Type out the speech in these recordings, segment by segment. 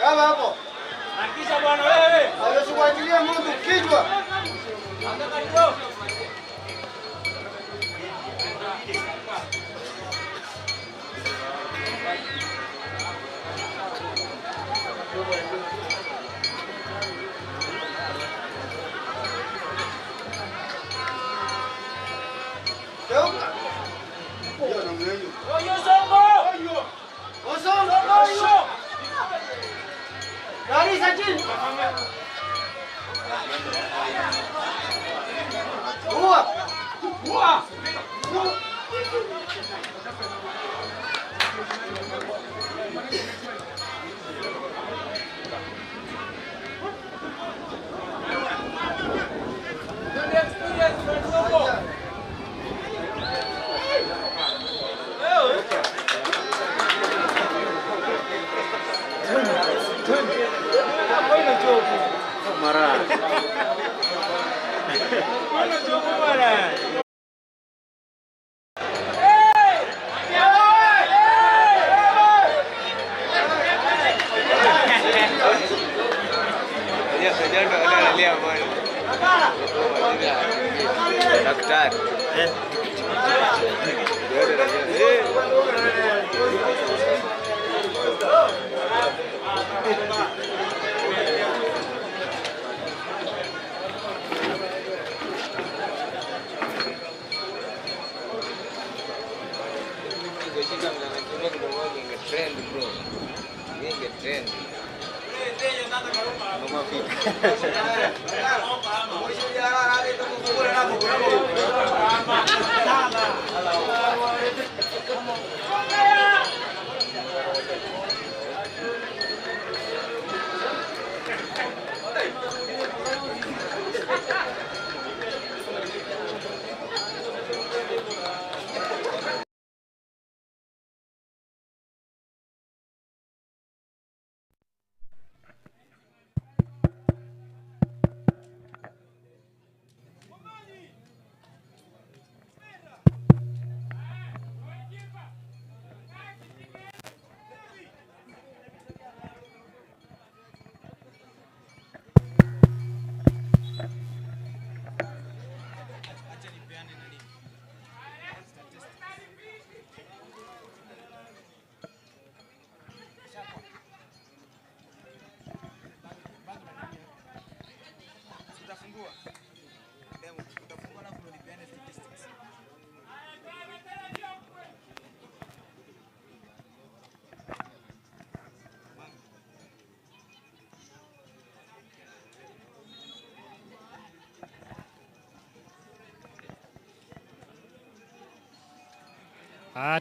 Kama hapo. Hakisha bwana wewe. Hawezi mtu kichwa.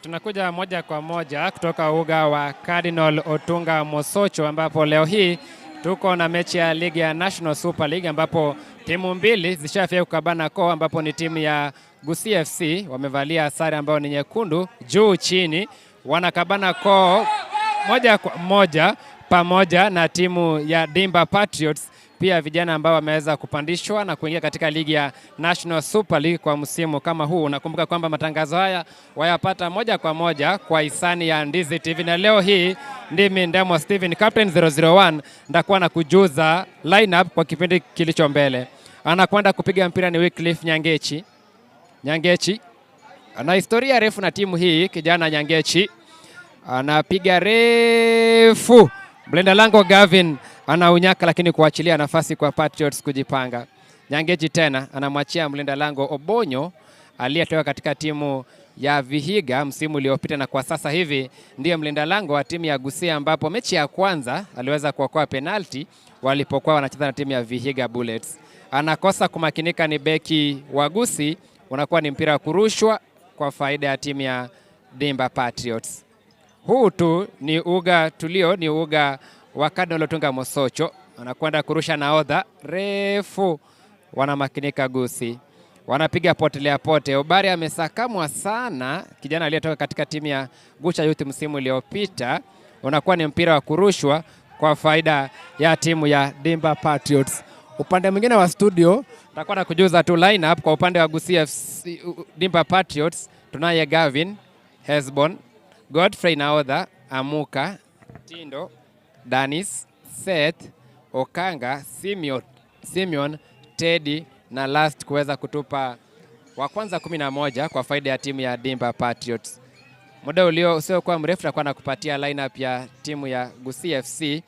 Tunakuja moja kwa moja kutoka uga wa Cardinal Otunga Mosocho ambapo leo hii tuko na mechi ya ligi ya National Super League ambapo timu mbili zishafika kukabana koo, ambapo ni timu ya Gusii FC wamevalia sare ambayo ni nyekundu juu chini, wanakabana koo moja kwa moja pamoja na timu ya Dimba Patriots, pia vijana ambao wameweza kupandishwa na kuingia katika ligi ya National Super League kwa msimu kama huu. Nakumbuka kwamba matangazo haya wayapata moja kwa moja kwa hisani ya Ndizi TV, na leo hii ndimi Ndemo Steven Captain 001 ndakuwa na kujuza lineup kwa kipindi kilicho mbele. Anakwenda kupiga mpira ni Wycliffe Nyangechi. Nyangechi ana historia refu na timu hii. Kijana Nyangechi anapiga refu, mlinda lango Gavin anaunyaka, lakini kuachilia nafasi kwa Patriots kujipanga. Nyangechi tena anamwachia mlinda lango Obonyo aliyetoka katika timu ya Vihiga msimu uliopita na kwa sasa hivi ndiye mlinda lango wa timu ya Gusii, ambapo mechi ya kwanza aliweza kuokoa penalti walipokuwa wanacheza na timu ya Vihiga Bullets. Anakosa kumakinika ni beki wa Gusii, unakuwa ni mpira wa kurushwa kwa faida ya timu ya Dimba Patriots. Huu tu ni uga tulio, ni uga wa Cardinal Otunga Mosocho. Anakwenda kurusha nahodha refu, wanamakinika Gusii, wanapiga potelea pote. Obari amesakamwa sana, kijana aliyetoka katika timu ya Gucha Youth msimu uliopita. Unakuwa ni mpira wa kurushwa kwa faida ya timu ya Dimba Patriots. Upande mwingine wa studio nitakuwa na kujuza tu lineup kwa upande wa Gusii FC Dimba Patriots, tunaye Gavin Hesbon, Godfrey Naodha, Amuka, Tindo, Danis, Seth, Okanga, Simeon, Teddy na last kuweza kutupa wa kwanza 11 kwa faida ya timu ya Dimba Patriots. Muda ulio usiokuwa mrefu takuwa nakupatia lineup ya timu ya Gusii FC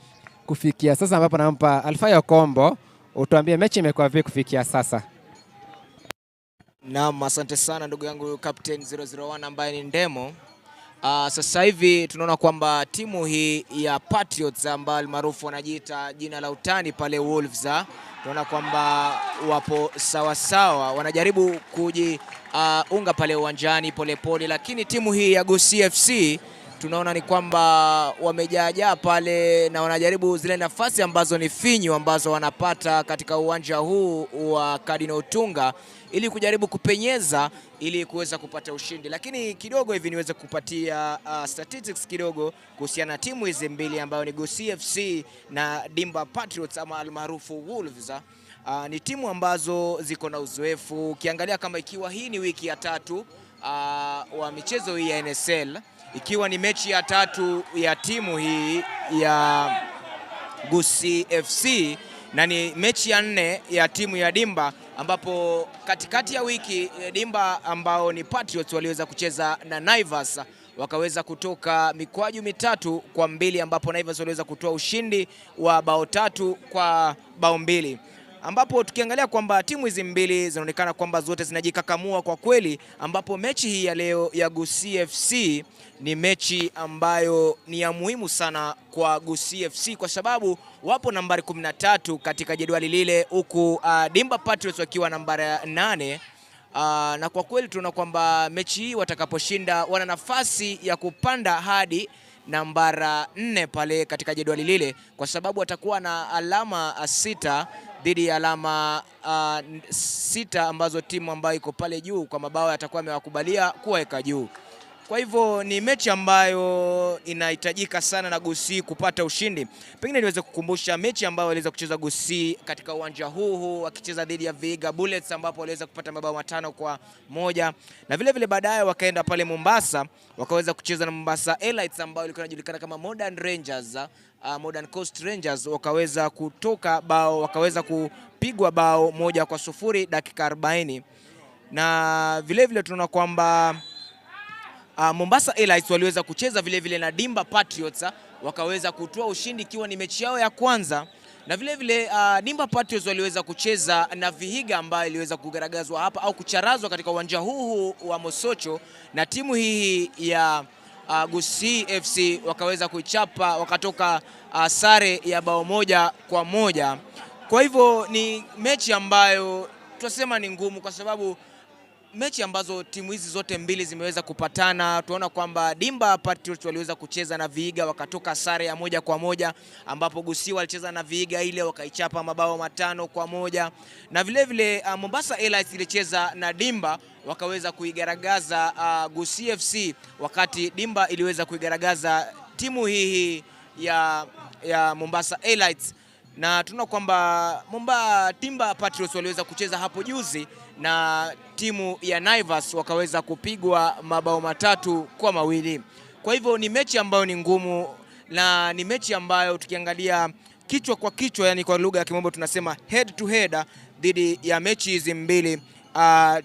kufikia sasa, ambapo nampa Alfayo Kombo utuambie mechi imekuwa vipi kufikia sasa. Naam, asante sana ndugu yangu Captain 001 ambaye ni Ndemo. Sasa hivi tunaona kwamba timu hii ya Patriots ambayo almaarufu wanajiita jina la utani pale Wolves, tunaona kwamba wapo sawa sawa, wanajaribu kujiunga pale uwanjani polepole, lakini timu hii ya Gusii FC tunaona ni kwamba wamejaajaa pale na wanajaribu zile nafasi ambazo ni finyu ambazo wanapata katika uwanja huu wa Cardinal Otunga ili kujaribu kupenyeza ili kuweza kupata ushindi. Lakini kidogo hivi niweze kupatia statistics kidogo kuhusiana na timu hizi mbili ambayo ni Gusii FC na Dimba Patriots ama almaarufu Wolves. Ni timu ambazo ziko na uzoefu. Ukiangalia kama ikiwa hii ni wiki ya tatu wa michezo hii ya NSL, ikiwa ni mechi ya tatu ya timu hii ya Gusii FC na ni mechi ya nne ya timu ya Dimba, ambapo katikati ya wiki Dimba ambao ni Patriots waliweza kucheza na Naivas wakaweza kutoka mikwaju 3-2, ambapo Naivas waliweza kutoa ushindi wa bao 3-2, ambapo tukiangalia kwamba timu hizi mbili zinaonekana kwamba zote zinajikakamua kwa kweli, ambapo mechi hii ya leo ya Gusii FC ni mechi ambayo ni ya muhimu sana kwa Gusii FC kwa sababu wapo nambari 13 katika jedwali lile, huku Dimba Patriots wakiwa nambari 8. Na kwa kweli tunaona kwamba mechi hii watakaposhinda wana nafasi ya kupanda hadi nambara 4 pale katika jedwali lile, kwa sababu watakuwa na alama 6 dhidi ya alama 6 ambazo timu ambayo iko pale juu kwa mabao yatakuwa amewakubalia kuweka juu. Kwa hivyo ni mechi ambayo inahitajika sana na Gusii kupata ushindi. Pengine niweze kukumbusha mechi ambayo waliweza kucheza Gusii katika uwanja huu wakicheza dhidi ya Vihiga Bullets, ambapo waliweza kupata mabao 5-1, na vile vile baadaye wakaenda pale Mombasa wakaweza kucheza na Mombasa Elites ambayo ilikuwa inajulikana kama Modern Rangers, Modern Coast Rangers, wakaweza kutoka bao, wakaweza kupigwa bao 1-0 dakika 40. Na vile vile tunaona kwamba Mombasa Elites waliweza kucheza vile vile na Dimba Patriots wakaweza kutoa ushindi ikiwa ni mechi yao ya kwanza. Na vile vile Dimba Patriots waliweza kucheza na Vihiga ambayo iliweza kugaragazwa hapa au kucharazwa katika uwanja huu wa Mosocho na timu hii ya Gusii FC wakaweza kuichapa, wakatoka sare ya bao 1-1. Kwa hivyo ni mechi ambayo tunasema ni ngumu kwa sababu mechi ambazo timu hizi zote mbili zimeweza kupatana, tunaona kwamba Dimba Patriots waliweza kucheza na Vihiga wakatoka sare ya 1-1, ambapo Gusii walicheza na Vihiga ile wakaichapa mabao 5-1, na vile vile Mombasa Elites ilicheza na Dimba wakaweza kuigaragaza Gusii FC, wakati Dimba iliweza kuigaragaza timu hii ya Mombasa Elites. Na tunaona kwamba Dimba Patriots waliweza kucheza hapo juzi na timu ya Naivas wakaweza kupigwa mabao 3-2. Kwa hivyo ni mechi ambayo ni ngumu na ni mechi ambayo tukiangalia kichwa kwa kichwa, yani kwa lugha ya kimombo tunasema head to head, dhidi ya mechi hizi mbili,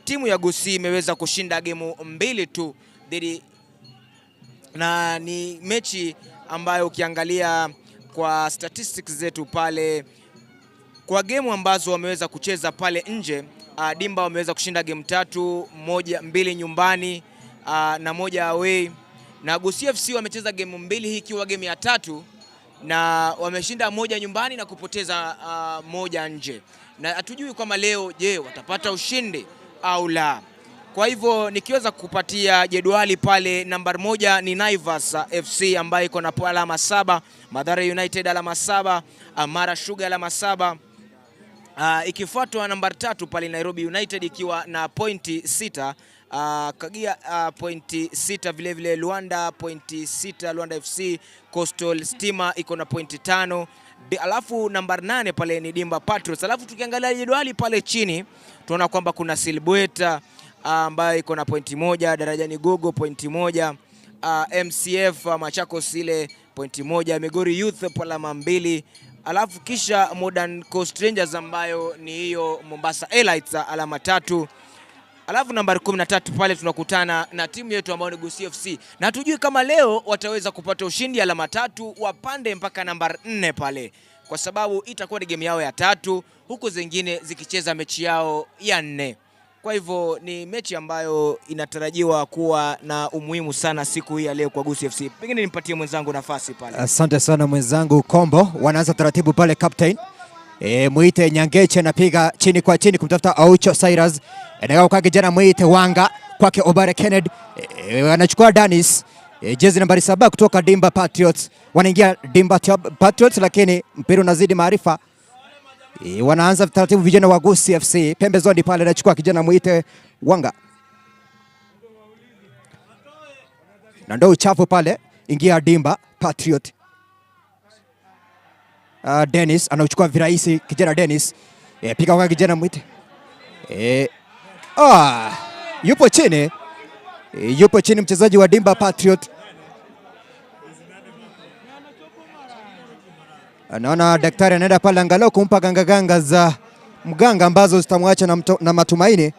timu ya Gusii imeweza kushinda gemu 2 tu dhidi, na ni mechi ambayo ukiangalia kwa statistics zetu pale kwa gemu ambazo wameweza kucheza pale nje, Dimba wameweza kushinda game 3, 1-2 nyumbani na 1 away, na Gusii FC wamecheza game 2, hii ikiwa game ya 3, na wameshinda 1 nyumbani na kupoteza 1 nje, na hatujui kama leo je watapata ushindi au la. Kwa hivyo nikiweza kupatia jedwali pale, nambari 1 ni Naivas FC ambayo iko na alama 7, Mathare United alama 7, Mara Sugar alama 7, ikifuatwa nambari 3 pale Nairobi United ikiwa na pointi 6, Kagia pointi 6, vile vile Luanda pointi 6, Luanda FC, Coastal Stima iko na pointi 5. Alafu nambari 8 pale ni Dimba Patriots. Alafu tukiangalia jedwali pale chini tunaona kwamba kuna Silbueta ambayo iko na pointi 1, Darajani Gogo pointi 1, MCF Machakos ile pointi 1, Migori Youth alama 2, Alafu kisha Modern Coast Rangers ambayo ni hiyo Mombasa Elites alama 3. Alafu nambari 13 pale tunakutana na timu yetu ambayo ni Gusii FC. Na hatujui kama leo wataweza kupata ushindi alama 3 wapande mpaka nambari 4 pale, kwa sababu itakuwa ni game yao ya 3 huku zingine zikicheza mechi yao ya 4. Kwa hivyo ni mechi ambayo inatarajiwa kuwa na umuhimu sana siku hii ya leo kwa Gusii FC. Pengine nimpatie mwenzangu nafasi pale. Asante sana mwenzangu Kombo. Wanaanza taratibu pale captain. Muite Nyangeche anapiga chini kwa chini kumtafuta Aucho Cyrus. Eneo kwa kijana muite Wanga kwake Obare Kennedy. Anachukua Dennis. Jezi nambari 7 kutoka Dimba Patriots. Wanaingia Dimba Patriots lakini mpira unazidi maarifa. Wanaanza taratibu vijana wa Gusii FC. Pembezoni pale anachukua kijana muite Wanga. Na ndio uchafu pale, ingia Dimba Patriot. Dennis anachukua virahisi kijana Dennis. Piga kwa kijana muite. Yupo chini. Yupo chini mchezaji wa Dimba Patriot. Anaona daktari anaenda pale angalau kumpa ganga ganga za mganga ambazo zitamwacha na matumaini.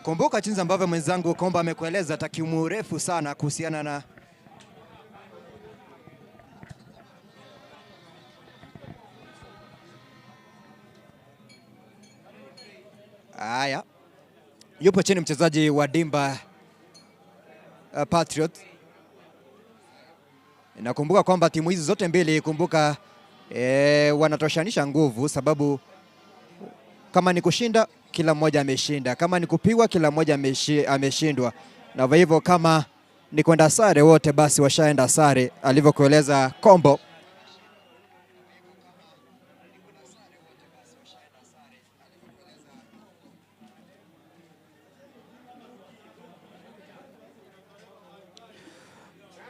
Kumbuka jinsi ambavyo mwenzangu Komba amekueleza takwimu refu sana kuhusiana na haya. Yupo chini mchezaji wa Dimba Patriot. Nakumbuka kwamba timu hizi zote mbili kumbuka wanatoshanisha nguvu, sababu kama ni kushinda kila mmoja ameshinda, kama ni kupigwa kila mmoja ameshindwa, na kwa hivyo kama ni kwenda sare wote basi washaenda sare, alivyokueleza Kombo.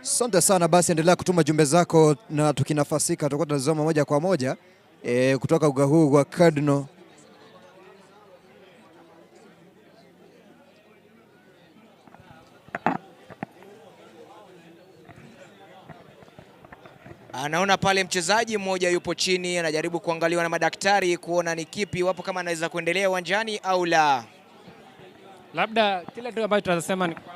Asante sana basi, endelea kutuma jumbe zako na tukinafasika tutakuwa tunazoma moja kwa moja kutoka uga huu wa Cardinal. Anaona pale mchezaji mmoja yupo chini anajaribu kuangaliwa na madaktari kuona ni kipi wapo kama anaweza kuendelea uwanjani au la. Labda kile tu ambacho tunasema ni kwamba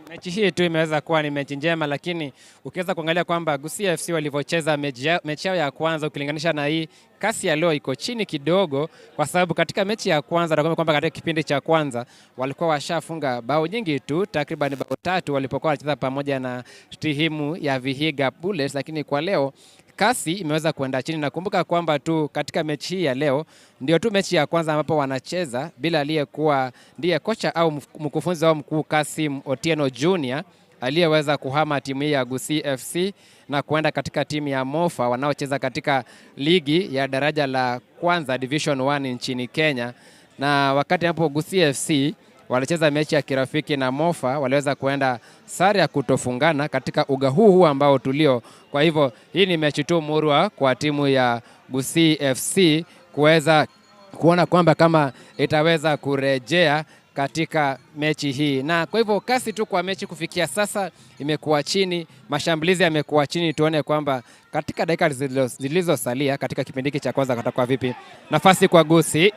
mechi hii tu imeweza kuwa ni mechi njema, lakini ukiweza kuangalia kwamba Gusii FC walivyocheza mechi yao ya kwanza ukilinganisha na hii, kasi ya leo iko chini kidogo, kwa sababu katika mechi ya kwanza nakwambia kwamba katika kipindi cha kwanza walikuwa washafunga bao nyingi tu, takriban bao 3 walipokuwa wanacheza pamoja na timu ya Vihiga Bullets, lakini kwa leo kasi imeweza kuenda chini. Nakumbuka kwamba tu katika mechi hii ya leo ndio tu mechi ya kwanza ambapo wanacheza bila aliyekuwa ndiye kocha au mkufunzi wao mkuu Kasim Otieno Junior aliyeweza kuhama timu hii ya Gusii FC na kuenda katika timu ya Mofa wanaocheza katika ligi ya daraja la kwanza Division 1 nchini Kenya. Na wakati ambapo Gusii FC walicheza mechi ya kirafiki na Mofa, waliweza kuenda sare ya kutofungana katika uga huu huu ambao tulio. Kwa hivyo hii ni mechi tu murwa kwa timu ya Gusii FC kuweza kuona kwamba kama itaweza kurejea katika mechi hii. Na kwa hivyo kasi tu kwa mechi kufikia sasa imekuwa chini, mashambulizi yamekuwa chini. Tuone kwamba katika dakika zilizosalia katika kipindi hiki cha kwanza katakuwa vipi. Nafasi kwa Gusii,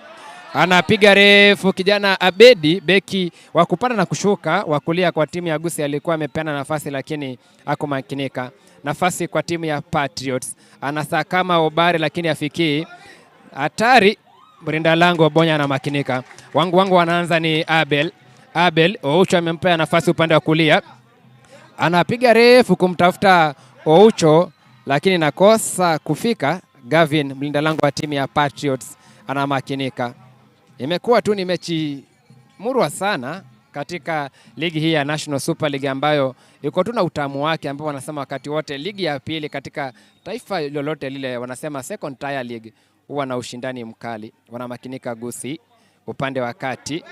anapiga refu kijana Abedi, beki wa kupanda na kushuka wa kulia kwa timu ya Gusii, alikuwa amepeana nafasi lakini hakumakinika. Nafasi kwa timu ya Patriots, anasakama Obare lakini afikii. Hatari, mlinda lango Bonya anamakinika. Wangu wanaanza ni Abel. Abel Oucho amempea nafasi upande wa kulia, anapiga refu kumtafuta Oucho lakini nakosa kufika. Gavin mlinda lango wa timu ya Patriots anamakinika. Imekuwa tu ni mechi murwa sana katika ligi hii ya National Super League ambayo iko tu na utamu wake, ambao wanasema wakati wote ligi ya pili katika taifa lolote lile, wanasema second tier league huwa na ushindani mkali. Wanamakinika Gusii upande wa kati,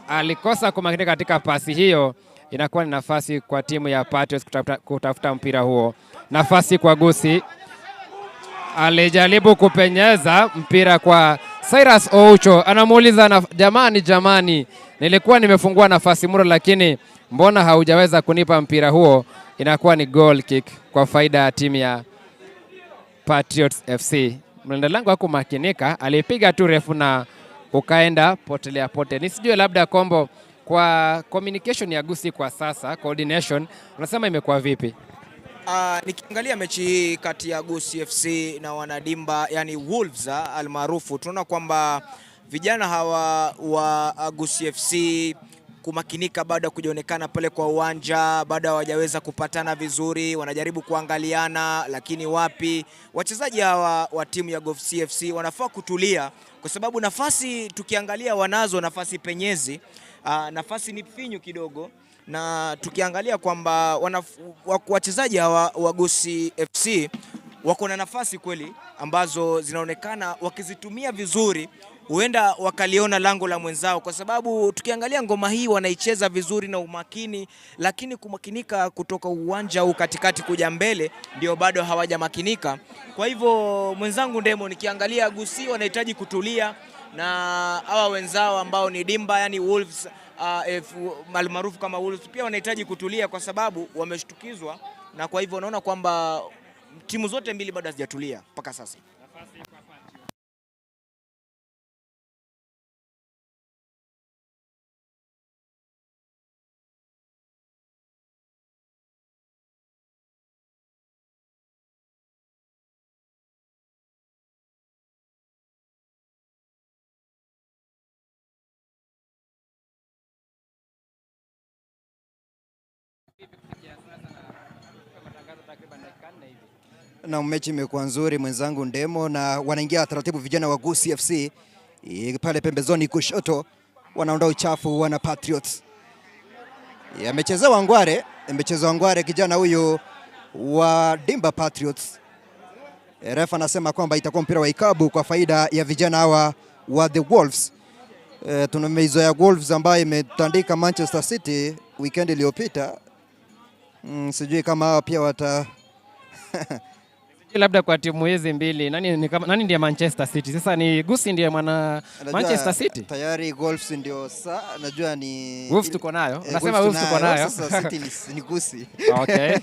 alikosa kumakinika katika pasi hiyo, inakuwa ni nafasi kwa timu ya Patriots kutafuta mpira huo. Nafasi kwa Gusii, alijaribu kupenyeza mpira kwa Cyrus Oucho anamuuliza jamani, jamani, nilikuwa nimefungua nafasi muro, lakini mbona haujaweza kunipa mpira huo? Inakuwa ni goal kick kwa faida ya timu ya Patriots FC. Mlinda lango hakumakinika, alipiga tu refu na ukaenda potelea pote. Nisijue labda Kombo, kwa communication ya Gusii kwa sasa, coordination, unasema imekuwa vipi? Nikiangalia mechi hii kati ya Gusii FC na wanadimba yani Wolves almaarufu, tunaona kwamba vijana hawa wa Gusii FC kumakinika bado kujaonekana pale kwa uwanja, bado hawajaweza kupatana vizuri, wanajaribu kuangaliana, lakini wapi. Wachezaji hawa wa timu ya Gusii FC wanafaa kutulia, kwa sababu nafasi tukiangalia wanazo nafasi penyezi, nafasi ni finyu kidogo, na tukiangalia kwamba wachezaji hawa wa Gusii FC wako na nafasi kweli ambazo zinaonekana wakizitumia vizuri huenda wakaliona lango la mwenzao, kwa sababu tukiangalia ngoma hii wanaicheza vizuri na umakini, lakini kumakinika kutoka uwanja huu katikati kuja mbele ndio bado hawajamakinika. Kwa hivyo mwenzangu Ndemo, nikiangalia Gusii wanahitaji kutulia na hawa wenzao ambao ni Dimba yani Wolves, almaarufu kama Wolves, pia wanahitaji kutulia kwa sababu wameshtukizwa, na kwa hivyo naona kwamba timu zote mbili bado hazijatulia mpaka sasa. Na mechi imekuwa nzuri mwenzangu Ndemo, na wanaingia taratibu vijana wa Gusii FC pale pembezoni kushoto, wanaondoa uchafu wana Patriots. Amechezewa ngware, amechezewa ngware kijana huyu wa Dimba Patriots. Refa anasema kwamba itakuwa mpira wa ikabu kwa faida ya vijana hawa wa The Wolves. Tunameizoea Wolves ambayo imetandika Manchester City weekend iliyopita. Sijui kama hawa pia wata Labda kwa timu hizi mbili nani ndiye Manchester City? Sasa ni Gusii ndiye mwana Manchester City. Tayari Wolves ndio sa najua ni Wolves tuko nayo. Unasema Wolves tuko nayo. Sasa City ni Gusii. Okay.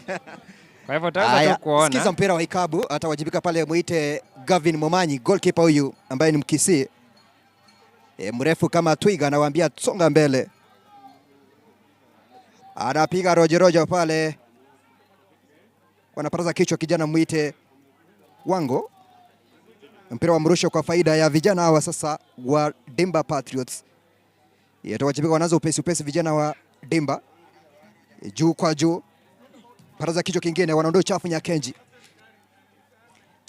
Kwa hivyo tutaweza tu kuona. Sikiza mpira wa ikabu, atawajibika pale muite Gavin Momanyi, goalkeeper huyu ambaye ni Mkisii. Mrefu kama twiga, anawaambia songa mbele. Anapiga rojo rojo pale. Wanaparaza kichwa kijana muite Wango. Mpira wa mrusho kwa faida ya vijana hawa sasa wa Dimba Patriots. Yatawajibika, wanaanza upesi upesi vijana wa Dimba. Juu kwa juu. Paraza kichwa kingine, wanaondoa uchafu Nyakenji.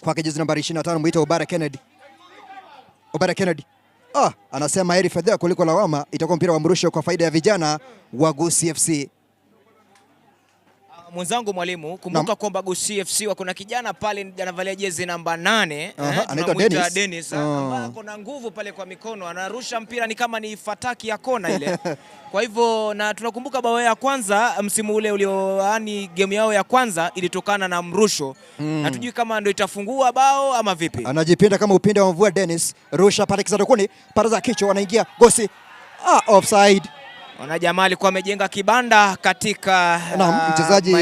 Kwa jezi nambari 25 muite Obara Kennedy. Obara Kennedy. Anasema heri fedha kuliko lawama. Itakuwa mpira wa mrusho kwa faida ya vijana wa Gusii FC. Mwenzangu mwalimu, kumbuka kwamba Gusii FC wako na kijana pale anavalia jezi namba 8, anaitwa Dennis, Dennis ambaye ako na nguvu pale kwa mikono, anarusha mpira ni kama ni fataki ya kona ile. Kwa hivyo na tunakumbuka bao ya kwanza msimu ule ulioani game yao ya kwanza ilitokana na mrusho. Na tujui kama ndio itafungua bao ama vipi. Anajipinda kama upinde wa mvua Dennis, rusha pale kisadokuni, paraza kichwa, wanaingia Gusii. Offside. Ona jamaa alikuwa amejenga kibanda katika mchezaji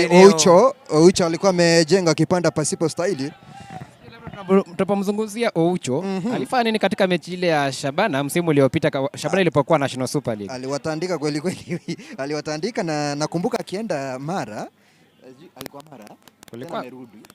Oucho alikuwa amejenga kibanda pasipo staili. Tunapomzungumzia Oucho, alifanya nini katika mechi ile ya Shabana msimu uliopita, Shabana ilipokuwa National Super League? Aliwatandika kweli kweli. Aliwatandika, na nakumbuka akienda Mara, alikuwa Mara.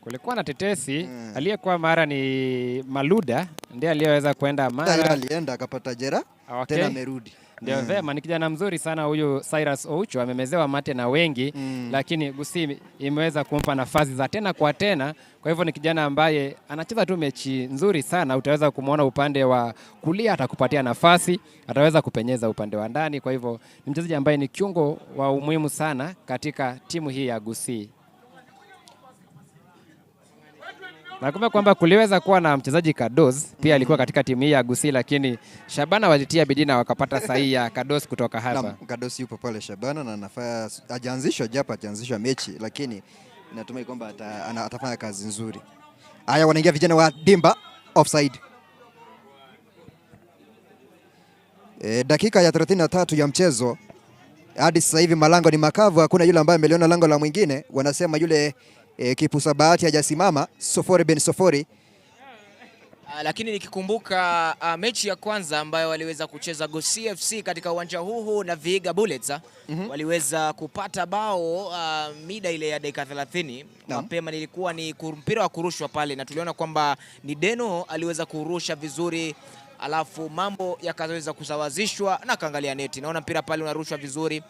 Kulikuwa na tetesi, aliyekuwa Mara ni Maluda, ndiye aliyeweza kwenda Mara. Alienda akapata jeraha, tena amerudi. Ndio vema, ni kijana mzuri sana huyu Cyrus Oucho, amemezewa mate na wengi, lakini Gusii imeweza kumpa nafasi za tena kwa tena. Kwa hivyo ni kijana ambaye anacheza tu mechi nzuri sana, utaweza kumuona upande wa kulia atakupatia nafasi, ataweza kupenyeza upande wa ndani. Kwa hivyo ni mchezaji ambaye ni kiungo wa umuhimu sana katika timu hii ya Gusii. Nakumbuka kwamba kuliweza kuwa na mchezaji Kadoz pia alikuwa katika timu hii ya Gusii, lakini Shabana walitia bidii na wakapata sahihi ya Kadoz kutoka hapa. Naam, Kadoz yupo pale Shabana na anafaa, hajaanzishwa japo hajaanzishwa mechi, lakini natumai kwamba atafanya kazi nzuri. Haya, wanaingia vijana wa Dimba, offside. Dakika ya 33 ya mchezo hadi sasa hivi malango ni makavu, hakuna yule ambaye ameliona lango la mwingine. Wanasema yule kipusa bahati hajasimama, sofori ben sofori. Lakini nikikumbuka mechi ya kwanza ambayo waliweza kucheza Gusii FC katika uwanja huu na Vihiga Bullets waliweza kupata bao mida ile ya dakika 30 mapema, nilikuwa ni mpira wa kurushwa pale, na tuliona kwamba ni Deno aliweza kurusha vizuri, alafu mambo yakaweza kusawazishwa na kaangalia neti. Naona mpira pale unarushwa vizuri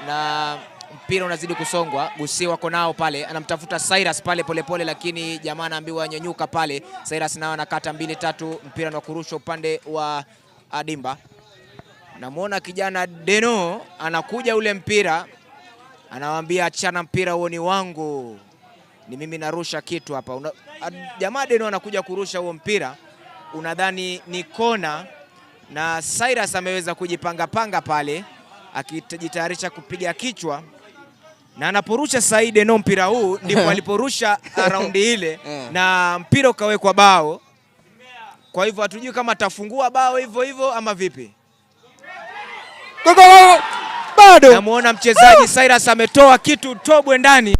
na mpira unazidi kusongwa. Gusii wako nao pale, anamtafuta Cyrus pale polepole, lakini jamaa anaambiwa nyanyuka pale. Cyrus nao anakata mbili tatu, mpira ni kurushwa upande wa Adimba. Namuona kijana Deno anakuja ule mpira, anawaambia achana mpira huo ni wangu, ni mimi narusha kitu hapa. Jamaa Deno anakuja kurusha huo mpira, unadhani ni kona, na Cyrus ameweza kujipanga panga pale akijitayarisha kupiga kichwa, na anaporusha Said Deno mpira huu ndipo aliporusha raundi ile na mpira ukawekwa bao. Kwa hivyo hatujui kama atafungua bao hivyo hivyo ama vipi. Bado namuona mchezaji Cyrus ametoa kitu tobwe ndani.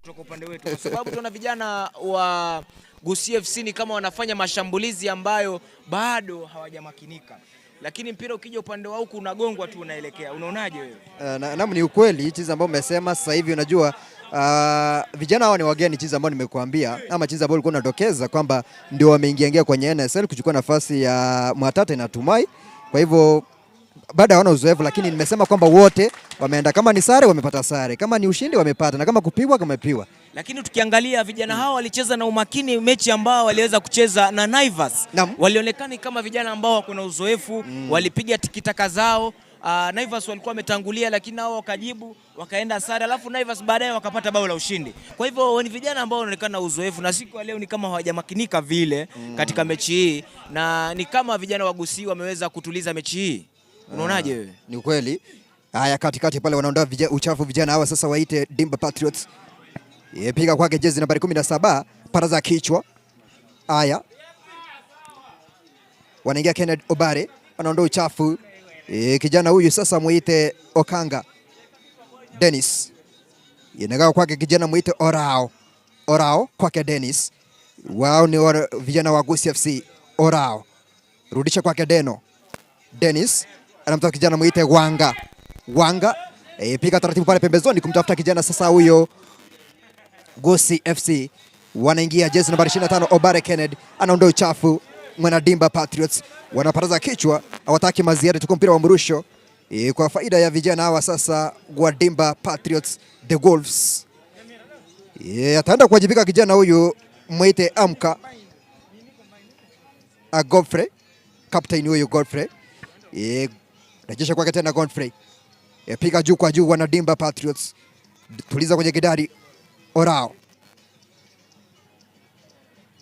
Kutoka upande wetu, kwa sababu tunaona vijana wa Gusii FC ni kama wanafanya mashambulizi ambayo bado hawajamakinika, lakini mpira ukija upande wa huku unagongwa tu unaelekea. Unaonaje wewe? Naam, ni ukweli chizi ambao umesema sasa hivi. Unajua vijana hawa ni wageni, chizi ambao nimekuambia ama chizi ambao ulikuwa unadokeza kwamba ndio wameingia kwenye NSL kuchukua nafasi ya Mwatate na Tumai. Kwa hivyo bado hawana uzoefu, lakini nimesema kwamba wote wameenda, kama ni sare wamepata sare, kama ni ushindi wamepata, na kama kupigwa wamepigwa. Lakini tukiangalia vijana hao walicheza na umakini mechi ambao waliweza kucheza na Naivas. Walionekana kama vijana ambao wako na uzoefu, walipiga tikitaka zao. Naivas walikuwa wametangulia, lakini nao wakajibu wakaenda sare, alafu Naivas baadaye wakapata bao la ushindi. Kwa hivyo ni vijana ambao wanaonekana na uzoefu, na siku ya leo ni kama hawajamakinika vile katika mechi hii, na ni kama vijana wa Gusii wameweza kutuliza mechi hii. Unaonaje wewe? Ni ukweli. Haya, katikati pale wanaondoa uchafu vijana hawa sasa waite Dimba Patriots. Piga kwake jezi nambari 17, paraza kichwa. Haya, wanaingia Kenneth Obare, wanaondoa uchafu. Kijana huyu sasa muite Okanga Dennis. Inagawa kwake kijana muite Orao. Orao kwake Dennis. Wao ni vijana wa Gusii FC. Orao rudisha kwake Deno. Dennis anamtoa kijana muite Wanga. Wanga piga taratibu pale pembezoni kumtafuta kijana sasa huyo Gusii FC. Wanaingia jezi nambari 25 Obare Kennedy anaondoa uchafu. Mwanadimba Patriots wanapataza kichwa, hawataki maziada, tuko mpira wa mrusho kwa faida ya vijana hawa sasa wa Dimba Patriots the Wolves. Ataenda kuwajibika kijana huyu mwite Amka Godfrey, captain huyu Godfrey. Rejesha kwake tena Godfrey. Piga juu kwa juu Wanadimba Patriots. Tuliza kwenye kidari Orao.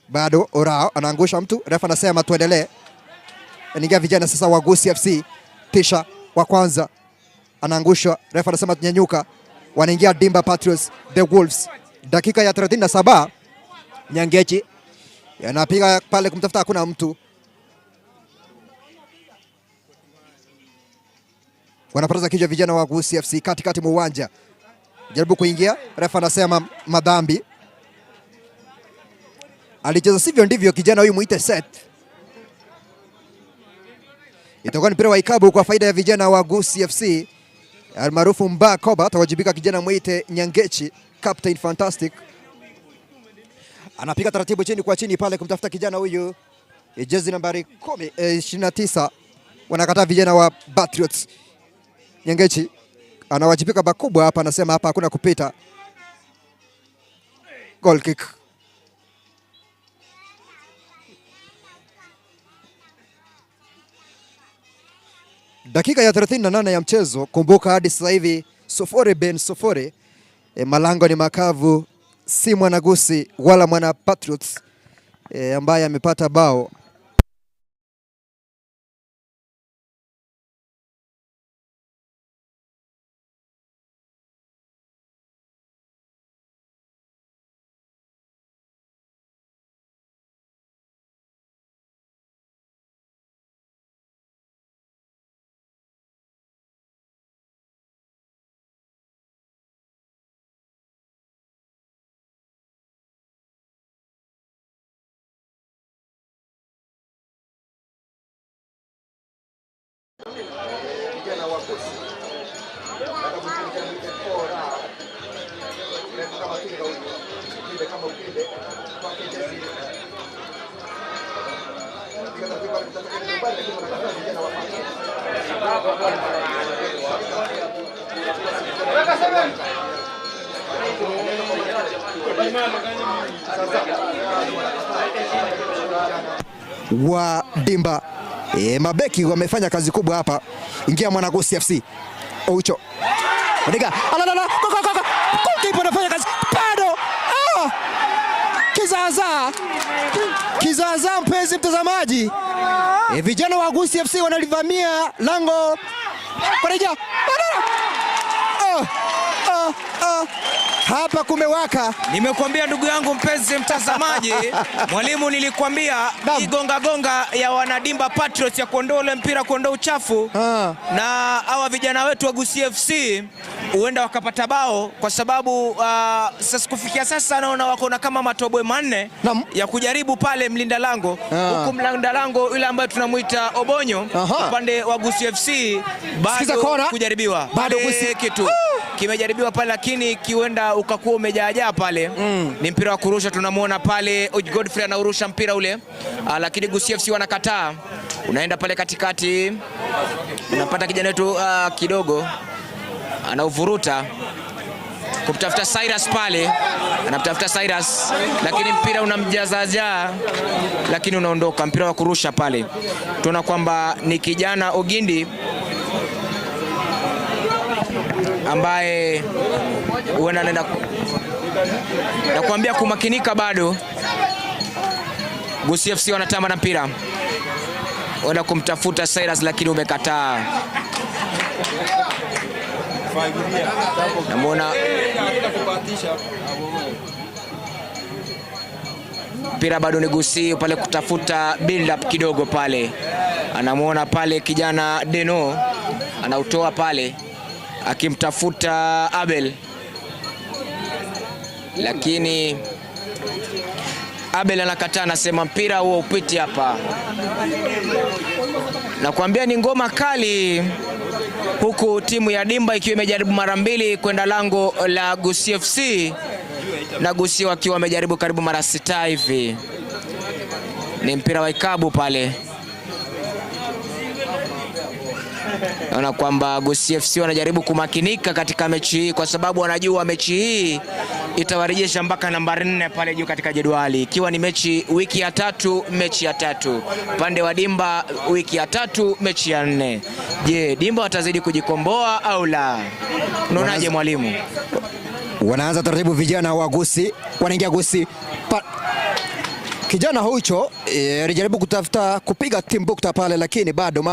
Bado Orao anaangusha mtu, refa anasema tuendelee. Anaingia vijana sasa wa Gusii FC. Tisha wa kwanza anaangushwa, refa anasema tunyanyuka. Wanaingia Dimba Patriots the Wolves. Dakika ya 37, Nyangechi anapiga pale kumtafuta, hakuna mtu. Wanapoteza kichwa vijana wa Gusii FC katikati mwa uwanja. Jaribu kuingia, refa anasema madhambi. Alicheza sivyo ndivyo kijana huyu muite Seth. Itakuwa ni mpira wa ikabu kwa faida ya vijana wa Gusii FC. Almaarufu Mba Koba atawajibika kijana muite Nyangechi, Captain Fantastic. Anapiga taratibu chini kwa chini pale kumtafuta kijana huyu jezi nambari 29. Wanakataa vijana wa Patriots. Nyangechi anawajibika pakubwa hapa, anasema hapa hakuna kupita. Goal kick. Dakika ya 38 ya mchezo. Kumbuka hadi sasa hivi sufuri bin sufuri. Malango ni makavu, si Mwanagusi wala Mwana Patriots ambaye amepata bao. Wa Dimba. Mabeki wamefanya kazi kubwa hapa. Ingia Mwanagusi FC. Oucho. Odega. Alala. Goalkeeper anafanya kazi. Bado. Kizaazaa. Kizaazaa mpenzi mtazamaji. Vijana wa Gusii FC wanalivamia lango. Koreja. Hapa kumewaka. Nimekuambia ndugu yangu mpenzi mtazamaji, mwalimu, nilikwambia igonga gonga ya wanadimba Patriots ya kuondoa ule mpira, kuondoa uchafu. Na hawa vijana wetu wa Gusii FC huenda wakapata bao kwa sababu sasa kufikia sasa naona wako na kama matobwe manne ya kujaribu pale mlinda lango. Huku mlinda lango yule ambaye tunamuita Obonyo upande wa Gusii FC bado kujaribiwa. Bado Gusii kitu kimejaribiwa pale lakini kiwenda ukakuwa umejaajaa pale. Ni mpira wa kurusha, tunamuona pale Godfrey anaurusha mpira ule, lakini Gusii FC wanakataa. Unaenda pale katikati, unapata kijana wetu kidogo anauvuruta kumtafuta Cyrus pale, anamtafuta Cyrus lakini mpira unamjaza, lakini unaondoka, mpira wa kurusha pale. Tunaona kwamba ni kijana Ogindi ambaye huenda anaenda na kuambia kumakinika bado. Gusii FC wanatamba na mpira, wenda kumtafuta Cyrus lakini umekataa. Namuona mpira bado ni Gusii pale kutafuta build up kidogo pale, anamuona pale kijana Deno anautoa pale akimtafuta Abel, lakini Abel anakataa, anasema mpira huo upiti hapa. Nakwambia ni ngoma kali, huku timu ya Dimba ikiwa imejaribu mara mbili kwenda lango la Gusii FC na Gusii wakiwa wamejaribu karibu mara 6 hivi. Ni mpira wa ikabu pale. Naona kwamba Gusii FC wanajaribu kumakinika katika mechi hii kwa sababu wanajua mechi hii itawarejesha mpaka nambari 4 pale juu katika jedwali, ikiwa ni mechi wiki ya tatu, mechi ya tatu. Upande wa Dimba wiki ya tatu, mechi ya 4. Je, Dimba watazidi kujikomboa au la? Unaonaje mwalimu? Wanaanza taratibu vijana wa Gusii, wanaingia Gusii. Kijana hucho alijaribu kutafuta kupiga timbukta pale lakini bado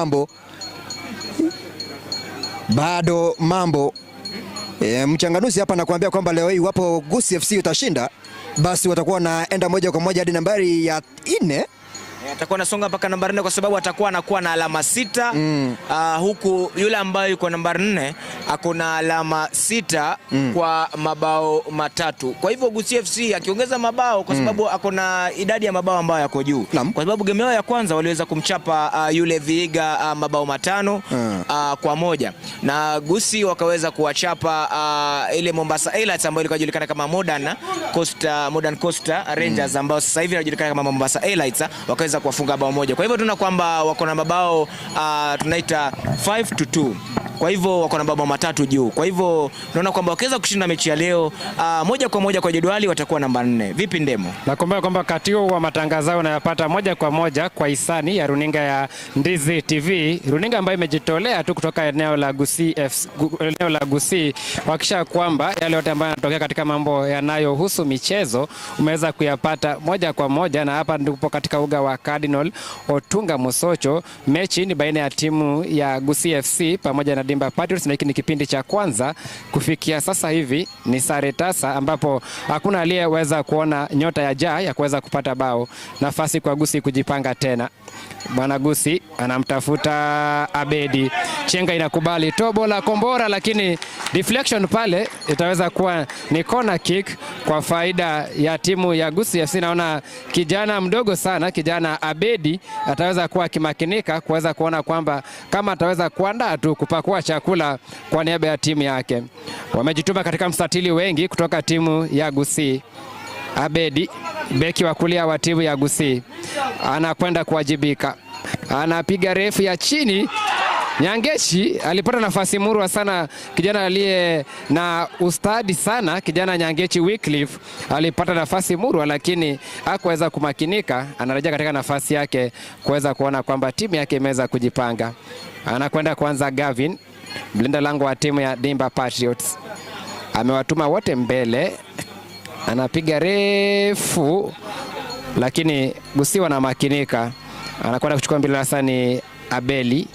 mambo. Mchanganuzi hapa nakuambia kwamba leo hii iwapo Gusii FC utashinda basi watakuwa naenda moja kwa moja hadi nambari ya 4. Atakuwa anasonga mpaka nambari 4 kwa sababu atakuwa anakuwa na alama 6. Huku yule ambaye yuko nambari 4 ako na alama 6 kwa mabao 3. Kwa hivyo Gusii FC akiongeza mabao kwa sababu ako na idadi ya mabao ambayo yako juu. Kwa sababu game yao ya kwanza waliweza kumchapa yule Vihiga mabao 5 kwa 1. Na Gusii wakaweza kuwachapa ile Mombasa Elites ambayo ilikuwa inajulikana kama Modern Coast Rangers ambao sasa hivi inajulikana kama Mombasa Elites, wakaweza kuwafunga bao 1. Kwa hivyo tunaona kwamba wako na mabao tunaita 5-2. Kwa hivyo wako na mabao 3 juu. Kwa hivyo naona kwamba wakiweza kushinda mechi ya leo moja kwa moja kwa jedwali watakuwa namba 4. Vipi Ndemo? Nakumbuka kwamba wakati huu wa matangazo hayo unayapata moja kwa moja kwa hisani ya runinga ya Ndizi TV, runinga ambayo imejitolea tu kutoka eneo la Gusii FC, eneo la Gusii kuhakikisha kwamba yale yote ambayo yanatokea katika mambo yanayohusu michezo umeweza kuyapata moja kwa moja, na hapa ndipo katika uga wa Cardinal Otunga Mosocho. Mechi ni baina ya timu ya Gusii FC pamoja na Dimba Patriots, na hiki ni kipindi cha kwanza. Kufikia sasa hivi ni sare tasa, ambapo hakuna aliyeweza kuona nyota ya jaa ya kuweza kupata bao. Nafasi kwa Gusii kujipanga tena. Bwana Gusii anamtafuta Abedi. Chenga inakubali tobo la kombora, lakini deflection pale itaweza kuwa ni corner kick kwa faida ya timu ya Gusii FC. Naona kijana mdogo sana, kijana Abedi ataweza kuwa akimakinika kuweza kuona kwamba kama ataweza kuandaa tu kupakua chakula kwa niaba ya timu yake. Wamejituma katika mstatili wengi kutoka timu ya Gusii. Abedi, beki wa kulia wa timu ya Gusii, anakwenda kuwajibika, anapiga refu ya chini. Nyangechi alipata nafasi murwa sana, kijana aliye na ustadi sana, kijana Nyangechi Wycliffe alipata nafasi murwa, lakini hakuweza kumakinika. Anarejea katika nafasi yake kuweza kuona kwamba timu yake imeweza kujipanga. Anakwenda kuanza Gavin, mlinda lango wa timu ya Dimba Patriots, amewatuma wote mbele, anapiga refu, lakini Gusii wanamakinika. Anakwenda kuchukua mpira sasa ni Abeli.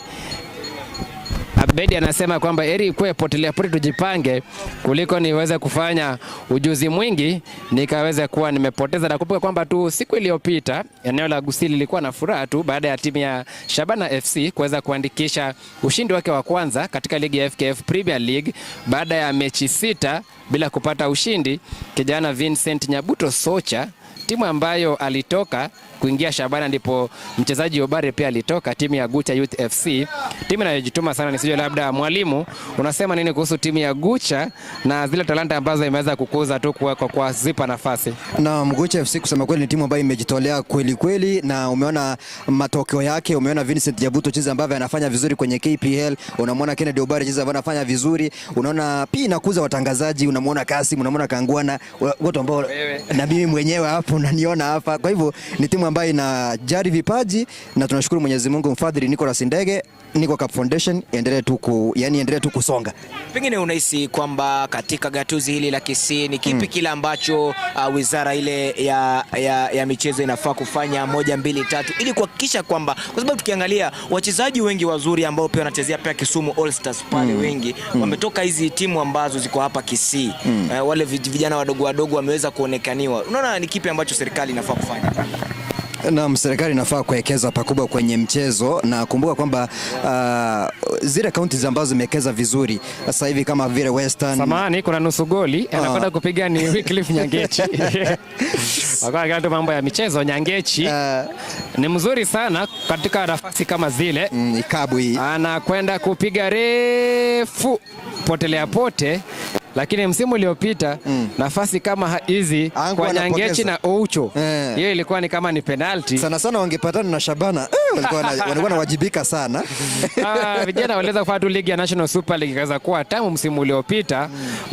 Abedi anasema kwamba heri ikuwe potelea pote tujipange kuliko niweze kufanya ujuzi mwingi nikaweze kuwa nimepoteza. Nakumbuka kwamba tu siku iliyopita eneo la Gusii lilikuwa na furaha tu baada ya timu ya Shabana FC kuweza kuandikisha ushindi wake wa kwanza katika ligi ya FKF Premier League baada ya mechi 6 bila kupata ushindi. Kijana Vincent Nyabuto Socha, timu ambayo alitoka kuingia Shabana, ndipo mchezaji Obare pia alitoka timu ya Gucha Youth FC, timu inayojituma sana. Nisijue labda mwalimu unasema nini kuhusu timu ya Gucha na zile talanta ambazo imeweza kukuza tu kwa kuzipa nafasi? Na Gucha FC kusema kweli ni timu ambayo imejitolea kweli kweli, na umeona matokeo yake. Umeona Vincent Nyabuto jinsi ambavyo anafanya vizuri kwenye KPL, unamwona Kennedy Obare jinsi ambavyo anafanya vizuri, unaona pia inakuza watangazaji, unamwona Kasim, unamwona Kangwana, watu ambao na mimi mwenyewe hapo unaniona hapa. Kwa hivyo ni timu ambayo inajari vipaji na tunashukuru Mwenyezi Mungu, mfadhili Nicholas Ndege, Nico Cup Foundation endelee tu yani endelee tu kusonga. Pengine unahisi kwamba katika gatuzi hili la Kisii ni kipi kile ambacho wizara ile ya michezo inafaa kufanya 1 2 3 ili kuhakikisha kwamba, kwa sababu tukiangalia wachezaji wengi wazuri ambao pia wanachezea pia Kisumu All Stars pale wengi wametoka hizi timu ambazo ziko hapa Kisii. Wale vijana wadogo wadogo wameweza kuonekaniwa. Unaona ni kipi ambacho serikali inafaa kufanya? Na serikali inafaa kuwekeza pakubwa kwenye mchezo, na kumbuka kwamba zile kaunti ambazo zimewekeza vizuri sasa hivi kama vile Western. Samahani, kuna nusu goli anakwenda kupiga ni Wycliffe Nyangechi. Wakati tu mambo ya michezo, Nyangechi ni mzuri sana katika nafasi kama zile. Ikabu hii anakwenda kupiga refu potelea pote, lakini msimu uliopita nafasi kama hizi kwa Nyangechi na Oucho hiyo ilikuwa ni kama ni penalty. Sana sana wangepatana na Shabana walikuwa wanawajibika sana. Vijana waliweza kufanya tu ligi ya National Super League ikaweza kuwa tamu msimu uliopita.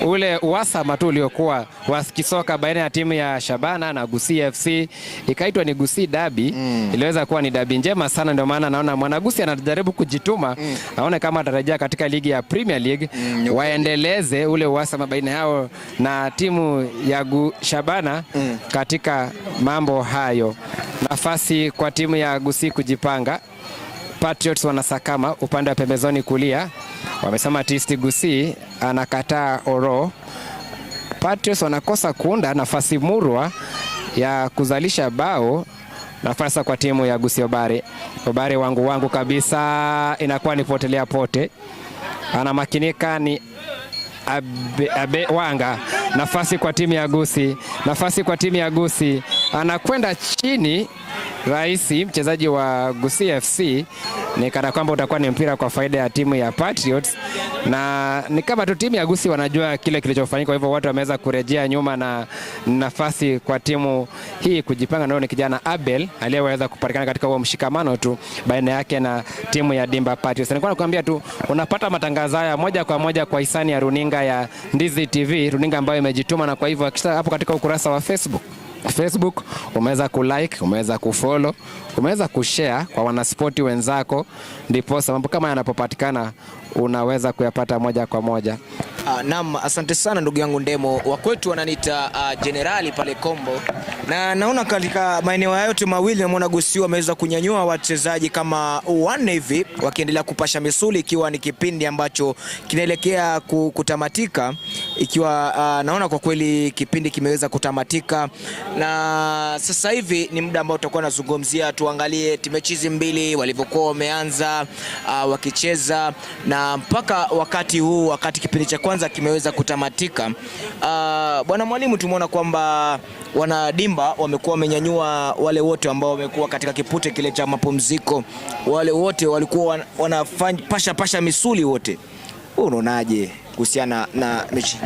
Ule uhasama tu uliokuwa wa kisoka baina ya timu ya Shabana na Gusii FC ikaitwa ni Gusii Derby. Iliweza kuwa ni derby njema sana, ndio maana naona Mwanagusi anajaribu kujituma aone kama atarejea katika ligi ya Premier League waendeleze ule uhasama baina yao na timu ya Shabana katika mambo hayo. Nafasi kwa timu ya Gusii kujipanga. Patriots wanasakama upande wa pembezoni kulia, wamesema Tisti Gusii anakataa oro. Patriots wanakosa kuunda nafasi murwa ya kuzalisha bao. Nafasi kwa timu ya Gusii Obare. Obare wangu kabisa, inakuwa ni potelea pote. Anamakinika ni Abe Wanga. Nafasi kwa timu ya Gusii, nafasi kwa timu ya Gusii, anakwenda chini. rahisi mchezaji wa Gusii FC, ni kana kwamba utakuwa ni mpira kwa faida ya timu ya Patriots, na ni kama tu timu ya Gusii wanajua kile kilichofanyika, kwa hivyo watu wameweza kurejea nyuma na nafasi kwa timu hii kujipanga. Nao ni kijana Abel aliyeweza kupatikana katika huo mshikamano tu baina yake na timu ya Dimba Patriots. Nilikuwa nakwambia tu unapata matangazo haya moja kwa moja kwa hisani ya runinga ya Ndizi TV, runinga ambayo imejituma, na kwa hivyo hakikisha hapo katika ukurasa wa Facebook umeweza kulike, umeweza kufollow, umeweza kushare kwa wanaspoti wenzako, ndiposa mambo kama yanapopatikana unaweza kuyapata moja kwa moja. Naam, asante sana ndugu yangu Ndemo. Wakwetu wananiita jenerali pale Kombo, na naona katika maeneo hayo yote mawili namuona Gusii wameweza kunyanyua wachezaji kama wanne hivi wakiendelea kupasha misuli, ikiwa ni kipindi ambacho kinaelekea kutamatika, ikiwa naona kwa kweli kipindi kimeweza kutamatika, na sasa hivi ni muda ambao tutakuwa nazungumzia, tuangalie timu hizi mbili walivyokuwa wameanza wakicheza na mpaka wakati huu, wakati kipindi cha kwanza kimeweza kutamatika. Bwana mwalimu, tumeona kwamba wanadimba wamekuwa wamenyanyua wale wote ambao wamekuwa katika kipute kile cha mapumziko, wale wote walikuwa wanafanya pasha pasha misuli wote. Wewe unaonaje kuhusiana na mechi?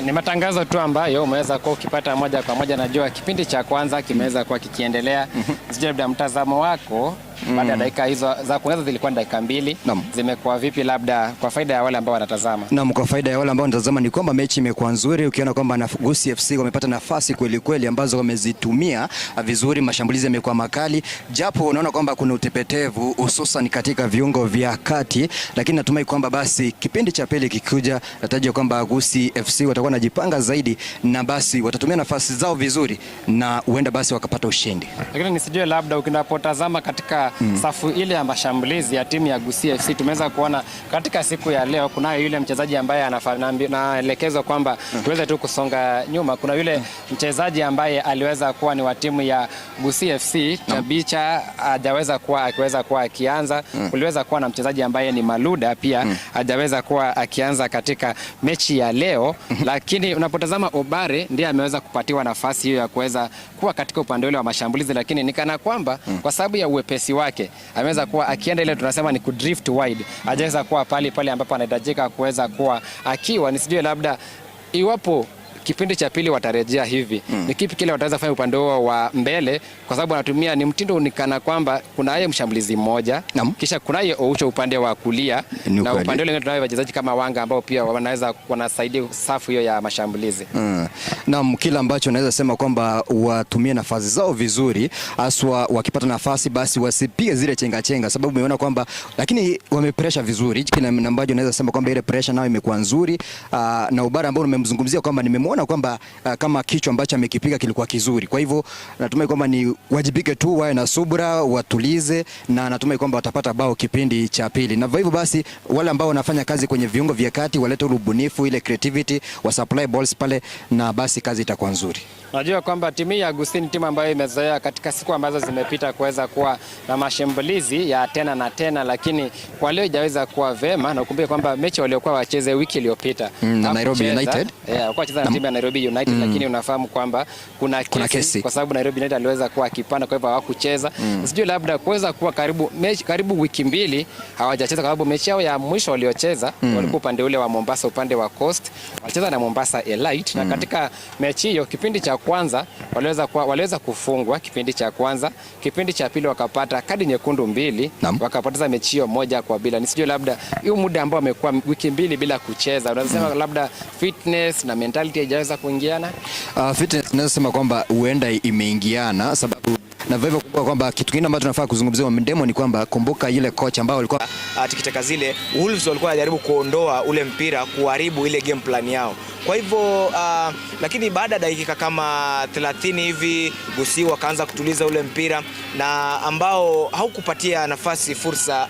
Ni matangazo tu ambayo umeweza kuwa ukipata moja kwa moja. Najua kipindi cha kwanza kimeweza kuwa kikiendelea. Sijui labda mtazamo wako baada ya dakika hizo za kuongeza zilikuwa ni dakika 2, zimekuwa vipi labda kwa faida ya wale ambao wanatazama? Naam, kwa faida ya wale ambao wanatazama ni kwamba mechi imekuwa nzuri, ukiona kwamba Gusii FC wamepata nafasi kweli kweli ambazo wamezitumia vizuri, mashambulizi yamekuwa makali, japo unaona kwamba kuna utepetevu hususan katika viungo vya kati, lakini natumai kwamba basi kipindi cha pili kikikuja, natarajia kwamba Gusii FC watakuwa wanajipanga zaidi na basi watatumia nafasi zao vizuri na huenda basi wakapata ushindi. Lakini nisijue labda ukinapotazama katika safu ile ya mashambulizi ya timu ya Gusii FC, tumeweza kuona katika siku ya leo kunayo yule mchezaji ambaye anaelekezwa kwamba tuweze tu kusonga nyuma. Kuna yule mchezaji ambaye aliweza kuwa ni wa timu ya Gusii FC Chabicha, hajaweza kuwa akiweza kuwa akianza. Kuliweza kuwa na mchezaji ambaye ni Maluda pia hajaweza kuwa akianza katika mechi ya leo, lakini unapotazama Obare ndiye ameweza kupatiwa nafasi hiyo ya kuweza kuwa katika upande ule wa mashambulizi, lakini ni kana kwamba kwa sababu ya uwepesi wake ameweza kuwa akienda ile tunasema ni kudrift wide, hajaweza kuwa pale pale ambapo anahitajika kuweza kuwa akiwa. Nisijue labda iwapo kipindi cha pili watarejea hivi, ni kipi kile wataweza kufanya upande huo wa mbele, kwa sababu wanatumia ni mtindo unikana kwamba kunaye mshambulizi mmoja, kisha kunaye Oucho upande wa kulia, na upande ule tunayo wachezaji kama Wanga ambao pia wanaweza wanasaidia safu hiyo ya mashambulizi. Naam, kila ambacho naweza sema kwamba watumie nafasi zao vizuri, haswa wakipata nafasi basi wasipige zile chenga chenga, sababu umeona kwamba lakini wamepresha vizuri. Kile ambacho naweza sema kwamba ile pressure nayo imekuwa nzuri, na ubara ambao nimemzungumzia kwamba nimemwona kwamba kama kichwa ambacho amekipiga kilikuwa kizuri. Kwa hivyo natumai kwamba ni wajibike tu, wawe na subra, watulize, na natumai kwamba watapata bao kipindi cha pili. Na hivyo basi wale ambao wanafanya kazi kwenye viungo vya kati walete ule ubunifu, ile creativity, wa supply balls pale, na basi kazi itakuwa nzuri. Unajua kwamba timu ya Gusii ni timu ambayo imezoea katika siku ambazo zimepita kuweza kuwa na mashambulizi ya tena na tena, lakini kwa leo haijaweza kuwa vema, na ukumbuke kwamba mechi waliokuwa wacheze wiki iliyopita na Nairobi United, walikuwa wacheza na timu ya Nairobi United, lakini unafahamu kwamba kuna kesi kwa sababu Nairobi United aliweza kuwa akipanda, kwa hivyo hawakucheza. Sijui labda kuweza kuwa karibu mechi, karibu wiki mbili hawajacheza, kwa sababu mechi yao ya mwisho waliocheza walikuwa upande ule wa Mombasa, upande wa Coast, walicheza na Mombasa Elite, na katika mechi hiyo kipindi cha kwanza waliweza kufungwa kipindi cha kwanza, kipindi cha pili wakapata kadi nyekundu 2, wakapoteza mechi hiyo 1-0. Nisijue labda hiyo muda ambao amekuwa wiki mbili bila kucheza, unaweza sema labda fitness na mentality haijaweza kuingiana. Fitness naweza sema kwamba huenda imeingiana, sababu na vivyo kumbuka kwamba kitu kingine ambacho tunafaa kuzungumzia Ndemo ni kwamba kumbuka ile kocha ambao walikuwa tikitaka zile Wolves walikuwa wanajaribu kuondoa ule mpira, kuharibu ile game plan yao. Kwa hivyo lakini baada ya dakika kama 30 hivi Gusii wakaanza kutuliza ule mpira na ambao haukupatia nafasi fursa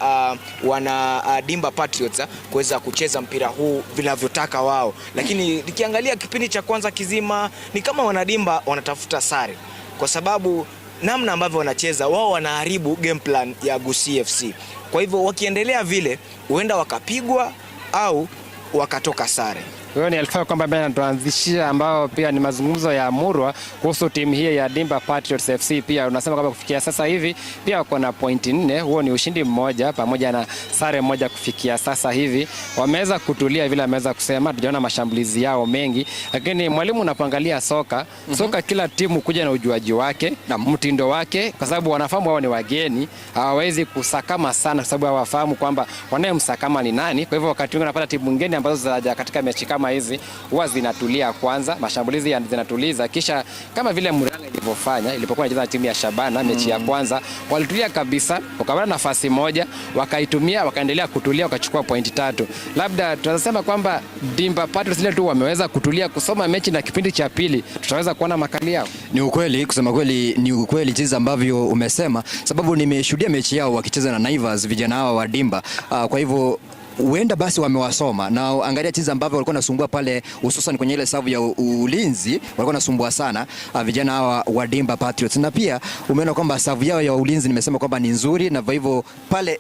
wana Dimba Patriots kuweza kucheza mpira huu vinavyotaka wao. Lakini nikiangalia kipindi cha kwanza kizima ni kama wanadimba wanatafuta sare, kwa sababu namna ambavyo wanacheza wao wanaharibu game plan ya Gusii FC. Kwa hivyo wakiendelea vile huenda wakapigwa au wakatoka sare. Huyo ni Alfayo kwamba ambaye anatuanzishia ambao pia ni mazungumzo ya Murwa kuhusu timu hii ya Dimba Patriots FC. Pia unasema kwamba kufikia sasa hivi pia wako na pointi 4, huo ni ushindi mmoja pamoja na sare moja kufikia sasa hivi. Wameweza kutulia vile ameweza kusema, tujaona mashambulizi yao mengi, lakini mwalimu, unapoangalia soka soka, kila timu kuja na ujuaji wake na mtindo wake, kwa sababu wanafahamu wao ni wageni, hawawezi kusakama sana, kwa sababu hawafahamu kwamba wanayemsakama ni nani. Kwa hivyo wakati mwingi unapata timu ngeni ambazo zinaja katika mechi kama hizi huwa zinatulia kwanza, mashambulizi zinatuliza, kisha kama vile Murang'a ilivyofanya ilipokuwa inacheza na timu ya Shabana mechi ya kwanza, walitulia kabisa, wakapata nafasi moja, wakaitumia, wakaendelea kutulia, wakachukua pointi 3. Labda tunaweza kwamba Dimba Patriots ile tu wameweza kutulia kusoma mechi, na kipindi cha pili tutaweza kuona makali yao. Ni ukweli, kusema kweli ni ukweli jinsi ambavyo umesema, sababu nimeshuhudia mechi yao wakicheza na Naivas, vijana hawa wa Dimba. Kwa hivyo huenda basi wamewasoma na angalia jinsi ambavyo walikuwa wanasumbua pale, hususan kwenye ile safu ya ulinzi walikuwa wanasumbua sana vijana hawa wa Dimba Patriots, na pia umeona kwamba safu yao ya ulinzi nimesema kwamba ni nzuri, na kwa hivyo pale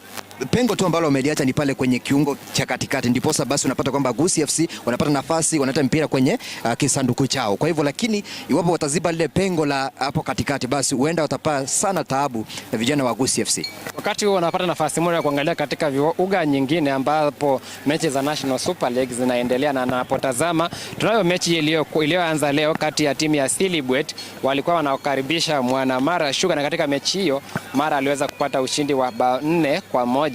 pengo tu ambalo wameliacha ni pale kwenye kiungo cha katikati, ndiposa basi unapata kwamba Gusii FC wanapata nafasi, wanaleta mpira kwenye kisanduku chao. Kwa hivyo lakini iwapo wataziba lile pengo la hapo katikati, basi huenda watapata sana taabu na vijana wa Gusii FC. Wakati huo wanapata nafasi moja ya kuangalia katika uga nyingine ambapo mechi za National Super League zinaendelea, na napotazama tunayo mechi iliyoanza leo kati ya timu ya Silibwet, walikuwa wanakaribisha Mwanamara Sugar, na katika mechi hiyo Mara aliweza kupata ushindi wa bao 4-1.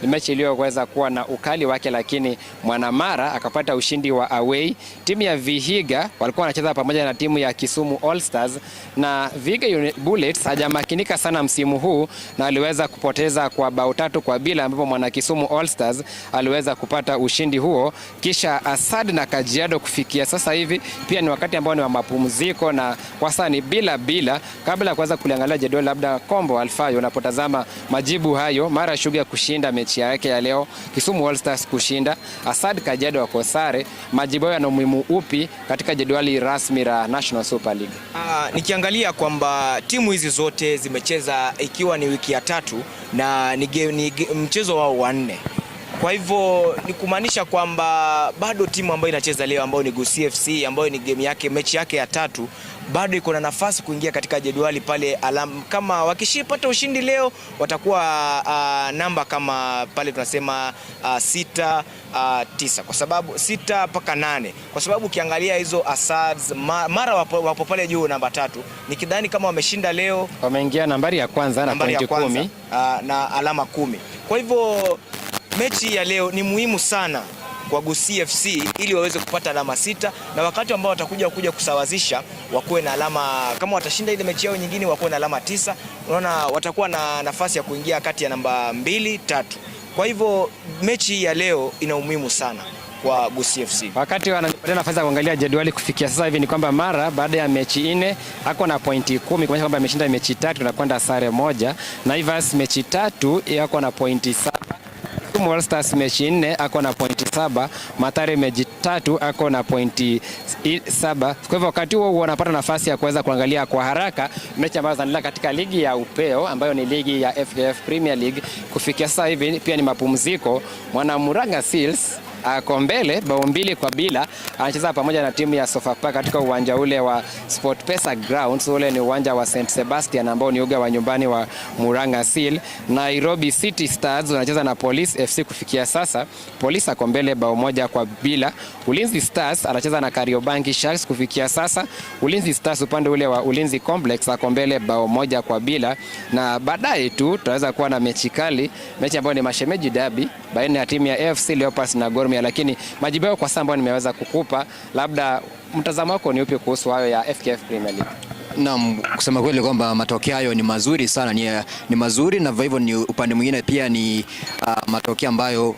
Ni mechi iliyoweza kuwa na ukali wake, lakini Mwanamara akapata ushindi wa away. Timu ya Vihiga walikuwa wanacheza pamoja na timu ya Kisumu All Stars, na Vihiga Bullets hajamakinika sana msimu huu na aliweza kupoteza kwa bao 3-2, ambapo mwana Kisumu All Stars aliweza kupata ushindi huo. Kisha Asad na Kajiado kufikia sasa hivi pia ni wakati ambao ni wa mapumziko, na kwa sasa ni 2-2. Kabla ya kuanza kuliangalia jedwali, labda Kombo Alfayo, unapotazama majibu hayo, Mara Sugar kushinda mechi yake ya leo, Kisumu All Stars kushinda, Asad Kajiado wako sare, majibu hayo yana umuhimu upi katika jedwali rasmi la National Super League? Nikiangalia kwamba timu hizi zote zimecheza ikiwa ni wiki ya 3 na ni mchezo wao wa 4. Kwa hivyo ni kumaanisha kwamba bado timu ambayo inacheza leo ambayo ni Gusii FC ambayo ni game yake, mechi yake ya 3, bado iko na nafasi kuingia katika jedwali pale alam, kama wakishipata ushindi leo watakuwa namba kama pale tunasema 6 9, kwa sababu 6 mpaka 8, kwa sababu ukiangalia hizo Asads mara wapo pale juu namba 3, nikidhani kama wameshinda leo wameingia nambari ya kwanza na pointi 10 na alama 10. Kwa hivyo mechi ya leo ni muhimu sana kwa Gusii FC ili waweze kupata alama 6, na wakati ambao watakuja kuja kusawazisha wakuwe na alama, kama watashinda ile mechi yao nyingine wakuwe na alama 9. Unaona watakuwa na nafasi ya kuingia kati ya namba 2, 3. Kwa hivyo mechi ya leo ina umuhimu sana kwa Gusii FC. Wakati wananipatia nafasi ya kuangalia jedwali kufikia sasa hivi ni kwamba Mara baada ya mechi 4 ako na pointi 10, kumaanisha kwamba ameshinda mechi 3 na kwenda sare 1. Naivas mechi 3 yako na pointi 7. Kisumu All Stars mechi 4 ako na pointi 7, Mathare mechi 3 ako na pointi 7. Kwa hivyo wakati huo wanapata nafasi ya kuweza kuangalia kwa haraka mechi ambazo zinaendelea katika ligi ya upeo ambayo ni ligi ya FKF Premier League. Kufikia sasa hivi pia ni mapumziko. Mwana Murang'a Seals ako mbele bao 2-0, anacheza pamoja na timu ya Sofapaka katika uwanja ule wa SportPesa Grounds. Ule ni uwanja wa St Sebastian ambao ni uga wa nyumbani wa Murang'a Seal. Nairobi City Stars wanacheza na Police FC. Kufikia sasa Police ako mbele bao 1-0. Ulinzi Stars anacheza na Kariobangi Sharks. Kufikia sasa Ulinzi Stars upande ule wa Ulinzi Complex ako mbele bao 1-0, na baadaye tu tutaweza kuwa na mechi kali, mechi ambayo ni mashemeji derby baina ya timu ya AFC Leopards na Gor Mahia. Lakini majibu yao kwa sasa ambayo nimeweza kukupa, labda mtazamo wako ni upi kuhusu hayo ya FKF Premier League? Naam, kusema kweli kwamba matokeo hayo ni mazuri sana, ni mazuri, na hivyo ni upande mwingine pia ni matokeo ambayo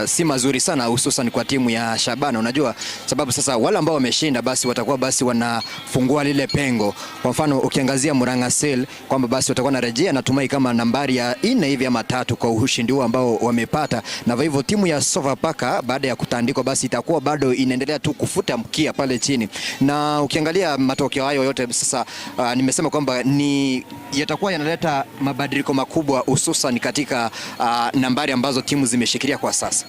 si mazuri sana hususan kwa timu ya Shabana. Unajua sababu sasa wale ambao wameshinda basi watakuwa basi wanafungua lile pengo. Kwa mfano ukiangazia Murang'a Seal kwamba basi watakuwa narejea natumai kama nambari ya 4 hivi ama 3 kwa ushindi huo ambao wamepata, na hivyo timu ya Sofapaka baada ya kutandikwa basi itakuwa bado inaendelea tu kufuta mkia pale chini. Na ukiangalia matokeo hayo yote sasa, nimesema kwamba ni yatakuwa yanaleta mabadiliko makubwa hususan katika nambari ambazo timu zimeshikilia kwa sasa.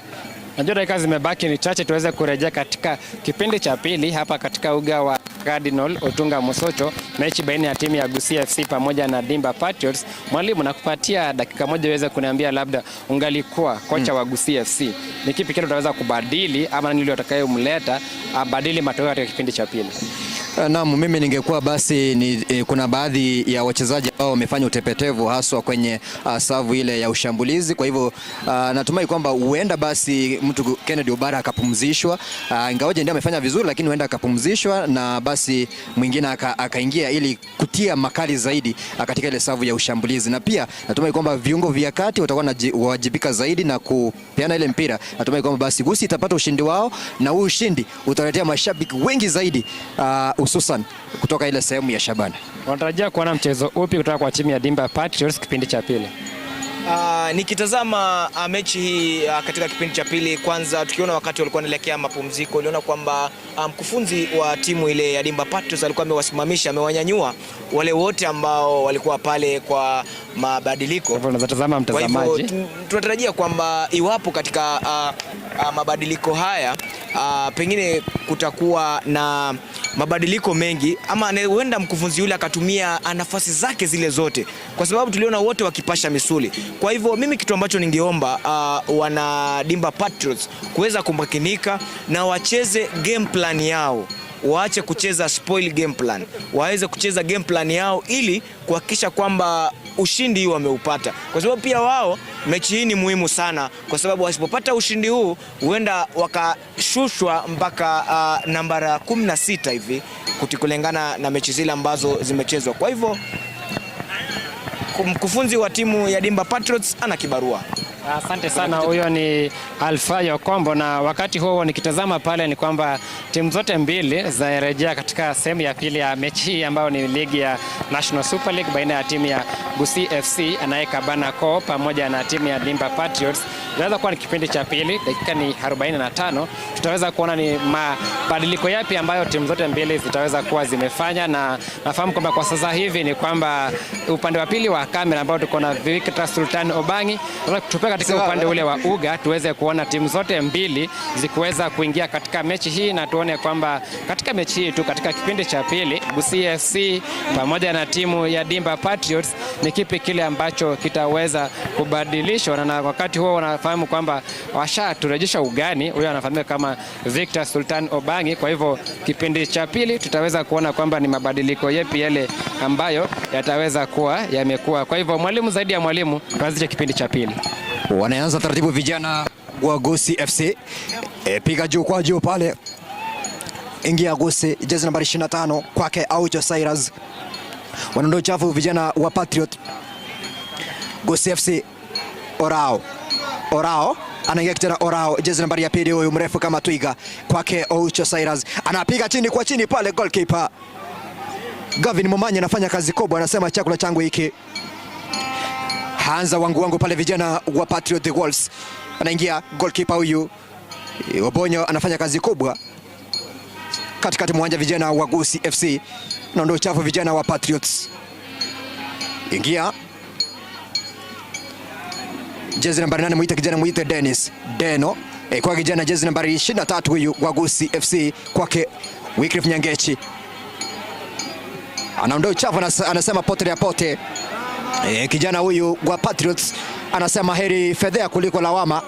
Najua dakika zimebaki ni chache tuweze kurejea katika kipindi cha pili hapa katika uga wa Cardinal Otunga Mosocho, mechi baina ya timu ya Gusii FC pamoja na Dimba Patriots. Mwalimu, nakupatia dakika moja uweze kuniambia labda ungalikuwa kocha wa Gusii FC, ni kipi kile utaweza kubadili ama nani utakayemleta abadili matokeo katika kipindi cha pili? Naam, mimi ningekuwa basi ni, kuna baadhi ya wachezaji ambao wamefanya utepetevu haswa kwenye savu ile ya ushambulizi. Kwa hivyo natumai kwamba huenda basi mtu Kennedy Obara akapumzishwa, ingawaje ndiye amefanya vizuri, lakini huenda akapumzishwa na basi mwingine akaingia ili kutia makali zaidi katika ile savu ya ushambulizi, na pia natumai kwamba viungo vya kati watakuwa wajibika zaidi na kupeana ile mpira. Natumai kwamba basi Gusii itapata ushindi wao na huu ushindi utaletea mashabiki wengi zaidi hususan kutoka ile sehemu ya Shabana. Unatarajia kuona mchezo upi kutoka kwa timu ya Dimba Patriots kipindi cha pili? Nikitazama mechi hii katika kipindi cha pili, kwanza tukiona wakati walikuwa wanaelekea mapumziko, uliona kwamba mkufunzi wa timu ile ya Dimba Patriots alikuwa amewasimamisha, amewanyanyua wale wote ambao walikuwa pale kwa mabadiliko. Kwa hivyo unaweza tazama Kwa hivyo mtazamaji. tunatarajia kwamba iwapo katika mabadiliko haya pengine kutakuwa na mabadiliko mengi, ama huenda mkufunzi yule akatumia nafasi zake zile zote, kwa sababu tuliona wote wakipasha misuli. Kwa hivyo mimi kitu ambacho ningeomba wana Dimba Patriots kuweza kumakinika na wacheze game plan yao, waache kucheza spoil game plan, waweze kucheza game plan yao ili kuhakikisha kwamba ushindi huu wameupata, kwa sababu pia wao mechi hii ni muhimu sana, kwa sababu wasipopata ushindi huu huenda wakashushwa mpaka nambara 16 hivi kulingana na mechi zile ambazo zimechezwa. Kwa hivyo mkufunzi wa timu ya Dimba Patriots ana kibarua. Asante sana, huyo ni Alfayo Kombo. Na wakati huo nikitazama pale ni kwamba timu zote mbili zinarejea katika sehemu ya pili ya mechi hii ambayo ni ligi ya National Super League baina ya timu ya Gusii FC anayekabana ko pamoja na timu ya Dimba Patriots. Inaweza kuwa ni kipindi cha pili, dakika ni 45. Tutaweza kuona ni mabadiliko yapi ambayo timu zote mbili zitaweza kuwa zimefanya, na nafahamu kwamba kwa sasa hivi ni kwamba upande wa pili wa kamera ambao tuko na Victor Sultan Obangi, tupea katika upande ule wa uga tuweze kuona timu zote mbili zikiweza kuingia katika mechi hii, na tuone kwamba katika mechi hii tu katika kipindi cha pili Gusii FC pamoja na timu ya Dimba Patriots ni kipi kile ambacho kitaweza kubadilishwa, na wakati huo wanafahamu kwamba washaturejesha ugani, huyo anafahamika kama Victor Sultan Obangi. Kwa hivyo kipindi cha pili tutaweza kuona kwamba ni mabadiliko yepi yale ambayo yataweza kuwa yamekuwa. Kwa hivyo mwalimu zaidi ya mwalimu, tuanzishe kipindi cha pili. Wanaanza taratibu vijana wa Gusii FC. Piga juu kwa juu pale, ingia Gusii, jezi nambari 25 kwake Aucho Cyrus. Wanaondoa uchafu vijana wa Patriot. Gusii FC, Orao. Orao anaingia kijana Orao, jezi nambari ya pili, huyu mrefu kama twiga, kwake Aucho Cyrus, anapiga chini kwa chini pale, goalkeeper Gavin Momanyi anafanya kazi kubwa, anasema chakula changu hiki. Haanza wangu wangu pale vijana wa Patriot the Wolves. Anaingia goalkeeper huyu Obonyo anafanya kazi kubwa katikati mwanja, vijana wa Gusii FC na ndio uchafu vijana wa Patriots. Ingia jezi nambari 8, muite kijana, muite Dennis Deno. Kwa kijana jezi nambari 23 huyu wa Gusii FC, kwake Wycliffe Nyangechi anaondoa uchafu, anasema pote ya pote. Kijana huyu wa Patriots anasema heri fedhea kuliko lawama.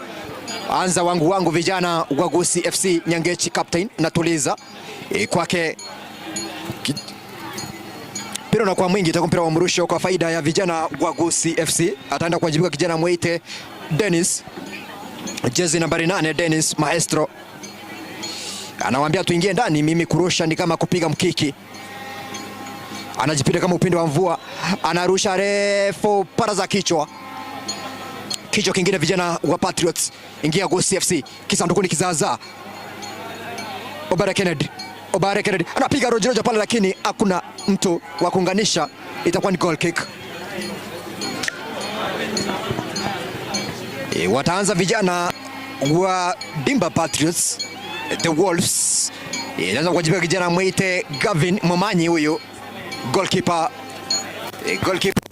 Anza wangu wangu vijana wa Gusii FC, Nyangechi captain natuliza kwake mpira unakuwa mwingi, itakuwa mpira wa mrusho kwa faida ya vijana wa Gusii FC. Ataenda kuwajibika kijana mwite Dennis, jezi nambari 8, Dennis Maestro anawaambia tuingie ndani, mimi kurusha ni kama kupiga mkiki. Anajipinda kama upinde wa mvua, anarusha refu para za kichwa, kichwa kingine vijana wa Patriots. Ingia Gusii FC, kisandukuni kizaazaa. Obare Kennedy, Obare Kennedy anapiga rojo pale, lakini hakuna mtu wa kuunganisha, itakuwa ni goal kick. Wataanza vijana wa Dimba Patriots, the Wolves. Inaanza kuwajibika kijana mwite Gavin Momanyi, huyu goalkeeper, goalkeeper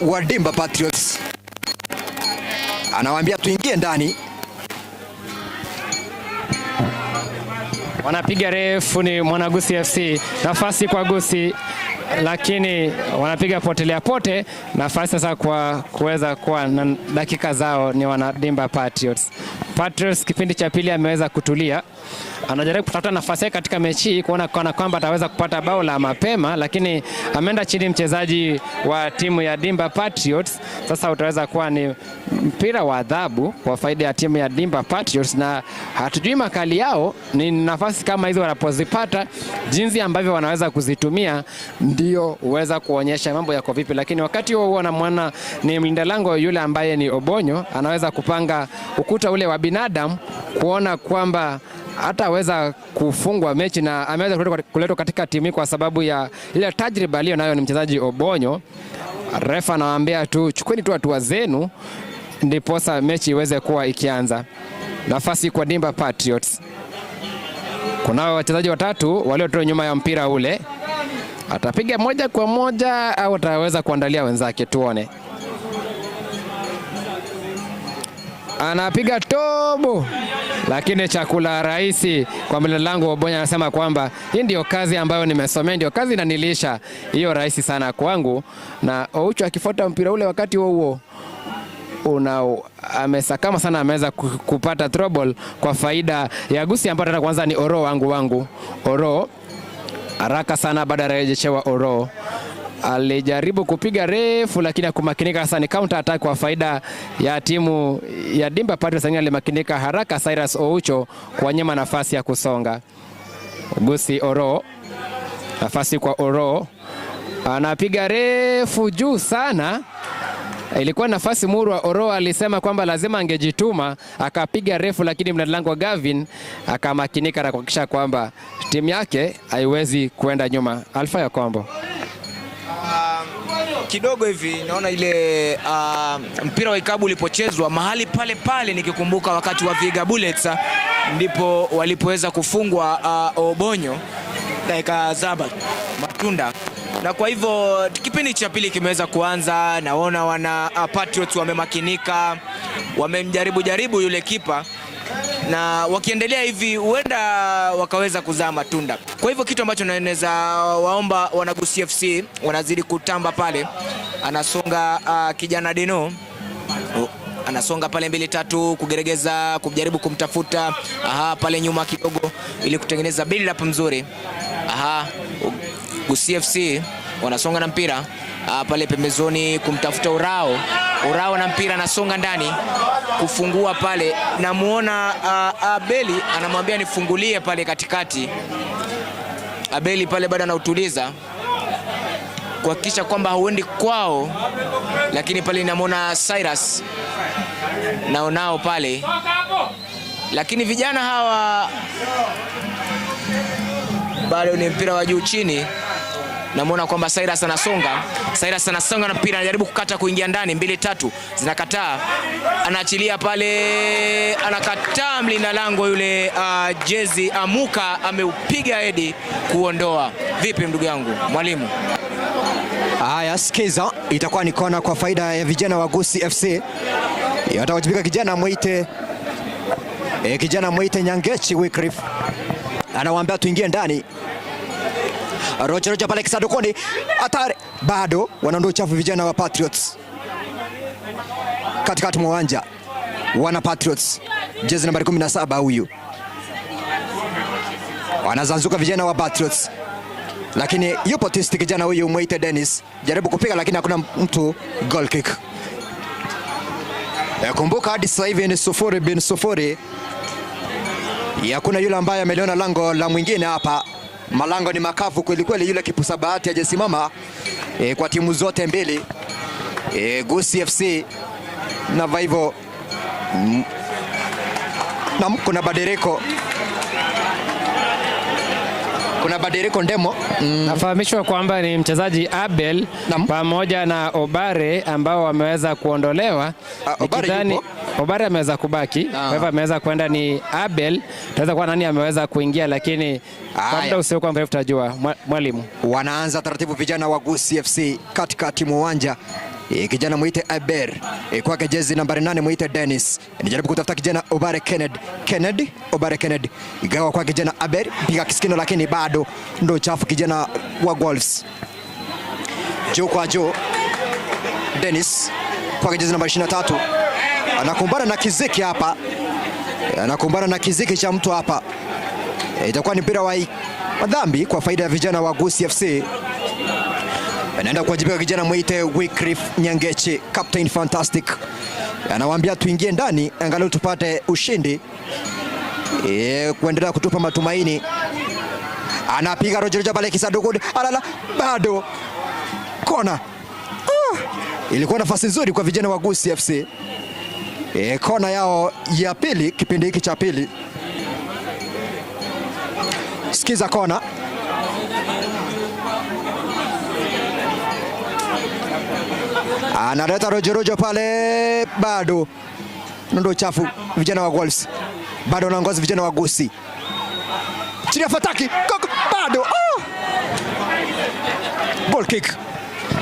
wa Dimba Patriots Anawaambia tuingie ndani. Wanapiga refu ni Mwanagusi FC, nafasi kwa Gusi, lakini wanapiga potelea pote. Nafasi sasa kwa kuweza kuwa na dakika zao ni wanadimba Patriots. Patriots kipindi cha pili ameweza kutulia, anajaribu kutafuta nafasi yake katika mechi hii kuona kana kwamba ataweza kupata bao la mapema, lakini ameenda chini mchezaji wa timu ya Dimba Patriots. Sasa utaweza kuwa ni mpira wa adhabu kwa faida ya timu ya Dimba Patriots, na hatujui makali yao ni nafasi kama hizo wanapozipata, jinsi ambavyo wanaweza kuzitumia ndio huweza kuonyesha mambo yako vipi. Lakini wakati huo huo namwona ni mlinda lango yule ambaye ni Obonyo anaweza kupanga ukuta ule wa binadamu kuona kwamba hataweza kufungwa mechi, na ameweza kuletwa katika timu kwa sababu ya ile tajriba aliyo nayo ni mchezaji Obonyo. Refa anawaambia tu chukueni tu hatua zenu ndiposa mechi iweze kuwa ikianza. Nafasi kwa Dimba Patriots. Kunao wachezaji watatu waliotoa nyuma ya mpira ule. Atapiga moja kwa moja au ataweza kuandalia wenzake, tuone. Anapiga tobo, lakini chakula rahisi kwa mlinda lango Obonya. Anasema kwamba hii ndio kazi ambayo nimesomea, ndio kazi inanilisha, hiyo rahisi sana kwangu. Na Oucho akifuata mpira ule wakati huo huo amesakama sana, ameweza kupata trouble kwa faida ya Gusi, ambayo tena kwanza ni Oro wangu Oro haraka sana, baada ya rejeshewa Oro alijaribu kupiga refu lakini hakumakinika. Sasa ni counter attack kwa faida ya timu ya Dimba Patriots, alimakinika haraka Cyrus Oucho kuwanyima nafasi ya kusonga. Gusi Oro, nafasi kwa Oro, anapiga refu juu sana. Ilikuwa nafasi murwa. Oro alisema kwamba lazima angejituma, akapiga refu, lakini mlinda lango Gavin akamakinika na kuhakikisha kwamba timu yake haiwezi kwenda nyuma. Alfa ya Kombo. Kidogo hivi naona ile mpira wa ikabu ulipochezwa mahali pale pale, nikikumbuka wakati wa Viga Bullets ndipo walipoweza kufungwa Obonyo dakika 7 matunda. Na kwa hivyo kipindi cha pili kimeweza kuanza, naona wana Patriots wamemakinika, wamemjaribu jaribu yule kipa, na wakiendelea hivi huenda wakaweza kuzaa matunda. Kwa hivyo kitu ambacho naweza waomba wana Gusii FC, wanazidi kutamba pale. Anasonga kijana Deno anasonga pale 2-3 kugeregeza, kujaribu kumtafuta pale nyuma kidogo ili kutengeneza build up mzuri. Gusii FC wanasonga na mpira pale pembezoni kumtafuta Urao. Urao na mpira anasonga ndani kufungua pale, namuona Abeli anamwambia nifungulie pale katikati. Abeli pale bado anautuliza kuhakikisha kwamba hauendi kwao, lakini pale namuona Cyrus naonao pale, lakini vijana hawa bado ni mpira wa juu chini. Namuona kwamba Cyrus anasonga. Cyrus anasonga na mpira, anajaribu kukata kuingia ndani, 2-3 zinakataa. Anaachilia pale, anakataa mlinda lango yule jezi Amuka ameupiga hedi kuondoa. Vipi ndugu yangu mwalimu? Haya, sikiza, itakuwa ni kona kwa faida ya vijana wa Gusii FC. Atawajibika kijana mwite kijana mwite Nyangechi Wycliffe. Anawaambia tuingie ndani. Rocha rocha pale kisadukoni, hatari, bado wanaondoa uchafu vijana wa Patriots. Katikati mwa uwanja wana Patriots, jezi nambari 17 huyu. Wanazanzuka vijana wa Patriots, lakini yupo tisti kijana huyu mwite Dennis, jaribu kupiga lakini hakuna mtu, goal kick. Kumbuka hadi sasa hivi ni 0-0. Hakuna yule ambaye ameliona lango la mwingine hapa. Malango ni makavu kweli kweli, yule kipusa bahati hajasimama kwa timu zote mbili, Gusii FC na Vaivo. Na kuna badiliko. Kuna badiliko Ndemo. Nafahamishwa kwamba ni mchezaji Abel pamoja na Obare ambao wameweza kuondolewa. Obare yupo? Obare ameweza kubaki. Kwa hivyo ameweza kwenda ni Abel. Tunaweza kuwa nani ameweza kuingia, lakini kwa muda usiokuwa mrefu tutajua. Mwalimu. Wanaanza taratibu vijana wa Gusii FC katikati mwa uwanja. Kijana muite Aber kwake jezi nambari 8 muite Dennis. Anajaribu kutafuta kijana Obare Kennedy. Kennedy, Obare Kennedy. Igawa kwa kijana Aber, piga kisikino lakini bado ndo chafu kijana wa Wolves. Juu kwa juu. Dennis kwa jezi nambari 23 anakumbana na kiziki hapa, anakumbana na kiziki cha mtu hapa. Itakuwa ni mpira wa dhambi kwa faida ya vijana wa Gusii FC. Anaenda kuwajibika kijana mwite Wycliffe Nyangechi, Captain Fantastic. Anawaambia tuingie ndani angalau tupate ushindi, kuendelea kutupa matumaini. Anapiga rojo pale kisanduku, alala, bado kona. Ilikuwa nafasi nzuri kwa vijana wa Gusii FC. Kona yao ya pili kipindi hiki cha pili. Sikiza kona. Analeta rojo pale, bado ndo chafu vijana wa Wolves. Bado wanaongoza vijana wa Gusii. Chini ya Fataki, bado. Oh! Goal kick.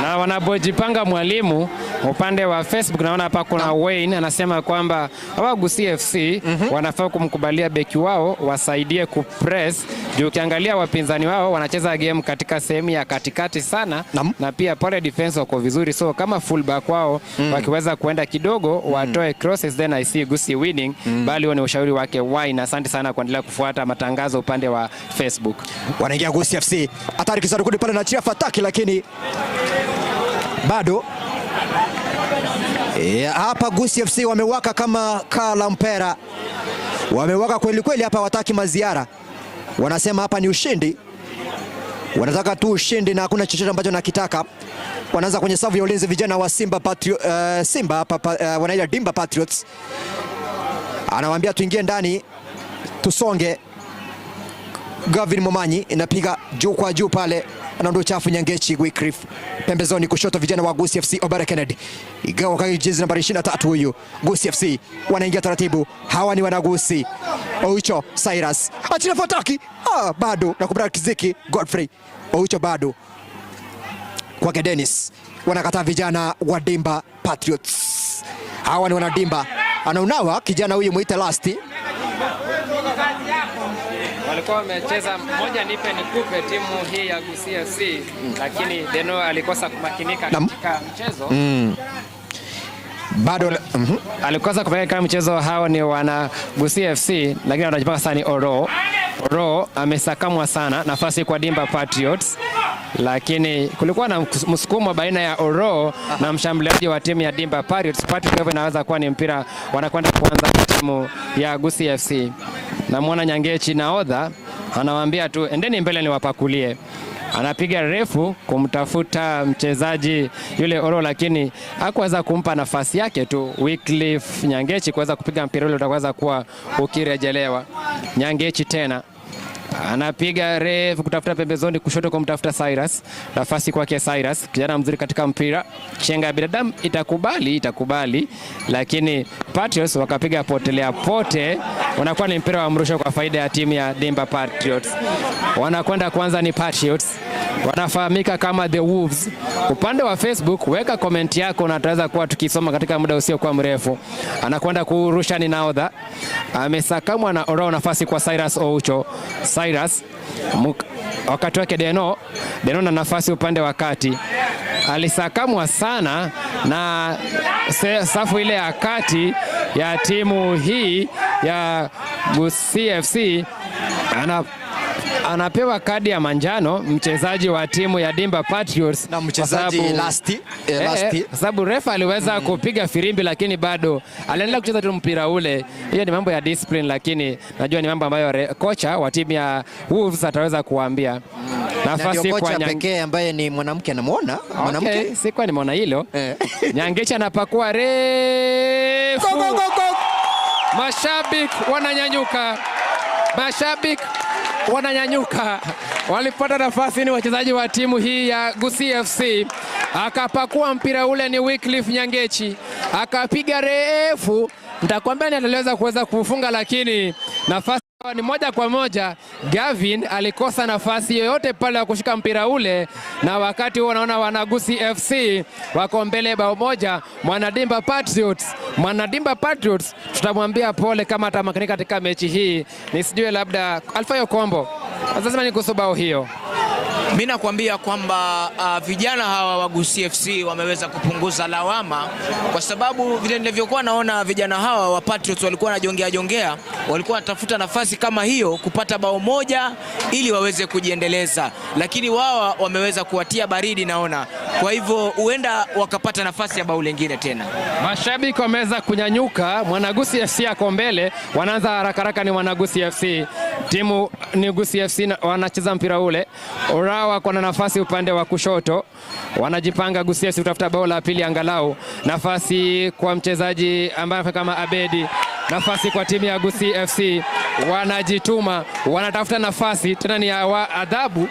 Na wanapojipanga mwalimu upande wa Facebook naona hapa kuna Wayne anasema kwamba hawa Gusii FC wanafaa kumkubalia beki wao wasaidie kupress, juu ukiangalia wapinzani wao wanacheza game katika sehemu ya katikati sana na pia pale defense wako vizuri, so kama fullback wao wakiweza kuenda kidogo watoe crosses, then I see Gusii winning. Bali huo ni ushauri wake Wayne. Asante sana kuendelea kufuata matangazo upande wa Facebook. Wanaingia Gusii FC, hatari kisanduku pale na chia Fataki, lakini bado hapa Gusii FC wamewaka kama kaa la mpera, wamewaka kweli kweli hapa, wataki maziara, wanasema hapa ni ushindi, wanataka tu ushindi na hakuna chochote ambacho nakitaka. Wanaanza kwenye safu ya ulinzi vijana wa Simba Simba hapa wanaita Dimba Patriots, anawaambia tuingie ndani tusonge. Gavin Momanyi inapiga juu kwa juu pale, anaondoa chafu Nyangechi Wycliffe pembezoni kushoto, vijana wa Gusii FC Obare Kennedy igawa kwa jezi nambari 23 huyu. Gusii FC wanaingia taratibu, hawa ni wanagusi. Oucho Cyrus achina Fataki, bado na kubra Kiziki Godfrey Oucho bado kwake Dennis, wanakataa vijana wa Dimba Patriots, hawa ni wanadimba. Anaunawa kijana huyu muite Lasti. Walikuwa wamecheza moja nipe nikupe timu hii ya Gusii FC, lakini Deno alikosa kumakinika katika mchezo. Bado alikosa kumakinika mchezo. Hao ni wana Gusii FC, lakini wanajipanga sana ni Oro. Oro amesakamwa sana, nafasi kwa Dimba Patriots, lakini kulikuwa na msukumo baina ya Oro na mshambuliaji wa timu ya Dimba Patriots. Patrick inaweza kuwa ni mpira wanakwenda kuanza timu ya Gusii FC. Namuona Nyangechi nahodha anawaambia tu endeni mbele niwapakulie. Anapiga refu kumtafuta mchezaji yule Oro, lakini hakuweza kumpa nafasi yake tu Wycliffe Nyangechi kuweza kupiga mpira ule utaweza kuwa ukirejelewa. Nyangechi tena anapiga refu kutafuta pembezoni kushoto kumtafuta Cyrus. Nafasi kwake Cyrus, kijana mzuri katika mpira. Chenga ya binadamu itakubali, lakini Patriots wakapiga potelea pote. Unakuwa ni mpira wa mrusho kwa faida ya timu ya Dimba Patriots. Wanakwenda kwanza ni Patriots, wanafahamika kama The Wolves. Upande wa Facebook weka comment yako na tutaweza kuwa tukisoma katika muda usiokuwa mrefu. Anakwenda kurusha ni nahodha, amesakamwa na Oro, nafasi kwa Cyrus Oucho. Cyrus wakati wake Deno na nafasi upande wa kati, alisakamwa sana na safu ile ya kati ya timu hii ya Gusii FC. Anapewa kadi ya manjano mchezaji wa timu ya Dimba Patriots na mchezaji Lasti. Sababu refa aliweza kupiga firimbi, lakini bado aliendelea kucheza tu mpira ule. Hiyo ni mambo ya discipline, lakini najua ni mambo ambayo kocha wa timu ya Wolves ataweza kuambia. Nafasi kwa kocha pekee ambaye ni mwanamke anamuona mwanamke. Okay, sikuwa nimeona hilo. Nyangechi anapakua refu. Go, go, go, go. Mashabiki wananyanyuka. Mashabiki wananyanyuka. Walipata nafasi ni wachezaji wa timu hii ya Gusii FC. Akapakua mpira ule ni Wycliffe Nyangechi, akapiga refu. Nitakwambia ni ataweza kuweza kufunga, lakini nafasi Ni moja kwa moja Gavin alikosa nafasi yoyote pale ya kushika mpira ule, na wakati huo naona Wanagusi FC wako mbele bao moja. Mwanadimba Patriots tutamwambia pole kama atamakinika katika mechi hii. Nisijue labda Alfayo Kombo, sasa ni kuhusu bao hiyo. Mimi nakwambia kwamba vijana hawa wa Gusii FC wameweza kupunguza lawama, kwa sababu vile nilivyokuwa naona vijana hawa wa Patriots walikuwa wanajongea jongea, walikuwa wanatafuta nafasi kama hiyo kupata bao moja ili waweze kujiendeleza, lakini wao wameweza kuwatia baridi naona. Kwa hivyo huenda wakapata nafasi ya bao lingine tena. Mashabiki wameweza kunyanyuka. Mwanagusi FC ako mbele, wanaanza haraka haraka. Ni Mwanagusi FC, timu ni Gusii FC wanacheza mpira ule. Orawa kwa nafasi upande wa kushoto, wanajipanga Gusii FC kutafuta bao la pili angalau. Nafasi kwa mchezaji ambaye kama Abedi, nafasi kwa timu ya Gusii FC, wanajituma, wanatafuta nafasi tena, ni adhabu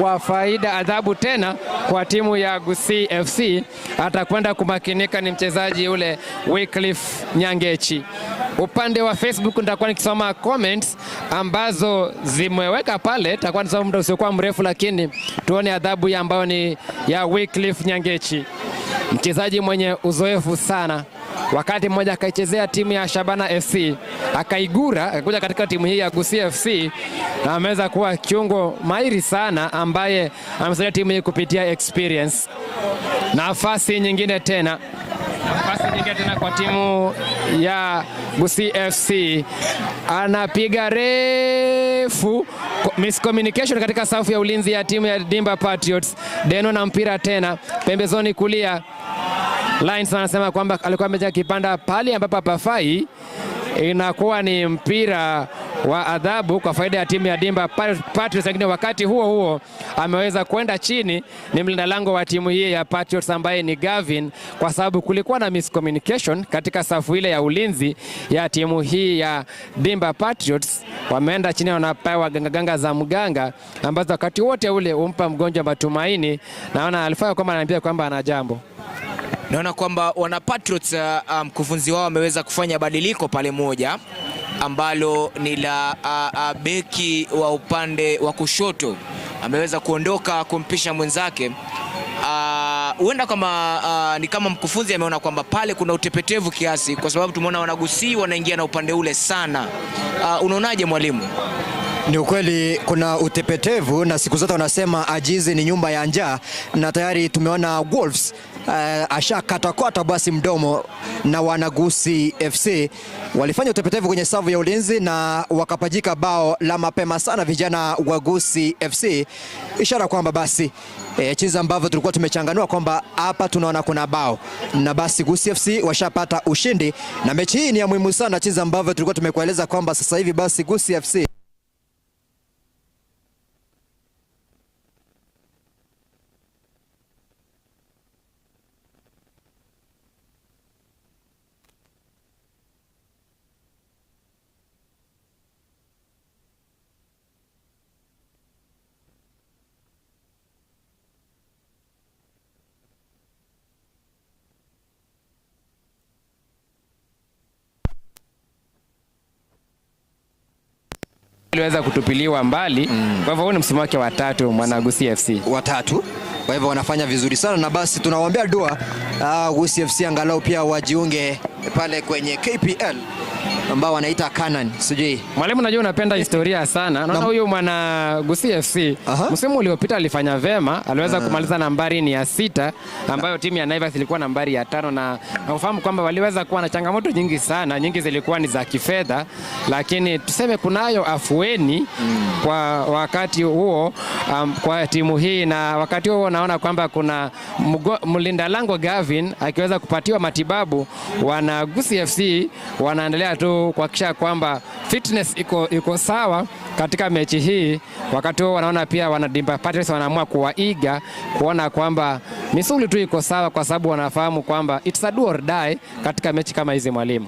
kwa faida, adhabu tena kwa timu ya Gusii FC. Atakwenda kumakinika ni mchezaji ule Wycliffe Nyangechi. Upande wa Facebook nitakuwa nikisoma comments ambazo zimeweka pale, nitakuwa nisoma muda usiokuwa mrefu, lakini tuone adhabu ya ambayo ni ya Wycliffe Nyangechi, mchezaji mwenye uzoefu sana. Wakati mmoja akaichezea timu ya Shabana FC akaigura, akakuja katika timu hii ya Gusii FC na ameweza kuwa kiungo mahiri sana ambaye amesaidia timu hii kupitia experience. Nafasi nyingine tena kwa timu ya Gusii FC, anapiga refu, miscommunication katika safu ya ulinzi ya timu ya Dimba Patriots. Deno na mpira tena pembezoni kulia. Lines anasema kwamba alikuwa ameja kipanda pale ambapo hapafai, inakuwa ni mpira wa adhabu kwa faida ya timu ya Dimba Patriots. Lakini wakati huo huo ameweza kwenda chini ni mlinda lango wa timu hii ya Patriots ambaye ni Gavin, kwa sababu kulikuwa na miscommunication katika safu ile ya ulinzi ya timu hii ya Dimba Patriots. Wameenda chini, wanapewa gangaganga za mganga ambazo wakati wote ule umpa mgonjwa matumaini. Naona Alfayo kwamba ananiambia kwamba ana jambo. Naona kwamba wana Patriots mkufunzi wao ameweza kufanya badiliko pale moja ambalo ni la beki wa upande wa kushoto ameweza kuondoka kumpisha mwenzake. Huenda kama ni kama mkufunzi ameona kwamba pale kuna utepetevu kiasi, kwa sababu tumeona Wanagusii wanaingia na upande ule sana. Unaonaje mwalimu? Ni ukweli kuna utepetevu, na siku zote wanasema ajizi ni nyumba ya njaa, na tayari tumeona Wolves ashakatakata basi mdomo na Wanagusi FC walifanya utepetevu kwenye safu ya ulinzi na wakapajika bao la mapema sana vijana wa Gusii FC, ishara kwamba basi chizi ambavyo tulikuwa tumechanganua kwamba hapa tunaona kuna bao, na basi Gusii FC washapata ushindi, na mechi hii ni ya muhimu sana, chizi ambavyo tulikuwa tumekueleza kwamba sasa hivi basi Gusii FC iliweza kutupiliwa mbali. Kwa hivyo huu ni msimu wake wa tatu Mwanagusi FC. Watatu. Kwa hivyo wanafanya vizuri sana, na basi tunawaombea dua Gusii FC angalau pia wajiunge pale kwenye KPL ambao wanaita Canon, sijui. Mwalimu, najua unapenda historia sana. Naona huyu mwana Gusii FC msimu uliopita alifanya vema, aliweza kumaliza nambari ni ya 6 ambayo timu ya Naivas ilikuwa nambari ya 5, na ufahamu kwamba waliweza kuwa na changamoto nyingi sana, nyingi zilikuwa ni za kifedha, lakini tuseme kunayo afueni kwa wakati huo kwa timu hii. Na wakati huo naona kwamba kuna mlinda lango Gavin akiweza kupatiwa matibabu, wana Gusii FC wanaendelea tu kuhakikisha kwamba fitness iko sawa katika mechi hii. Wakati huo wanaona pia wana Dimba Patriots wanaamua kuwaiga kuona kwamba Misuli tu iko sawa, kwa sababu wanafahamu kwamba it's a do or die katika mechi kama hizi, mwalimu.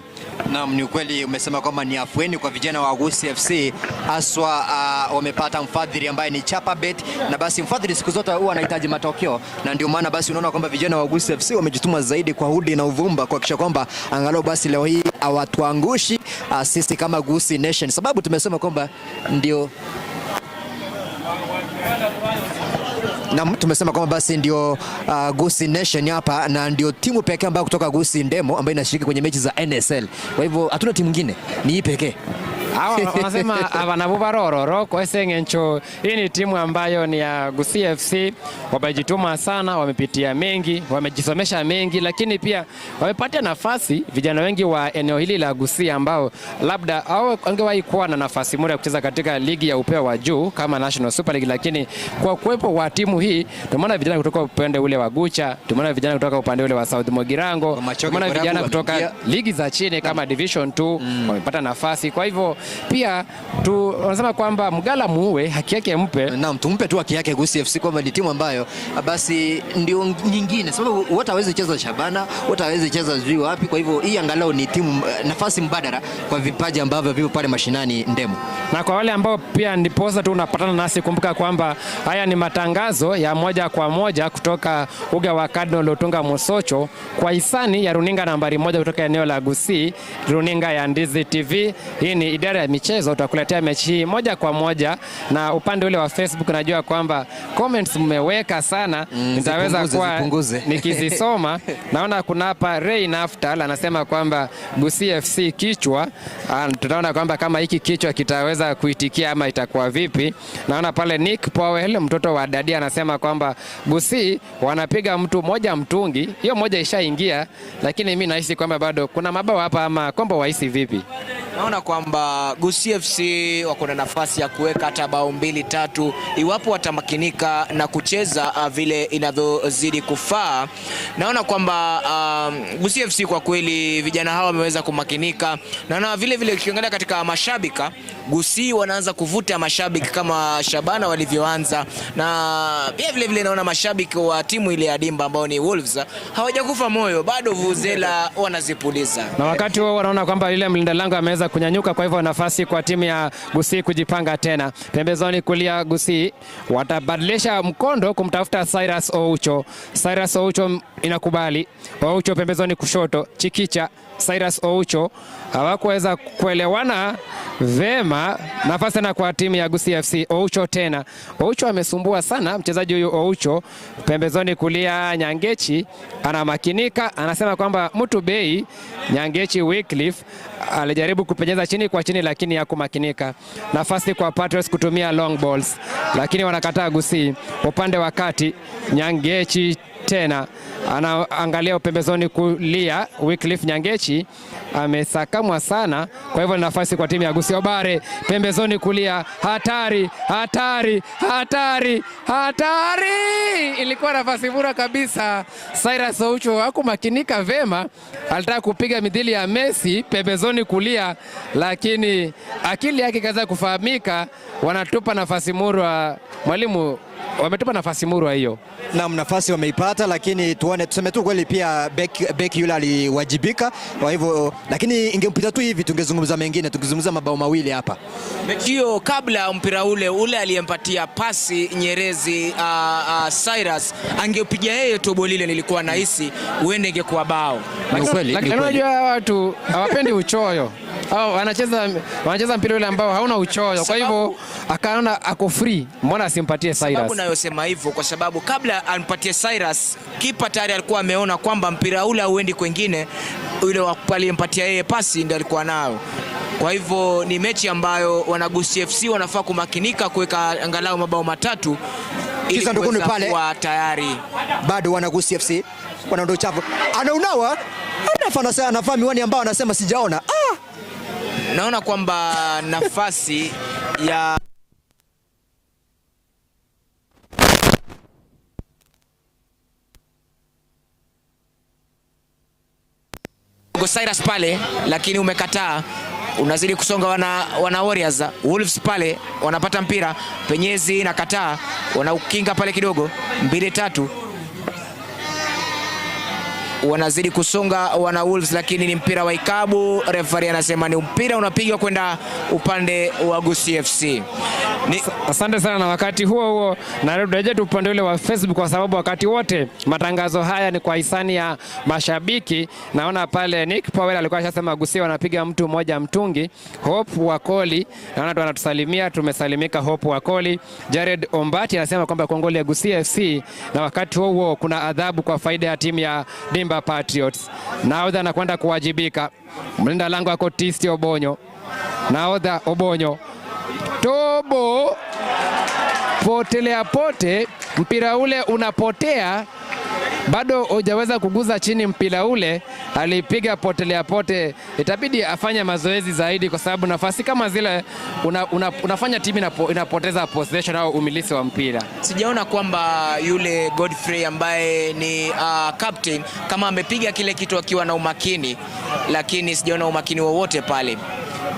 Naam, ni ukweli umesema kwamba ni afueni kwa vijana wa Gusii FC haswa. Wamepata mfadhili ambaye ni Chapabet, na basi mfadhili siku zote huwa anahitaji matokeo, na ndio maana basi unaona kwamba vijana wa Gusii FC wamejituma zaidi kwa hudi na uvumba kuhakikisha kwamba angalau basi leo hii hawatuangushi sisi kama Gusii Nation, sababu tumesema kwamba ndio na tumesema kwamba basi ndio Gusii Nation hapa na ndio timu pekee ambayo kutoka Gusii Ndemo ambayo inashiriki kwenye mechi za NSL. Kwa hivyo hatuna timu nyingine, ni hii pekee. Hawa wanasema abana barororo kwa eseng'encho. Hii ni timu ambayo ni ya Gusii FC, wamejituma sana, wamepitia mengi, wamejisomesha mengi, lakini pia wamepatia nafasi vijana wengi wa eneo hili la Gusii ambao labda hawangewahi kuwa na nafasi mura ya kucheza katika ligi ya upeo wa juu kama National Super League, lakini kwa kuwepo wa timu hii tumeona vijana kutoka upande ule wa Gucha, tumeona vijana kutoka upande ule wa South Mogirango, Machoke tumeona vijana Borabu kutoka wameingia. ligi za chini kama Division 2 wamepata nafasi. Kwa hivyo pia tu wanasema kwamba mgala muue haki yake mpe. Naam, tumpe tu haki yake Gusii FC kwamba ni timu ambayo basi ndio nyingine, sababu wote hawezi cheza Shabana, wote hawezi cheza sijui wapi. Kwa hivyo hii angalau ni timu nafasi mbadala kwa vipaji ambavyo vipo pale mashinani Ndemo. Na kwa wale ambao pia ndiposa tu unapatana nasi, kumbuka kwamba haya ni matangazo ya moja kwa moja kutoka uga wa Cardinal Otunga Mosocho kwa hisani ya runinga nambari 1 kutoka eneo la Gusii, runinga ya Ndizi TV. Hii ni idara ya michezo, tutakuletea mechi hii moja kwa moja, na upande ule wa Facebook najua kwamba comments mmeweka sana, nitaweza zipunguze, kuwa zipunguze. nikizisoma. Naona kuna hapa Ray Naftal anasema kwamba Gusii FC kichwa. Tutaona kwamba kama hiki kichwa kitaweza kuitikia ama itakuwa vipi. Naona pale Nick Powell mtoto wa dadi anasema kwamba Gusii wanapiga mtu moja mtungi, hiyo moja ishaingia, lakini mimi nahisi kwamba bado kuna mabao hapa, ama kombo wahisi vipi? Naona kwamba Gusii FC wako na nafasi ya kuweka hata bao mbili tatu iwapo watamakinika na kucheza vile inavyozidi kufaa. Naona kwamba Gusii FC kwa kweli vijana hawa wameweza kumakinika. Naona vile vile ukiangalia katika mashabika, Gusii wanaanza kuvuta mashabiki kama Shabana walivyoanza, na pia vile vile naona mashabiki wa timu ile ya Dimba ambao ni Wolves hawajakufa moyo bado, vuvuzela wanazipuliza. Na wakati huo wanaona kwamba yule mlinda lango ameweza kunyanyuka, kwa hivyo nafasi kwa timu ya Gusii kujipanga tena. Pembezoni kulia Gusii watabadilisha mkondo kumtafuta Cyrus Oucho. Cyrus Oucho inakubali. Oucho pembezoni kushoto, Chikicha, Cyrus Oucho hawakuweza kuelewana vema. Nafasi tena kwa timu ya Gusii FC. Oucho tena. Oucho amesumbua sana mchezaji huyu Oucho. Pembezoni kulia Nyangechi anamakinika, anasema kwamba mtu bei Nyangechi Wycliffe alijaribu kupenyeza chini kwa chini, lakini hakumakinika. Nafasi kwa Patriots kutumia long balls, lakini wanakataa Gusii. Upande wa kati Nyangechi tena anaangalia pembezoni kulia, Wycliffe Nyangechi amesakamwa sana, kwa hivyo ni nafasi kwa timu ya Gusii. Obare pembezoni kulia, hatari hatari hatari hatari! Ilikuwa nafasi bora kabisa. Cyrus Oucho hakumakinika vema, alitaka kupiga midhili ya Messi pembezoni kulia, lakini akili yake ikaweza kufahamika. Wanatupa nafasi murwa, mwalimu, wametupa nafasi murwa hiyo. Naam, nafasi wameipata, lakini tuone, tuseme tu kweli pia beki yule aliwajibika. Kwa hivyo, lakini ingempita tu hivi tungezungumza mengine, tungezungumza mabao mawili hapa. Mechi hiyo kabla mpira ule ule aliyempatia pasi Nyerezi Cyrus angeupiga yeye tobo lile, nilikuwa nahisi huende ingekuwa bao. Ni ukweli, ni Lakini ukweli. unajua watu hawapendi uchoyo. Au wanacheza mpira ule ambao hauna uchoyo. Kwa hivyo akaona ako free, mbona asimpatie Sababu Cyrus? nayosema hivyo kwa sababu kabla ampatie Cyrus, kipa tayari alikuwa ameona kwamba mpira ule hauendi kwengine, yule aliyempatia yeye pasi ndio alikuwa nayo. Kwa hivyo ni mechi ambayo wanaGusii FC wanafaa kumakinika kuweka angalau mabao matatu ili Kisa Ndukuni kuweza pale. kuwa tayari. Bado wanaGusii FC wanaondoa uchafu, anaunawa, anafaa miwani ambao anasema sijaona. Naona kwamba nafasi ya Cyrus pale, lakini umekataa. Unazidi kusonga wana Warriors. Wolves pale wanapata mpira, penyezi inakataa, wanaukinga pale kidogo, 2-3. Wanazidi kusonga wana Wolves, lakini ni mpira wa ikabu. Referee anasema ni mpira unapigwa kwenda upande wa Gusii FC. Asante sana. Na wakati huo huo narejea tu upande ule wa Facebook, kwa sababu wakati wote matangazo haya ni kwa hisani ya mashabiki. Naona pale Nick Powell alikuwa ashasema Gusii wanapiga mtu mmoja mtungi. Hope Wakoli naona tu anatusalimia, tumesalimika Hope Wakoli. Jared Ombati anasema kwamba kongole ya Gusii FC, na wakati huo huo kuna adhabu kwa faida ya timu ya Dimba Patriots. Nahodha anakwenda kuwajibika, mlinda lango ako Tisti Obonyo, nahodha Obonyo Tobo potelea pote, mpira ule unapotea, bado hujaweza kuguza chini mpira ule, alipiga potelea pote. Itabidi afanye mazoezi zaidi, kwa sababu nafasi kama zile unafanya timu inapoteza possession au umilisi wa mpira. Sijaona kwamba yule Godfrey ambaye ni captain kama amepiga kile kitu akiwa na umakini, lakini sijaona umakini wowote pale.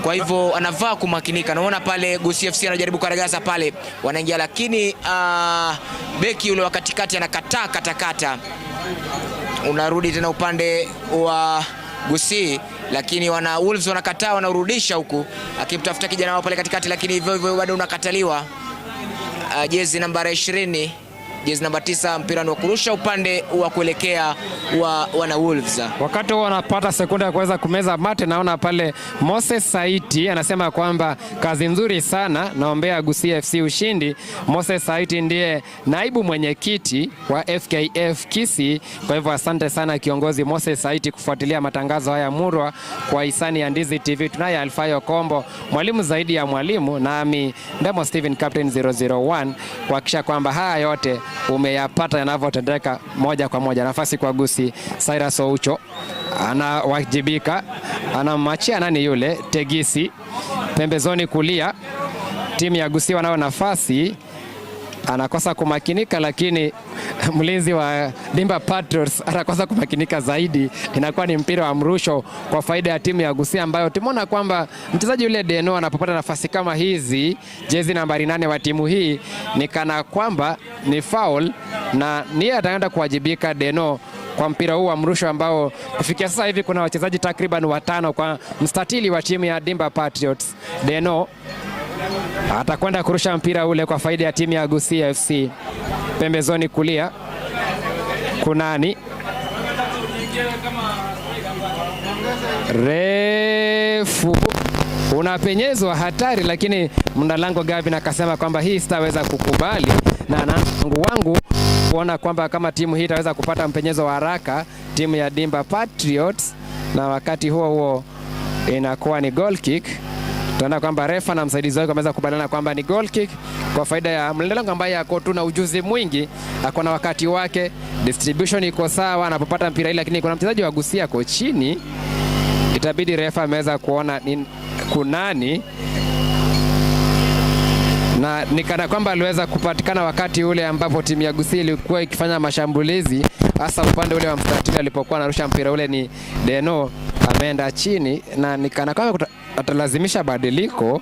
Kwa hivyo anavaa kumakinika. Naona pale Gusii FC anajaribu kugaragaza pale, wanaingia, lakini beki yule wa katikati anakataa katakata, unarudi tena upande wa Gusii, lakini wana Wolves wanakataa, wanaurudisha huku akimtafuta kijana wao pale katikati, lakini hivyo hivyo bado unakataliwa. Jezi nambari 20, jezi namba 9, mpira ni wa kurusha upande wa kuelekea wa wana Wolves. Wakati huo wanapata sekunde ya kuweza kumeza mate. Naona pale Moses Saiti anasema kwamba kazi nzuri sana, naombea Gusii FC ushindi. Moses Saiti ndiye naibu mwenyekiti wa FKF Kisii. Kwa hivyo asante sana kiongozi Moses Saiti kufuatilia matangazo haya murwa kwa hisani ya Ndizi TV. Tunaye Alfayo Kombo, mwalimu zaidi ya mwalimu, nami Ndemo Steven Captain 001 kuhakikisha kwamba haya yote umeyapata yanavyotendeka moja kwa moja. Nafasi kwa Gusii, Cyrus Oucho anawajibika, anamwachia nani yule Tegisi pembezoni kulia. Timu ya Gusii wanayo nafasi, anakosa kumakinika, lakini mlinzi wa Dimba Patriots anakosa kumakinika zaidi. Inakuwa ni mpira wa mrusho kwa faida ya timu ya Gusii ambayo tumeona kwamba mchezaji yule Deno anapopata nafasi kama hizi, jezi nambari 8 wa timu hii, ni kana kwamba ni foul na niye ataenda kuwajibika Deno kwa mpira huu wa mrusho ambao kufikia sasa hivi kuna wachezaji takriban watano kwa mstatili wa timu ya Dimba Patriots. Deno atakwenda kurusha mpira ule kwa faida ya timu ya Gusii FC. Pembezoni kulia kunani refu unapenyezwa hatari, lakini mlinda lango Gavin akasema kwamba hii sitaweza kukubali, na anaanza wangu kuona kwamba kama timu hii itaweza kupata mpenyezo wa haraka timu ya Dimba Patriots, na wakati huo huo inakuwa ni goal kick. Tunaona kwamba refa na msaidizi wake wameweza kukubaliana kwamba ni goal kick kwa faida ya mlinda lango ambaye ako tu na ujuzi mwingi, ako na wakati wake, distribution iko sawa anapopata mpira ile, lakini kuna mchezaji wa Gusii ako chini, itabidi refa ameweza kuona ni kunani na ni kana kwamba aliweza kupatikana wakati ule ambapo timu ya Gusii ilikuwa ikifanya mashambulizi hasa upande ule wa mstatili alipokuwa anarusha mpira ule, ni Deno ameenda chini na ni kana kwamba atalazimisha badiliko,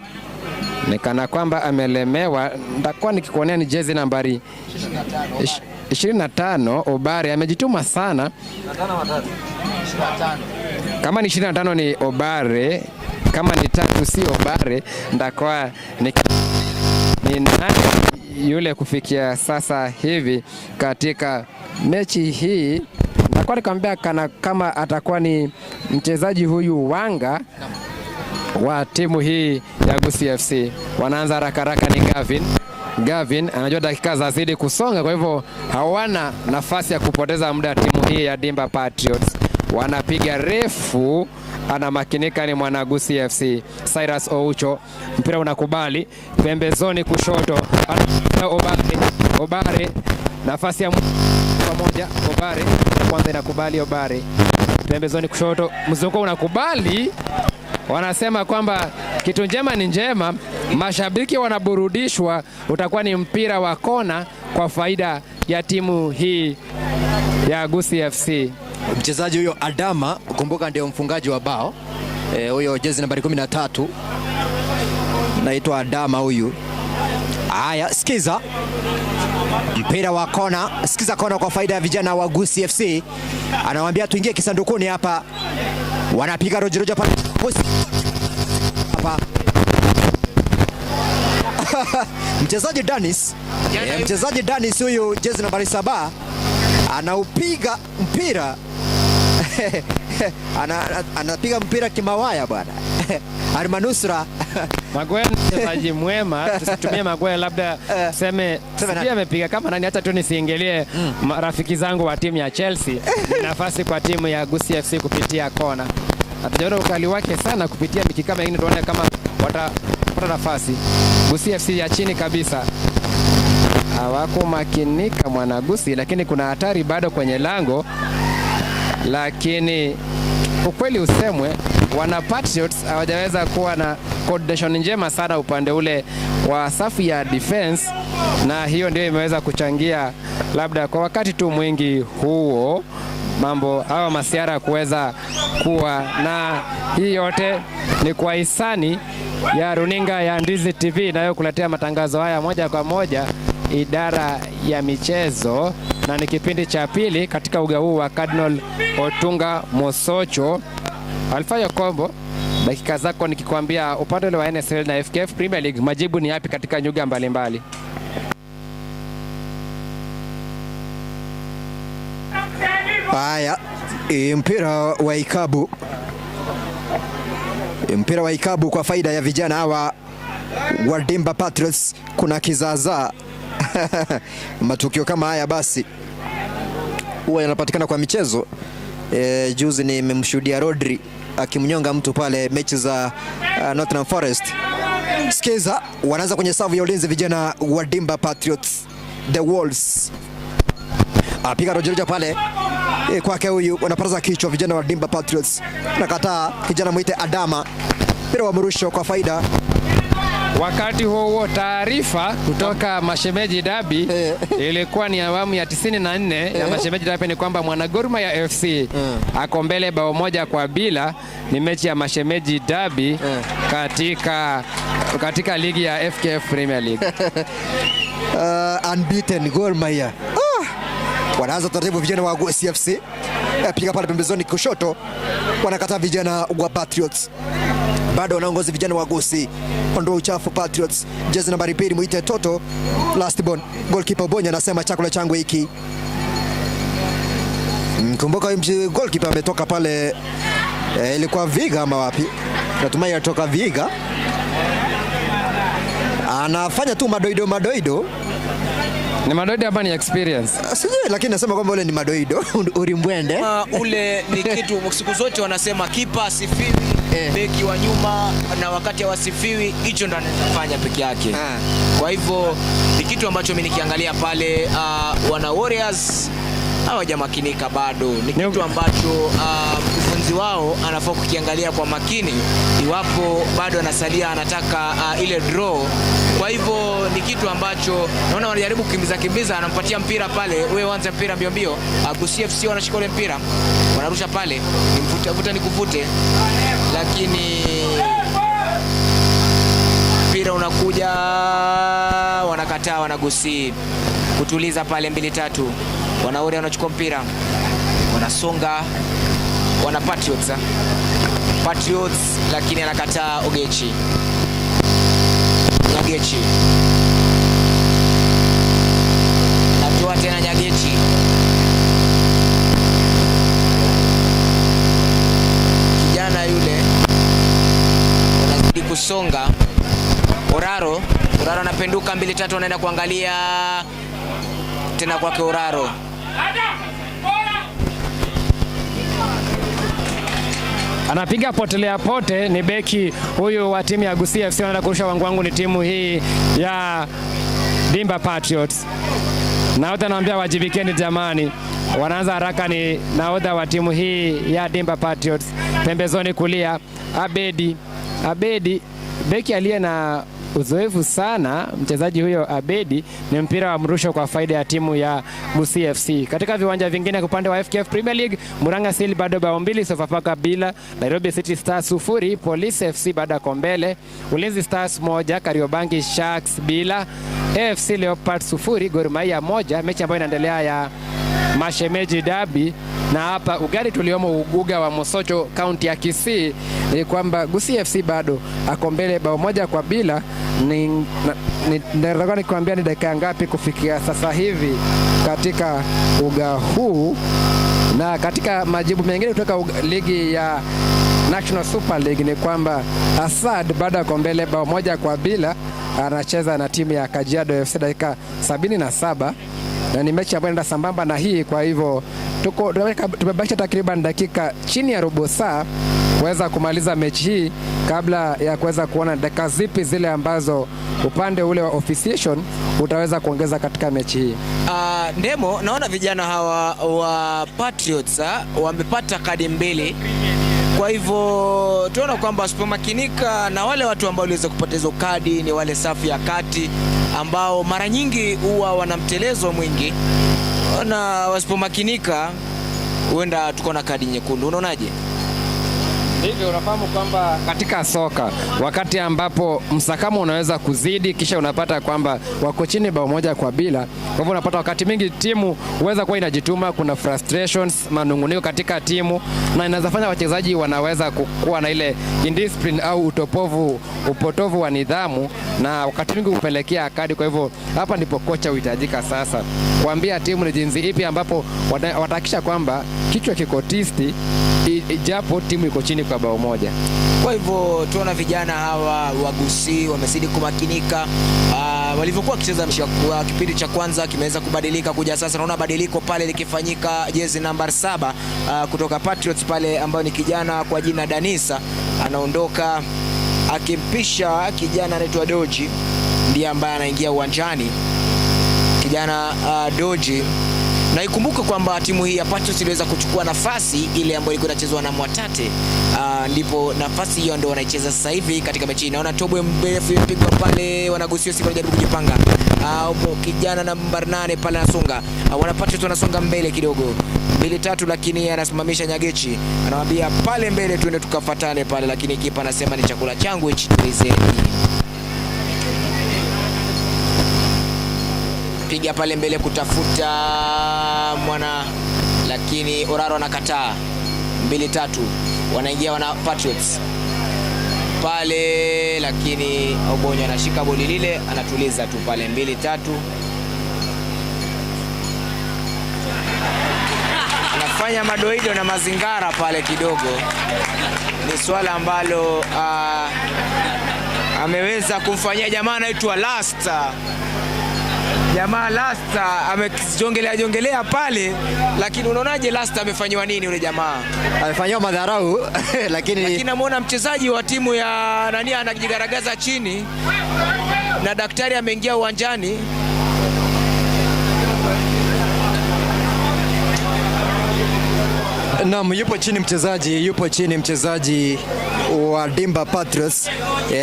ni kana kwamba amelemewa. Nitakuwa nikikuonea ni jezi nambari 25 Obare amejituma sana. Kama ni 25 ni Obare, kama ni 3 si Obare, nitakuwa ni nani yule kufikia sasa hivi katika mechi hii. Nitakuwa nikamwambia kana kama atakuwa ni mchezaji huyu Wanga wa timu hii ya Gusii FC. Wanaanza haraka haraka, ni Gavin. Gavin anajua dakika zazidi kusonga, kwa hivyo hawana nafasi ya kupoteza muda. Timu hii ya Dimba Patriots wanapiga refu, anamakinika ni mwana Gusii FC Cyrus Oucho, mpira unakubali pembezoni kushoto, Obare, Obare nafasi ya moja, Obare kwanza inakubali, Obare pembezoni kushoto, mzunguko unakubali. Wanasema kwamba kitu njema ni njema, mashabiki wanaburudishwa. Utakuwa ni mpira wa kona kwa faida ya timu hii ya Gusii FC. Mchezaji huyo Adama, kumbuka ndio mfungaji wa bao huyo, jezi nambari 13 naitwa Adama huyu Haya, sikiza mpira wa kona, sikiza kona kwa faida ya vijana wa Gusii FC. Anawaambia tuingie kisandukuni hapa, wanapiga rojirojo pale hapa. Mchezaji Danis, mchezaji Danis huyu jezi nambari 7 anaupiga mpira anapiga mpira kimawaya bwana. Almanusra Maguire ni mchezaji mwema, tusitumie Maguire, labda tuseme sijui amepiga kama nani, hata tu nisiingilie rafiki zangu wa timu ya Chelsea. Ni nafasi kwa timu ya Gusii FC kupitia kona. Hatujaona ukali wake sana kupitia miki kama ingine, tuone kama watapata nafasi. Gusii FC ya chini kabisa hawakumakinika Mwanagusi, lakini kuna hatari bado kwenye lango, lakini ukweli usemwe, wana Patriots hawajaweza kuwa na coordination njema sana upande ule wa safu ya defense, na hiyo ndio imeweza kuchangia labda kwa wakati tu mwingi huo mambo hawa masiara kuweza kuwa na hii. Yote ni kwa hisani ya runinga ya Ndizi TV inayokuletea matangazo haya moja kwa moja idara ya michezo, na ni kipindi cha pili katika uga huu wa Cardinal Otunga Mosocho. Alfayo Kombo, dakika zako nikikwambia upande ule wa NSL na FKF Premier League, majibu ni yapi katika nyuga mbalimbali? Haya, mpira wa ikabu, mpira wa ikabu kwa faida ya vijana hawa wa Dimba Patriots. Kuna kizaazaa matukio kama haya basi huwa yanapatikana kwa michezo. Juzi nimemshuhudia Rodri akimnyonga mtu pale mechi za Nottingham Forest. Sikiza, wanaanza kwenye safu ya ulinzi vijana wa Dimba Patriots, the Wolves. Apiga rojeroja pale kwake huyu, wanapaza kichwa vijana wa Dimba Patriots. Nakataa kijana mwite Adama, mpira wa mrusho kwa faida. Wakati huo huo, taarifa kutoka Mashemeji Dabi ilikuwa ni awamu ya 94 ya Mashemeji Dabi ni kwamba mwana Gor Mahia FC ako mbele bao 1-0. Ni mechi ya Mashemeji Dabi katika ligi ya FKF Premier League. Unbeaten Gor Mahia. Wanaanza taratibu vijana wa Gusii FC. Piga pale pembezoni kushoto, wanakataa vijana wa Patriots. Bado wanaongoza vijana wa Gusii. Ondoa uchafu Patriots. Jezi nambari 2 muite Toto last born. Goalkeeper Bonya anasema chakula changu hiki. Kumbuka goalkeeper ametoka pale, ilikuwa Viga ama wapi? Natumai alitoka Viga. Anafanya tu madoido madoido. Ni madoido ama ni experience? Sijui, lakini nasema kwamba ule ni madoido. Urimbwende. Ule ni kitu siku zote wanasema kipa asifiwi, beki wa nyuma na wakati hawasifiwi, hicho ndo anafanya peke yake. Kwa hivyo ni kitu ambacho mimi nikiangalia pale wana Warriors hawajamakinika bado. Ni kitu ambacho mkufunzi wao anafaa kukiangalia kwa makini, iwapo bado anasalia anataka ile draw. Kwa hivyo ni kitu ambacho naona wanajaribu kukimbiza kimbiza, anampatia mpira pale, wewe anza mpira mbio mbio. Gusii FC wanashika ule mpira, wanarusha pale, ni mvuta ni kuvute, lakini mpira unakuja, wanakataa, wanagusii kutuliza pale 2-3. Wanaori wanachukua mpira, wanasonga, wana Patriots, Patriots, lakini anakataa Ogechi. Nyagechi natoa tena Nyagechi, kijana yule, wanazidi kusonga. Oraro anapenduka 2-3, anaenda kuangalia tena kwake Oraro. Anapiga potelea pote, ni beki huyu wa timu ya Gusii FC, anaenda kurusha wangu wangu, ni timu hii ya Dimba Patriots. Nahodha anawaambia wajibikeni jamani. Wanaanza haraka, ni nahodha wa timu hii ya Dimba Patriots. Pembezoni kulia Abedi, beki aliye na uzoefu sana mchezaji huyo Abedi. Ni mpira wa mrusho kwa faida ya timu ya Gusii FC. Katika viwanja vingine kwa upande wa FKF Premier League, Murang'a Seal bado bao 2, Sofapaka bila, Nairobi City Stars 0, Police FC bado ako mbele, Ulinzi Stars 1, Kariobangi Sharks bila, AFC Leopards 0, Gor Mahia 1, mechi ambayo inaendelea ya Mashemeji Derby. Na hapa ugari tuliomo uguga wa Mosocho kaunti ya Kisii ni kwamba Gusii FC bado ako mbele bao 1-0. Nataka nikwambia ni dakika ngapi kufikia sasa hivi katika uga huu. Na katika majibu mengine kutoka ligi ya National Super League ni kwamba Asad bado ako mbele bao 1-0, anacheza na timu ya Kajiado FC dakika 77, na ni mechi ambayo inaenda sambamba na hii. Kwa hivyo tumebakisha takriban dakika chini ya robo saa kuweza kumaliza mechi hii kabla ya kuweza kuona dakika zipi zile ambazo upande ule wa officiation utaweza kuongeza katika mechi hii. Ndemo, naona vijana hawa wa Patriots wamepata kadi 2. Kwa hivyo tunaona kwamba wasipomakinika, na wale watu ambao waliweza kupata hizo kadi ni wale safu ya kati ambao mara nyingi huwa wana mtelezo mwingi, na wasipomakinika huenda tuko na kadi nyekundu. Unaonaje? Ndivyo, unafahamu kwamba katika soka wakati ambapo msakamo unaweza kuzidi, kisha unapata kwamba wako chini bao 1-0. Kwa hivyo unapata wakati mingi timu huweza kuwa inajituma, kuna frustrations, manunguniko katika timu, na inaweza fanya wachezaji wanaweza kuwa na ile indiscipline au upotovu wa nidhamu, na wakati mwingi hupelekea kadi. Kwa hivyo hapa ndipo kocha huhitajika sasa kuambia timu ni jinsi ipi ambapo watahakikisha kwamba kichwa kiko tisti ijapo timu iko chini kwa bao 1. Kwa hivyo tuona vijana hawa wa Gusii wamezidi kumakinika. Walivyokuwa wakicheza kipindi cha kwanza kimeweza kubadilika kuja sasa. Naona badiliko pale likifanyika, jezi namba 7 kutoka Patriots pale, ambayo ni kijana kwa jina Danisa anaondoka akimpisha kijana anaitwa Doji, ndiye ambaye anaingia uwanjani. Kijana Doji. Na ikumbuke kwamba timu hii ya Patriots iliweza kuchukua nafasi ile ambayo ilikuwa inachezwa na Mwatate. Ndipo nafasi hiyo ndio wanaicheza sasa hivi katika mechi. Naona tobwe mrefu imepigwa pale, wanagusia siku wanajaribu kujipanga. Kijana namba 8 pale anasonga. Wana Patriots wanasonga mbele kidogo. 2-3, lakini anasimamisha Nyagechi. Anamwambia pale mbele tuende tukafatane pale, lakini kipa anasema ni chakula changu hichi, tuelezeni. Piga pale mbele kutafuta mwana, lakini Oraro anakataa. 2-3 wanaingia wana Patriots pale, lakini Obonyo anashika boli lile, anatuliza tu pale. 2-3 anafanya madoido na mazingara pale kidogo. Ni swala ambalo ameweza kumfanyia jamaa anaitwa Lasta. Jamaa Lasta amejongelea jongelea pale, lakini unaonaje Lasta amefanywa nini yule jamaa? Amefanywa madharau lakini namuona mchezaji wa timu ya nani anajigaragaza chini na daktari ameingia uwanjani. Naam, yupo chini mchezaji wa Dimba Patriots.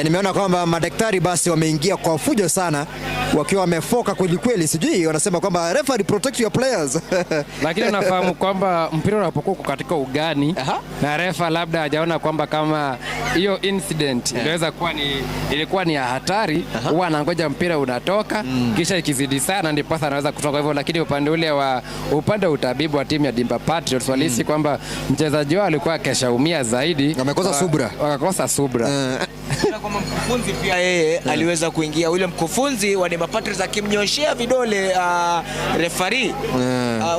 Nimeona kwamba madaktari basi wameingia kwa fujo sana wakiwa wamefoka kweli kweli, sijui wanasema kwamba referee protect your players. Lakini unafahamu kwamba mpira unapokuwa katika ugani na refa labda hajaona kwamba kama hiyo incident iliweza kuwa ni ilikuwa ni ya hatari, huwa anangoja mpira unatoka, kisha ikizidi sana ndipo sasa anaweza kutoka hivyo. Lakini upande ule wa upande wa utabibu wa timu ya Dimba Patriots walihisi kwamba mchezaji wao alikuwa akeshaumia zaidi, wamekosa subra, wakakosa subra. Kama mkufunzi pia yeye aliweza kuingia, yule mkufunzi wa Dimba Patriots akimnyoshea vidole referee.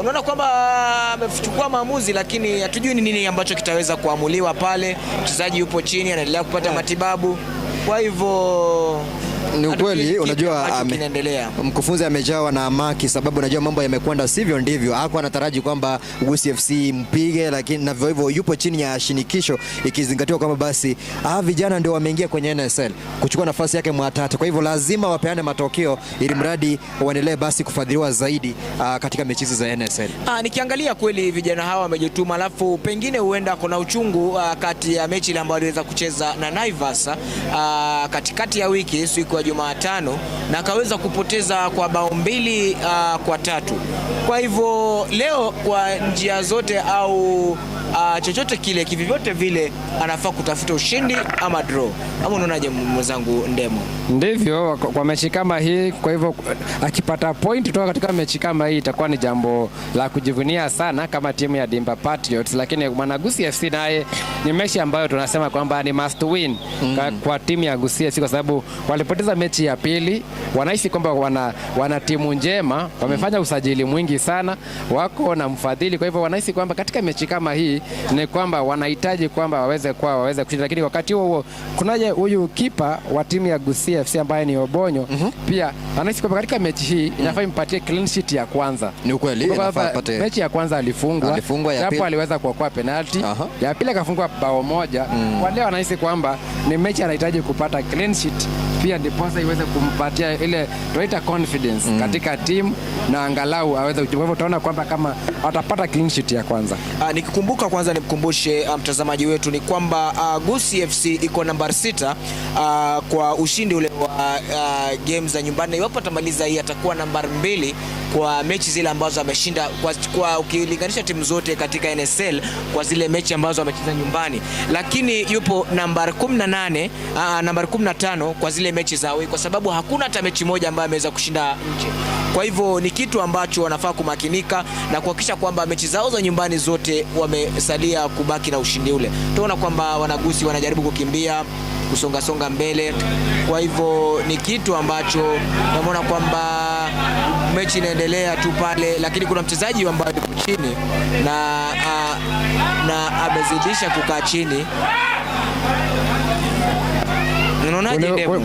Unaona kwamba amechukua maamuzi, lakini hatujui ni nini ambacho kitaweza kuamuliwa pale. Mchezaji yupo chini anaendelea kupata matibabu, kwa hivyo ni ukweli, unajua mkufunzi amejawa na amaki, sababu unajua mambo yamekwenda sivyo ndivyo. Hakuwa anataraji kwamba Gusii FC mpige, lakini na hivyo yupo chini ya shinikisho, ikizingatiwa kwamba basi vijana ndio wameingia kwenye NSL kuchukua nafasi yake Mwatate. Kwa hivyo lazima wapeane matokeo ili mradi waendelee basi kufadhiliwa zaidi katika mechi hizi za NSL. Nikiangalia kweli vijana hawa wamejituma, alafu pengine huenda kuna uchungu kati ya mechi ile ambayo waliweza kucheza na Naivas katikati ya wiki siku ya Jumatano na akaweza kupoteza kwa bao 2-3. Kwa hivyo leo kwa njia zote au chochote kile, kivyovyote vile anafaa kutafuta ushindi ama draw. Ama unaonaje mwenzangu Ndemo? Ndivyo kwa mechi kama hii. Kwa hivyo akipata point kutoka katika mechi kama hii itakuwa ni jambo la kujivunia sana kama timu ya Dimba Patriots. Lakini Mwanagusi FC naye ni mechi ambayo tunasema kwamba ni must win kwa timu ya Gusii FC, kwa sababu walipoteza mechi ya pili. Wanahisi kwamba wana timu njema, wamefanya usajili mwingi sana, wako na mfadhili. Kwa hivyo wanahisi kwamba katika mechi kama hii ni kwamba wanahitaji kwamba waweze kushinda. Lakini wakati huo huo kunaje huyu kipa wa timu ya Gusii FC ambaye ni Obonyo pia anahisi kwamba katika mechi hii inafaa impatie clean sheet ya kwanza. Ni ukweli, inafaa apate. Mechi ya kwanza alifungwa, japo aliweza kuokoa penalti. Ya pili akafungwa bao 1. Kwa leo anahisi kwamba ni mechi anahitaji kupata clean sheet pia ndiposa iweze kumpatia ile tunaita confidence katika timu na angalau aweze. Kwa hivyo utaona kwamba kama atapata clean sheet ya kwanza. Nikikumbuka kwanza nimkumbushe mtazamaji wetu ni kwamba Gusii FC iko nambari 6 kwa ushindi ule wa game za nyumbani. Iwapo atamaliza hii atakuwa nambari 2 kwa mechi zile ambazo ameshinda kwa ukilinganisha timu zote katika NSL kwa zile mechi ambazo amecheza nyumbani, lakini yupo nambari 18, nambari 15 kwa zile mechi za away, kwa sababu hakuna hata mechi moja ambayo ameweza kushinda nje. Kwa hivyo ni kitu ambacho wanafaa kumakinika na kuhakikisha kwamba mechi zao za nyumbani zote wamesalia kubaki na ushindi ule. Tunaona kwamba wanagusi wanajaribu kukimbia, kusonga songa mbele. Kwa hivyo ni kitu ambacho naona kwamba mechi inaendelea tu pale, lakini kuna mchezaji ambaye yuko chini na amezidisha kukaa chini.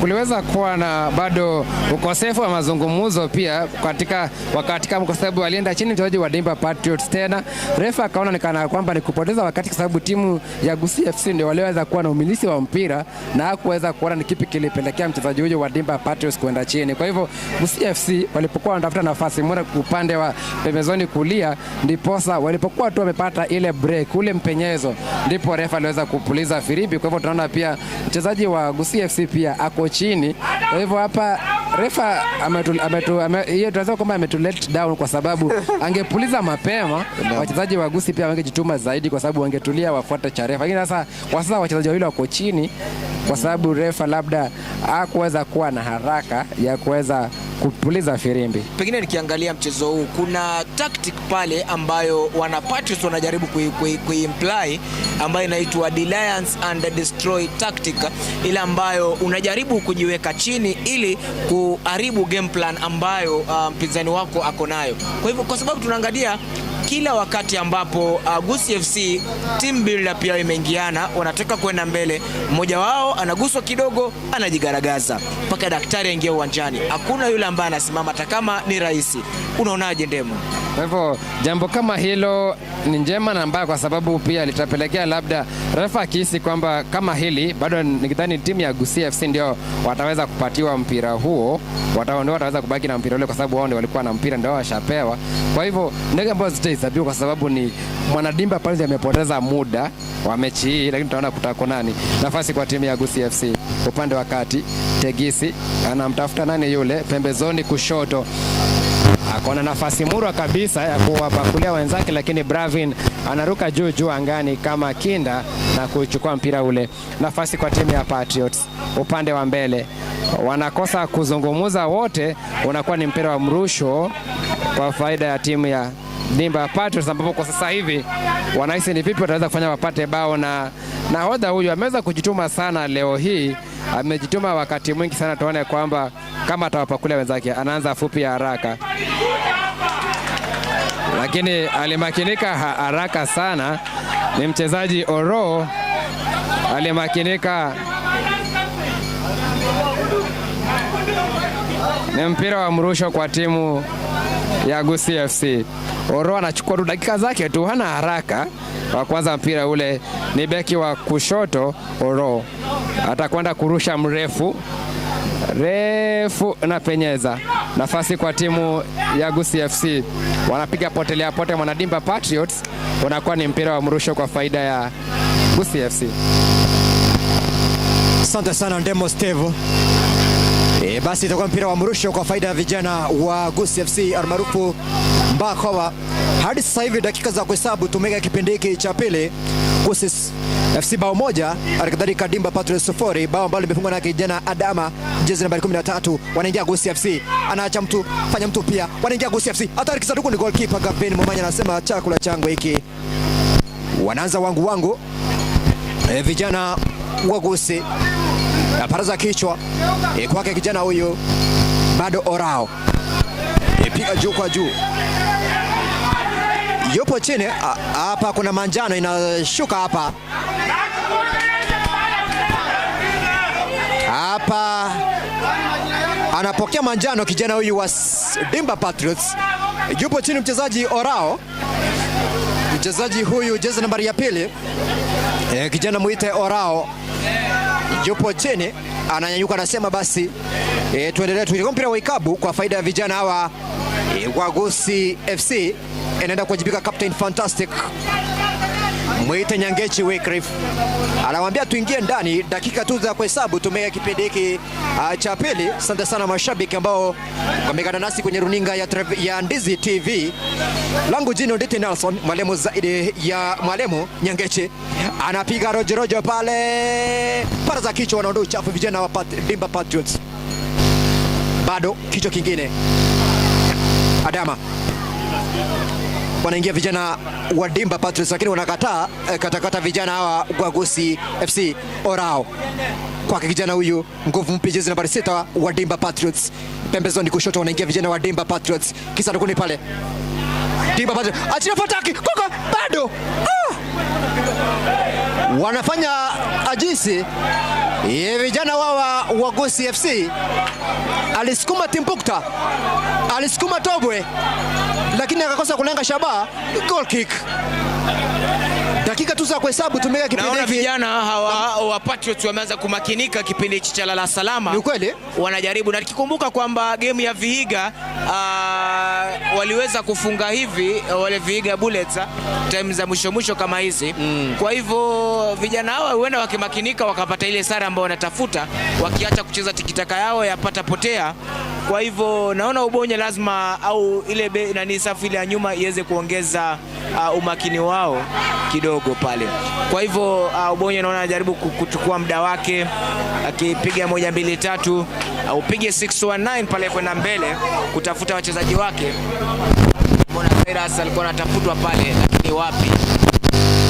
Kuliweza kuwa na bado ukosefu wa mazungumzo pia katika wakati kama, kwa sababu alienda chini mchezaji wa Dimba Patriots tena refa akaona ni kana kwamba ni kupoteza wakati, kwa sababu timu ya Gusii FC ndio waliweza kuwa na umilisi wa mpira na hakuweza kuona ni kipi kilipelekea mchezaji huyo wa Dimba Patriots kwenda chini. Kwa hivyo Gusii FC walipokuwa wanatafuta nafasi moja upande wa pembezoni kulia, ndiposa walipokuwa tu wamepata ile break, ule mpenyezo, ndipo refa aliweza kupuliza firimbi. Kwa hivyo tunaona pia mchezaji wa Gusii FC pia ako chini. Kwa hivyo hapa refa hiyo tunaweza kwamba ametu let down, kwa sababu angepuliza mapema wachezaji wa Gusii pia wangejituma zaidi, kwa sababu wangetulia wafuate cha refa. Lakini sasa kwa sasa wachezaji wawili wako chini kwa sababu refa labda hakuweza kuwa na haraka ya kuweza kupuliza firimbi. Pengine nikiangalia mchezo huu kuna tactic pale ambayo wana Patriots wanajaribu kuimply ambayo inaitwa Defiance and Destroy tactic, ile ambayo unajaribu kujiweka chini ili kuharibu game plan ambayo mpinzani wako ako nayo. Kwa hivyo kwa sababu tunaangalia kila wakati ambapo Gusii FC team build up yao imeingiana, wanataka kwenda mbele, mmoja wao anaguswa kidogo, anajigaragaza mpaka daktari aingie uwanjani. Hakuna yule ambaye anasimama hata kama ni rais. Unaonaje Ndemo? Kwa hivyo jambo kama hilo ni njema na mbaya, kwa sababu pia litapelekea labda refa akihisi kwamba kama hili bado nikidhani timu ya Gusii FC ndio wataweza kupatiwa mpira huo, ndio wataweza kubaki na mpira ule, kwa sababu wao ndio walikuwa na mpira, ndio washapewa. Kwa hivyo ndege ambazo zitahesabiwa, kwa sababu ni Mwanadimba pale amepoteza muda wa mechi hii, lakini tutaona kutako nani nafasi kwa timu ya Gusii FC. Upande wa kati Tegisi anamtafuta nani yule pembezoni kushoto, akona nafasi murwa kabisa ya kuwapakulia wenzake, lakini Bravin anaruka juu juu angani kama kinda na kuchukua mpira ule. Nafasi kwa timu ya Patriots upande wa mbele, wanakosa kuzungumuza wote, unakuwa ni mpira wa mrusho kwa faida ya timu ya Dimba Patriots, ambapo kwa sasa hivi wanahisi ni vipi wataweza kufanya wapate bao, na nahodha huyu ameweza kujituma sana leo hii, amejituma wakati mwingi sana. Tuone kwamba kama atawapakulia wenzake. Anaanza fupi ya haraka, lakini alimakinika haraka sana. Ni mchezaji Oro alimakinika. Ni mpira wa mrusho kwa timu ya Gusii FC. Oro anachukua tu dakika zake tu, hana haraka wa kwanza mpira ule. Ni beki wa kushoto Oro atakwenda kurusha mrefu refu na penyeza. Nafasi kwa timu ya Gusii FC, wanapiga potelea pote Mwanadimba Patriots, unakuwa ni mpira wa mrusho kwa faida ya Gusii FC. Asante sana Ndemo Steve. Basi itakuwa mpira wa mrusho kwa faida ya vijana wa Gusii FC almaarufu Mbakhowa. Hadi sasa hivi dakika za kuhesabu tumeweka kipindi hiki cha pili, Gusii FC bao 1, alikadhalika Dimba Patriots 0, bao ambalo limefungwa na kijana Adama, jezi nambari 13. Wanaingia Gusii FC, anaacha mtu, fanya mtu pia, wanaingia Gusii FC, hatari kisanduku, ni goalkeeper Gavin Momanya anasema chakula changu hiki. Wanaanza wangu wangu, vijana wa Gusii, paraza kichwa kwake kijana huyu bado Orao, piga juu kwa juu, yupo chini hapa, kuna manjano inashuka hapa hapa, anapokea manjano kijana huyu wa Dimba Patriots, yupo chini mchezaji Orao, mchezaji huyu jezi nambari ya pili, kijana muite Orao yupo chini, ananyanyuka anasema basi tuendelee tu mpira wa ikabu kwa faida ya vijana hawa wa Gusii FC. Inaenda kuwajibika Captain Fantastic Mwite Nyangechi Wycliffe anamwambia tuingie ndani, dakika tu za kuhesabu tumeweka kipindi hiki cha pili. Asante sana mashabiki ambao wameungana nasi kwenye runinga ya Ndizi TV. Langu jina Nditi Nelson, mwalimu zaidi ya mwalimu Nyangechi anapiga rojo rojo pale, para za kichwa, wanaondoa uchafu vijana wa Dimba Patriots. Bado kichwa kingine Adama, wanaingia vijana wa Dimba Patriots lakini wanakataa katakata vijana hawa wa Gusii FC. Orao kwake kijana huyu nguvu mpya, jezi nambari 6 wa Dimba Patriots, pembezoni kushoto wanaingia vijana wa Dimba Patriots, kisandukuni pale Dimba Patriots, achia fataki koko bado wanafanya ajisi vijana wa Gusii FC. Alisukuma Timbukta, alisukuma Tobwe, lakini akakosa kulenga shabaha. Goal kick. Dakika tu za kuhesabu tumeweka kipindi Naona hiki. vijana hawa wa Patriots wameanza kumakinika kipindi hichi cha lala salama. Ni kweli? Wanajaribu, na nikikumbuka kwamba game ya Vihiga waliweza kufunga hivi wale Vihiga Bullets time za mwisho mwisho kama hizi. Kwa hivyo vijana hawa huenda wakimakinika wakapata ile sare ambayo wanatafuta, wakiacha kucheza tikitaka yao yapata potea. Kwa hivyo naona Ubonye lazima au ile nani safu ile ya nyuma iweze kuongeza umakini wao kidogo pale. Kwa hivyo Ubonye naona anajaribu kuchukua muda wake akipiga 1 2 3 au upige 619 pale kwenda mbele kutafuta wachezaji wake. Mbona Cyrus alikuwa anatafutwa pale, lakini wapi?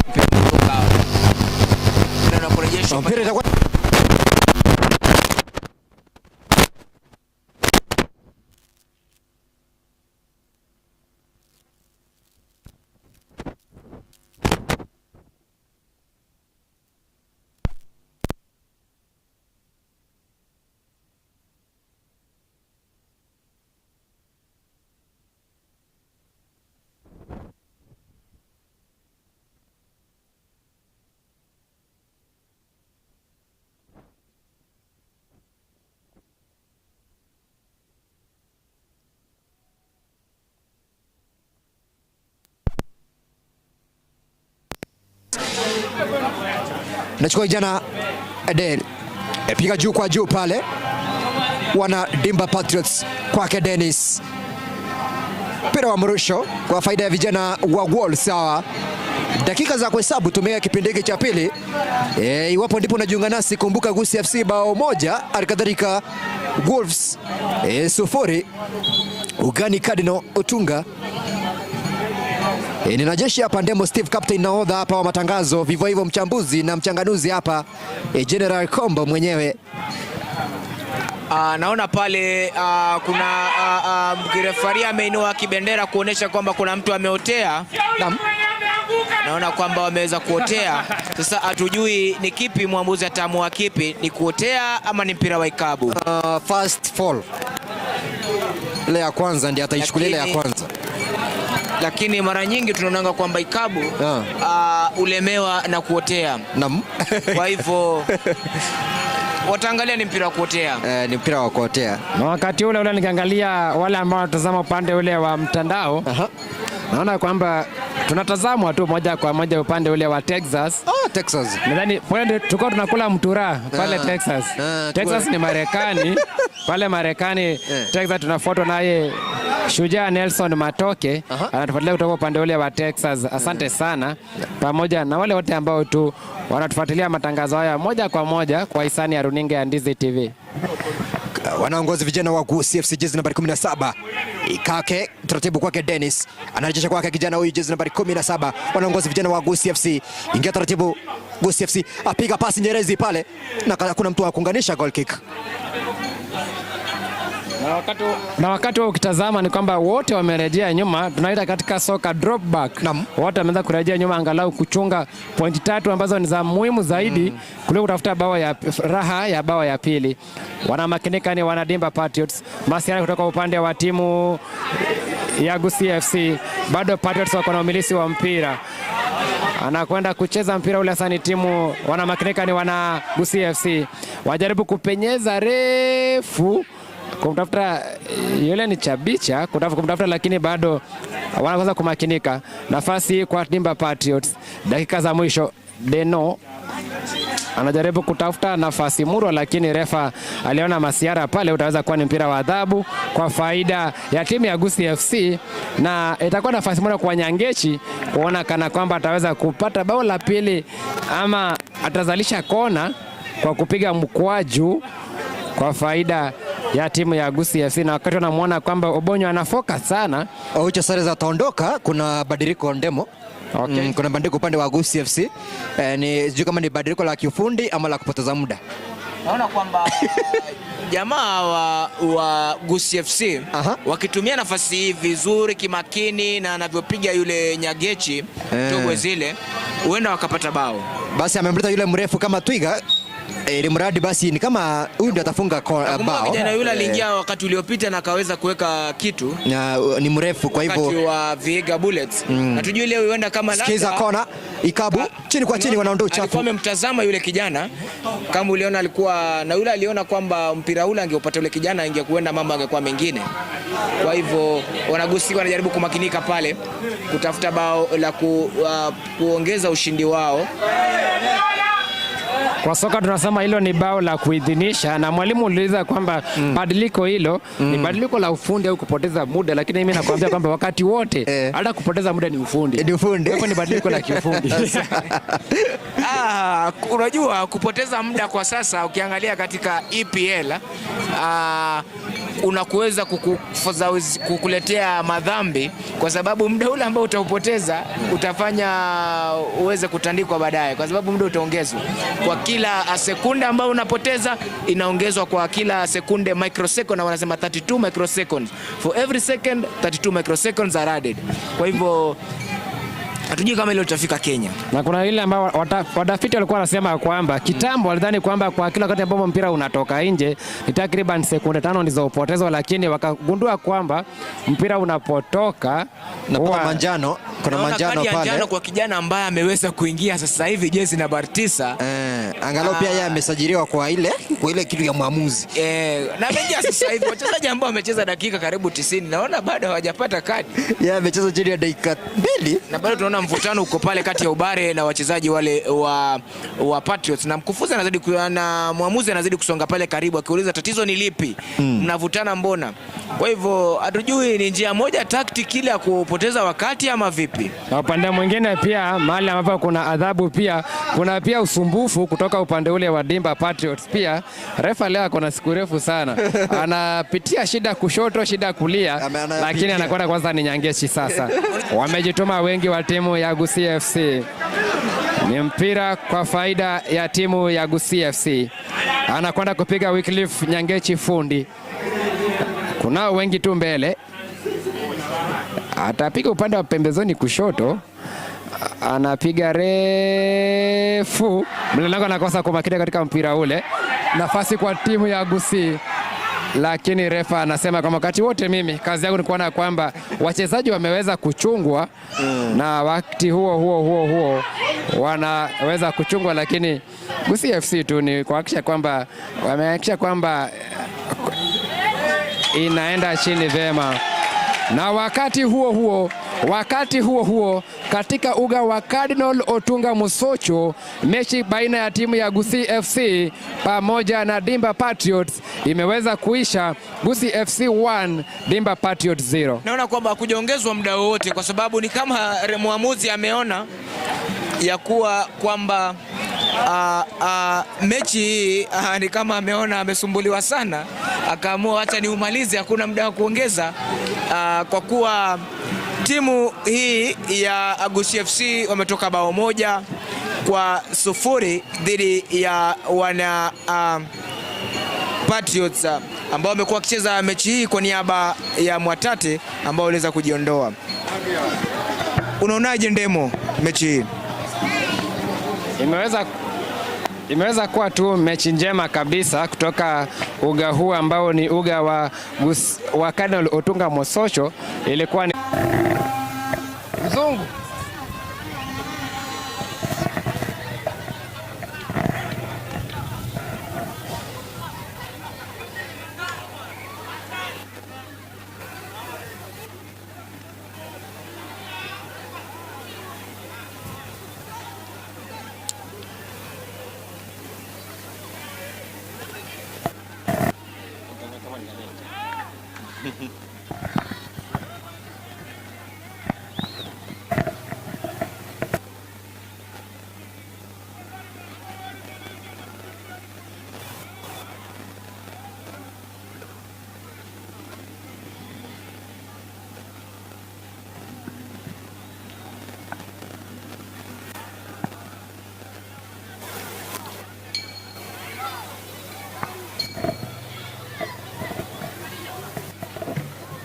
Mpira umetoka. Mpira unaporejeshwa Mpira itakuwa nachukua kijana Adel, piga juu kwa juu pale, wana Dimba Patriots kwake Dennis, mpira wa mrusho kwa faida ya vijana wa Wolves. Sawa, dakika za kuhesabu tumeweka kipindi hiki cha pili. Iwapo ndipo unajiunga nasi, kumbuka Gusii FC bao 1, alikadhalika Wolves 0, Ugani Cardinal Otunga. Nina jeshi hapa Ndemo Steve captain nahodha hapa wa matangazo, vivyo hivyo mchambuzi na mchanganuzi hapa General Kombo mwenyewe. Naona pale kuna refari ameinua kibendera kuonesha kwamba kuna mtu ameotea. Naam. Naona kwamba wameweza kuotea. Sasa hatujui ni kipi mwamuzi ataamua kipi, ni kuotea ama ni mpira wa ikabu. First fall. Ile ya kwanza ndiye ataichukulia ile ya kwanza. Lakini mara nyingi tunaonanga kwamba ikabu ulemewa na kuotea. Naam. Kwa hivyo wataangalia ni mpira wa kuotea. Ni mpira wa kuotea. Na wakati ule ule nikiangalia wale ambao wanatazama upande ule wa mtandao, Naona kwamba tunatazamwa tu moja kwa moja upande ule wa Texas. Ah, Texas. Nadhani pale tulikuwa tunakula mtura pale Texas. Texas ni Marekani. Pale Marekani Texas tunafuatwa naye Shujaa Nelson Matoke anatufuatilia kutoka upande ule wa Texas. Asante sana, pamoja na wale wote ambao tu wanatufuatilia matangazo haya moja kwa moja kwa hisani ya runinga ya Ndizi TV. Wanaongozi vijana wa Gusii FC jezi nambari 17. Ikake taratibu kwake Dennis, anarejesha kwake kijana huyu jezi nambari 17. Wanaongozi vijana wa Gusii FC, ingia taratibu Gusii FC, apiga pasi nyerezi pale na hakuna mtu wa kuunganisha, goal kick. Na wakati wa ukitazama ni kwamba wote wamerejea nyuma, tunaita katika soka drop back. Wote wameanza kurejea nyuma angalau kuchunga pointi 3 ambazo ni za muhimu zaidi kuliko kutafuta bao ya raha ya bao ya pili. Wanamakinika ni wanadimba Patriots. Masiara kutoka upande wa timu ya Gusii FC, bado Patriots wako na umilisi wa mpira. Anakwenda kucheza mpira ule sasa, ni timu wanamakinika ni wana Gusii FC. Wajaribu kupenyeza refu kumtafuta yule ni Chabicha, kumtafuta lakini bado wanakosa kumakinika. Nafasi kwa Dimba Patriots, dakika za mwisho. Deno anajaribu kutafuta nafasi murwa, lakini refa aliona masiara pale, utaweza kuwa ni mpira wa adhabu kwa faida ya timu ya Gusii FC, na itakuwa nafasi murwa kwa Nyangechi kuona kana kwamba ataweza kupata bao la pili ama atazalisha kona kwa kupiga mkwaju kwa faida ya timu ya Gusii FC. Na wakati wanamuona kwamba Obonyo anafoka sana, Ocho Sareza ataondoka, kuna badiliko Ndemo. Okay. Kuna badiliko upande wa Gusii FC. Ni sijui kama ni badiliko la kiufundi ama la kupoteza muda. Naona kwamba jamaa wa Gusii FC wakitumia nafasi hii vizuri kimakini na anavyopiga yule Nyagechi togwe zile, huenda wakapata bao. Basi amemleta yule mrefu kama twiga. Ili mradi basi ni kama huyu ndiye atafunga bao. Kijana yule aliingia wakati uliopita na akaweza kuweka kitu. Na ni mrefu kwa hivyo wakati wa Vihiga Bullets. Na tujui leo huenda kama labda sikiza kona Ikabu chini kwa chini wanaondoa uchafu. Alikuwa amemtazama yule kijana, kama uliona alikuwa na yule aliona kwamba mpira ule angeupata yule kijana ingekuenda mambo angekuwa mengine. Kwa hivyo wanagusi wanajaribu kumakinika pale kutafuta bao la kuongeza ushindi wao. Kwa soka tunasema hilo ni bao la kuidhinisha, na mwalimu uliuliza kwamba badiliko hilo ni badiliko la ufundi au kupoteza muda, lakini mimi nakwambia kwamba wakati wote hata kupoteza muda ni ufundi. Ni ufundi. Kwa hivyo ni badiliko la kiufundi. Unajua kupoteza muda kwa sasa ukiangalia katika EPL unakuweza kukuletea madhambi, kwa sababu muda ule ambao utaupoteza utafanya uweze kutandikwa baadaye, kwa sababu muda utaongezwa. Kwa kila sekunde ambayo unapoteza inaongezwa kwa kila sekunde microsecond, na wanasema 32 microseconds. For every second 32 microseconds are added. Kwa hivyo hatujui kama ile tutafika Kenya. Na kuna ile ambao watafiti walikuwa wanasema kwamba kitambo walidhani kwamba kwa kila wakati ambapo mpira unatoka nje ni takriban sekunde 5 ndizo upotezwa, lakini wakagundua kwamba mpira unapotoka na kuna manjano, kuna manjano pale. Manjano kwa kijana ambaye ameweza kuingia sasa hivi jezi nambari 9. Angalau pia yeye amesajiliwa kwa ile kitu ya mwamuzi. Na ameingia sasa hivi wachezaji ambao wamecheza dakika karibu 90 naona bado hawajapata kadi. Yeye amecheza chini ya dakika 2 na bado tunaona mvutano uko pale kati ya Ubare na wachezaji wale wa Patriots, na mkufunzi anazidi na mwamuzi anazidi kusonga pale karibu akiuliza tatizo ni lipi? Mnavutana mbona? Kwa hivyo hatujui ni njia moja tactic ile ya kupoteza wakati ama vipi. Na upande mwingine pia mahali ambapo kuna adhabu pia kuna pia usumbufu kutoka upande ule wa Dimba Patriots pia. Refa leo ako na siku refu sana. Anapitia shida kushoto, shida kulia, lakini anakwenda kwanza ni Nyangechi sasa. Wamejituma wengi wa timu ya Gusii FC. Ni mpira kwa faida ya timu ya Gusii FC. Anakwenda kupiga Wycliffe Nyangechi fundi. Kunao wengi tu mbele. Atapiga upande wa pembezoni kushoto. Anapiga refu. Mlango anakosa kumakinika katika mpira ule. Nafasi kwa timu ya Gusii. Lakini refa anasema kwa wakati wote mimi kazi yangu ni kuona kwamba wachezaji wameweza kuchungwa na wakati huo huo wanaweza kuchungwa, lakini Gusii FC tu ni kuhakikisha kwamba wamehakikisha kwamba inaenda chini vema. Na wakati huo huo Wakati huo huo, katika uga wa Cardinal Otunga Mosocho, mechi baina ya timu ya Gusii FC pamoja na Dimba Patriots imeweza kuisha Gusii FC 1 Dimba Patriots 0. Naona kwamba hakujaongezwa muda wowote kwa sababu ni kama mwamuzi ameona ya kuwa kwamba mechi hii ni kama ameona amesumbuliwa sana, akaamua acha niumalize, hakuna muda wa kuongeza, kwa kuwa timu hii ya Gusii FC wametoka bao 1-0 dhidi ya wana Patriots ambao wamekuwa wakicheza mechi hii kwa niaba ya Mwatate ambao waliweza kujiondoa. Unaonaje Ndemo mechi hii? Imeweza kuwa tu mechi njema kabisa kutoka uga huu ambao ni uga wa Cardinal Otunga Mosocho. Ilikuwa ni mzungu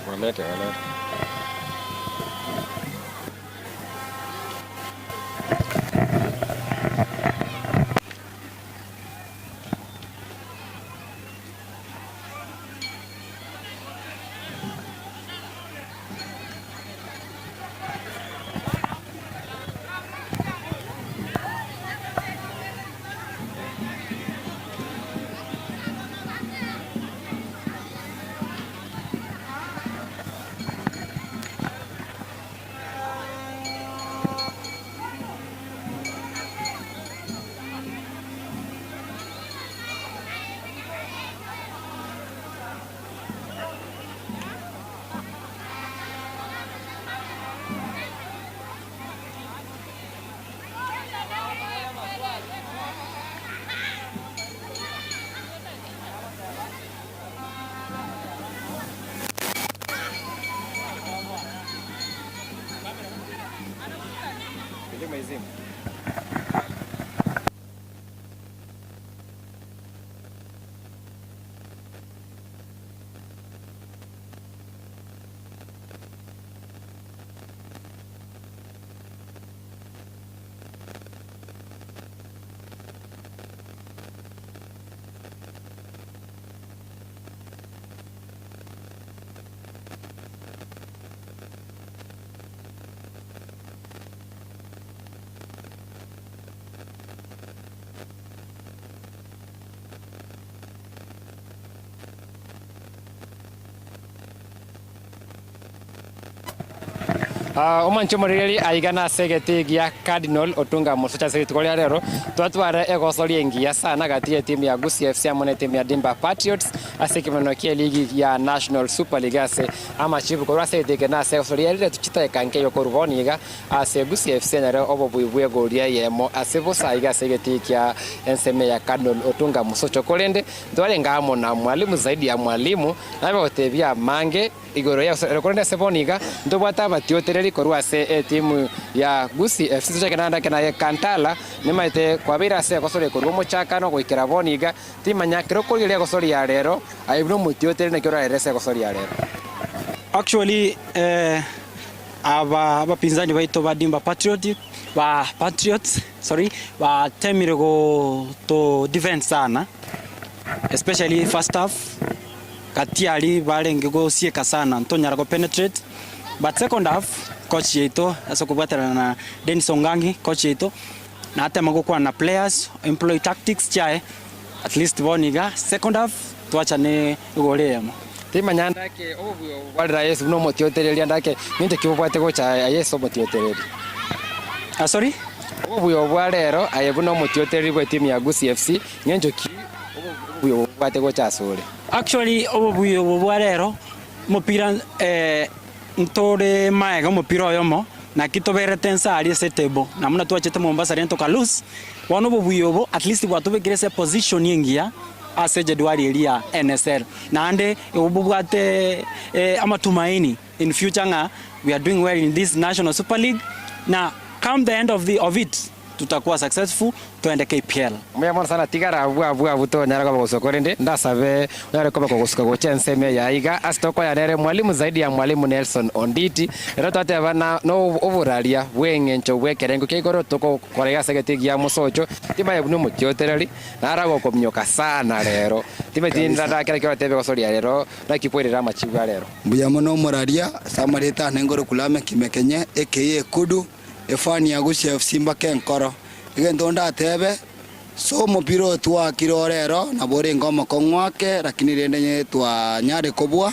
Walete, walete. Omancho morigeri aigana segeti gia Cardinal Otunga Mosocha segeti koria rero twatware egosoria engiya sana gati ya timu ya Gusii FC amo na timu ya Dimba Patriots ase kimono kia ligi ya National Super League ase amachibu korwa ase eteke na ase egosoria rire tuchitaeka nke yokoruboniga ase Gusii FC nere obobui bwa egoria yemo ase bosa iga segeti kia enseme ya Cardinal Otunga Mosocho korende twarenga amo na mwalimu zaidi ya mwalimu nabagotebia mange igoro ya korende ase boniga ntobwata abatiotereri korwa ase timu ya Gusii FC tuchakenanda kena Kantala nimaite kwabira ase gosore korwa mochakano goikera boniga timanya kero koriria gosoria rero aibno mutiotere nekero arese gosoria rero. Actually aba bapinzani baito ba Dimba Patriot ba Patriots sorry ba temire go to defense sana especially first half katiali balenge go sieka sana ntonyara go penetrate but second half coach yeito asokubwatana na Dennis Ongangi coach yeito na hata magokwa na players employ tactics chae at least boniga second half tuacha ne golemo. Timanya ndake obuyo bwarira Yesu no mutiotereria ndake ninte kibwate gocha Yesu mutiotereria. Ah, sorry. Obuyo bwa rero aye buno mutiotereria bwa timu ya Gusii FC nyenjo ki obuyo bwate gocha asore? Actually, obuyo bwa rero mupira ntore maega mupira oyomo naki toberete ensari ase table namuna twachete Mombasa rento ka lose bono obobuya obo at least bwatobekire ase position engiya ase jedwali eri ya NSL naende obobwate amatumaini in future ng'a we are doing well in this National Super League na come the end of it tutakuwa successful twende KPL. Mbuya mono sana tigara abwo abwo abwo tonyara koba gosoka korende ndasabe onyare koba kogosuka gocha ensemo eye iga ase tokoya nere mwalimu zaidi ya mwalimu Nelson Onditi ero twateba na no oboraria bw'eng'encho bw'ekerengo kia igoro togokora iga ase egeti gia mosocho timaye buna omotiotereri nara gokominyoka sana rero timeti ndadakera ekero otebe gosoria rero naki kwerera amachibu a rero. Mbuya mono omoraria ase amareta ane nkore kulame kimekenye ekeye ekudu efani ya Gusii FC mpaka enkoro. Egento ndatebe so omopira oyo twakire ore ero nabo orenge omokong'u ake lakini rende nye twanyare kobua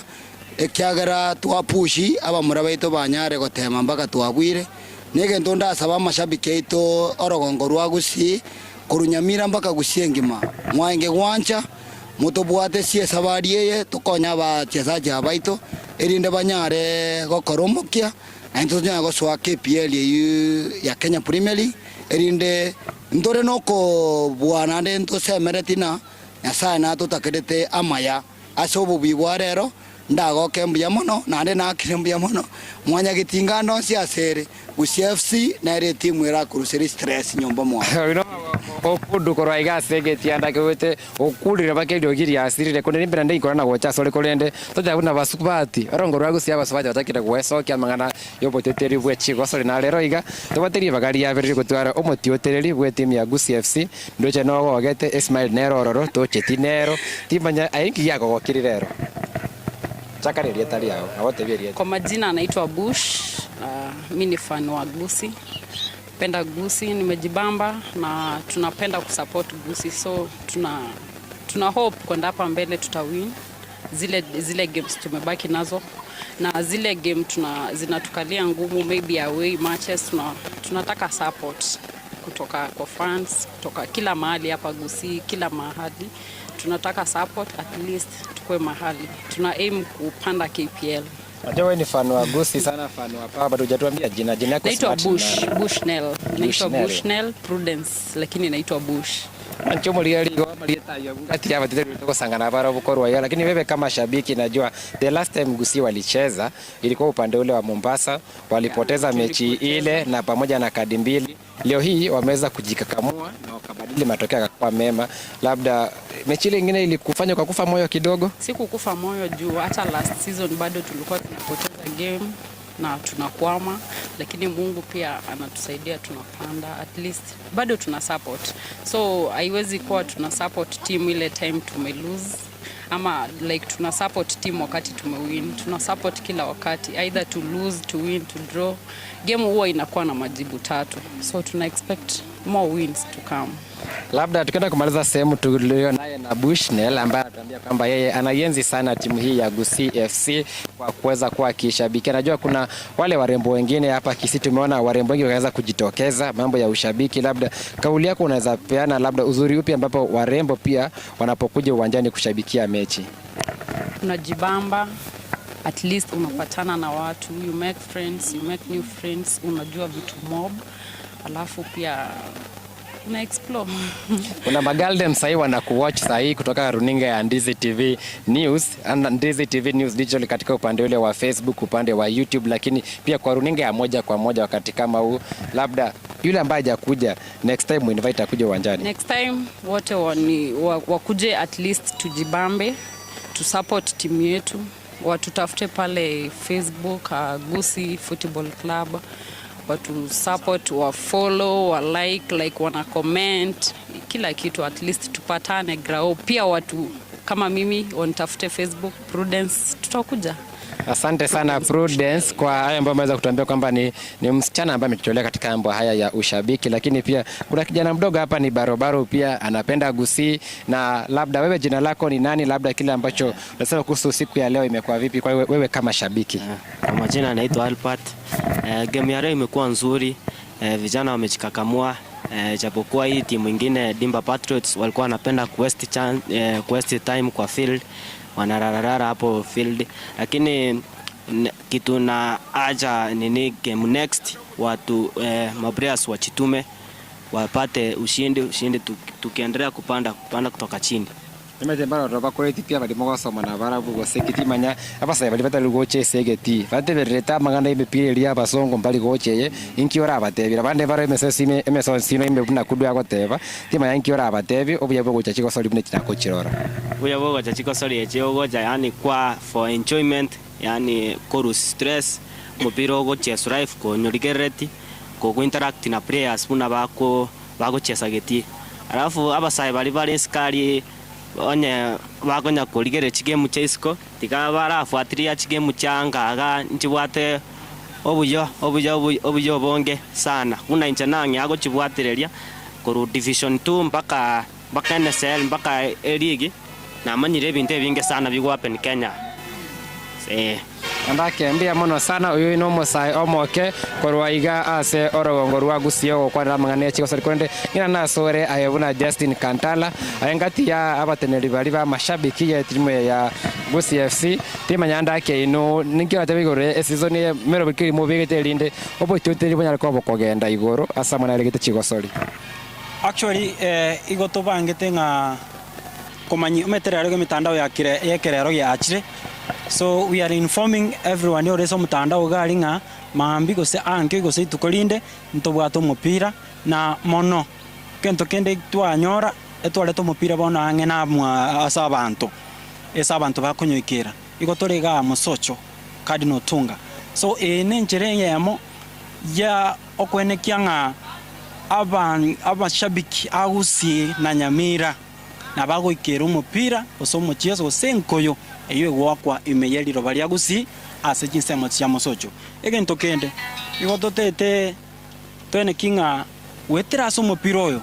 ekiagera twapushi abamura baito banyare gotema mpaka twabwire. Na egento ndasaba amashabiki aito orogongo rwa Gusii korwa Nyamira mpaka Gusii engima mwaenge gwancha motobwate sie esabari eye tokonya abachesaji aba baito erinde banyare gokora omokia naintwe tonyare gosoa KPL eywo ya Kenya Premier League erinde ntore nokobua naende ntosemereti na Nyasaye natotakerete amaya ase obobuya bwa rero ndagoke mbuya mono naende nakire mbuya mono mwanyagetinga ndonsi ase ere Gusii FC nere etimu erakorusera stress nyomba mwaye. Okundu korwa iga ase egetianda kegwete okurire mpaka eriogi riasirire konde nimbere nde na gocha asore korende tocha buna basubati orongo rwa Gusii abasubati batakire gwesokia amang'ana ya oboteteri bwa echigosori na rero iga tobwate ribaga riabere rigotwara omotiotereri bwa etimu ya Gusii FC ndoche nogogete esmile nero ororo tocheti nero timanya aye nki giakogokiri rero chaka rieta riao nabo tebia rieta. Kwa majina anaitwa Bush. Mi ni fan wa Gusii. Penda Gusii, nimejibamba na tunapenda kusupport Gusii, so tuna hope kwenda hapa mbele tutawin zile games tumebaki nazo na zile game zinatukalia ngumu, maybe away matches, tunataka support kutoka kwa fans, kutoka kila mahali hapa Gusii, kila mahali tunataka support, at least tukue mahali tuna aim kupanda KPL. Najua wewe ni fan wa Gusii sana, fan wa Power, bado hujatuambia jina yako. Naitwa Smart Bush, na Bushnell. Naitwa Bushnell. Bushnell Prudence, lakini naitwa Bush. Gusangana bara bukorwa ya lakini wewe kama shabiki najua the last time Gusii walicheza ilikuwa upande ule wa Mombasa walipoteza mechi Tulipoteza. ile na pamoja na kadi mbili. Leo hii wameweza kujikakamua na wakabadili matokeo yakakuwa mema. Labda mechi ile ingine ilikufanya kwa kufa moyo kidogo? Sikukufa moyo juu hata last season bado tulikuwa tunapoteza game na tunakwama, lakini Mungu pia anatusaidia, tunapanda, at least bado tuna support. So haiwezi kuwa tuna support team ile time tume lose ama like tuna support team wakati tumewin. Tuna support kila wakati, either to lose, to win, to draw. Game huwa inakuwa na majibu tatu, so tuna expect more wins to come. Labda tukienda kumaliza sehemu tulio naye na Bushnell ambaye anatuambia kwamba yeye anaienzi sana timu hii ya Gusii FC kwa kuweza kuwa akishabikia. Najua kuna wale warembo wengine hapa Kisii, tumeona warembo wengi wakaweza kujitokeza mambo ya ushabiki. Labda kauli yako unaweza peana, labda uzuri upi ambapo warembo pia wanapokuja uwanjani kushabikia mechi? Unajibamba, at least unapatana na watu, you make friends, you make new friends, unajua vitu mob, alafu pia una explore. Kuna magaldem sahii wanakuwatch sahii kutoka runinga ya Ndizi TV News and Ndizi TV News Digital katika upande ule wa Facebook, upande wa YouTube, lakini pia kwa runinga ya moja kwa moja. Wakati kama huu, labda yule ambaye hajakuja, next time invite akuja uwanjani. Next time wote wakuje at least tujibambe, tusupport timu yetu, watutafute pale Facebook, Gusii Football Club, watu support, wa follow, wa like wana comment kila kitu, at least tupatane grao. Pia watu kama mimi wanitafute Facebook Prudence, tutakuja. Asante sana Prudence kwa haya ambayo ameweza kutuambia kwamba ni msichana ambaye amejitolea katika mambo haya ya ushabiki, lakini pia kuna kijana mdogo hapa ni barobaro pia anapenda Gusii. Na labda wewe jina lako ni nani? Labda kile ambacho unasema kuhusu siku ya leo imekuwa vipi kwa wewe kama shabiki? Kwa majina naitwa Albert. Game ya leo imekuwa nzuri. Vijana wamejikakamua. Japokuwa hii timu ingine Dimba Patriots walikuwa wanapenda kuwaste time kwa field, wanarararara hapo field, lakini kitu na aja nini, game next watu maplayers wajitume wapate ushindi tukiendelea kupanda kutoka chini. Nimete mbaro bakoreti pia barimo gosoma na barabu gose kitimanya abasae bari batari goche esegeti batebererete amang'ana emepira eria abasongo mbari gocheye inki orabatebira bande baro emesesime emesonsino ime buna kudu agoteba timanya inki orabatebi obuya bwa gocha chigosori buna chinakochirora. Buya bwa gocha chigosori eche ogocha yani kwa for enjoyment, yani koru stress mupira ogocheswa life konyorigerereti kogo interact na players buna bako bagochesa geti, alafu abasae bari bari skari onye bakonya korigereria chigame chia isiko tiga barafuatilia chigame chia ngaga nchibwate obuyo obuyo obuyo obonge sana buna inche nang'ea gochibwatireria korwa division 2 mpaka NSL mpaka eligi namanyire ebinto ebinge sana bigohappen Kenya. Andakembia mono sana uyu no omosae omoke korwa iga ase orogongo rwa Gusii ogokwanera amang'ana ya chigosori korende ng'ina nasore aye buna Justin Kantala aye ngati ya abateneri bari ba mashabiki ya timu ya Gusii FC timanya ndake ino ninki orateba igoro eseason eye mero bikiri mobegete erinde oboitoteri bonyare koba bokogenda igoro ase amang'ana aregete chigosori. Actually igo tobangete ng'a komanyi ometerero ge mitandao ya kire yekerero giachire, so we are informing everyone ore so mutandao gari ng'a mambi gose anke gose ituko rinde ntobwate omopira na mono kento kende twanyora etwarete omopira bono ang'e na mwa ase abanto ase abanto bakonyoikera igo tore iga Mosocho Cardinal Otunga, so ene enchere eyemo ya okwenekia ng'a abashabiki a Gusii na Nyamira na bagoikera omopira gose omochieso gose enkoyo eyo egwakwa ime ya riroba ria Gusii ase chinsemo chia Mosocho. Egento kende igo totete tweneki ng'a gwetera ase omopira oyo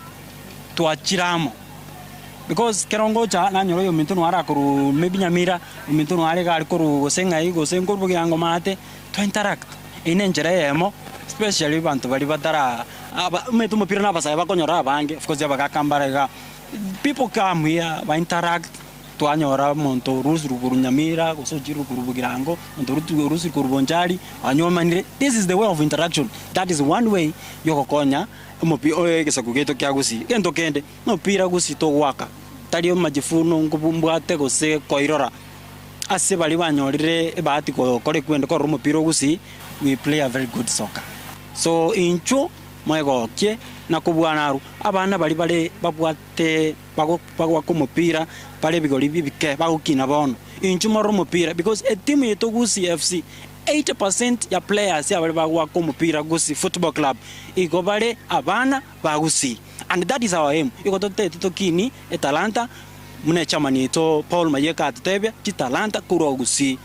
twachiramo because kero ngocha nanyora oyo ominto noara korwa maybe Nyamira ominto noare iga are korwa gose ng'ai gose nkorwa bogirango maate twa interact eye na enchera eyemo especially banto bari batara aba omanyete omopira na abasae bakonyora abange, of course abagaka iga people come here ba interact twanyora omonto orusire korwa Nyamira gose ochire korwa Bogirango omonto orusire korwa Bonchari banyomanire. This is the way of interaction. That is one way yogokonya egesaku giaito kia Gusii. Gento kende omopira Gusii togwaka tari majifuno nkobumbwate gose koirora ase bari banyorire ebahati gokora ekwende korora omopira o Gusii. We play a very good soccer, so inchuo mwegokie na kobwana aru abana bari bare babwate bagwaka omopira bare ebigori bibike bagokina bono inchuo morore omopira because etimu yetu Gusii FC 80% ya players abari bagwaka omopira Gusii Football Club igo bare abana ba Gusii, and that is our aim. Igo totete tokini etalanta muna chairman yetu Paul Mayeka atutebia chitalanta korwa Gusii.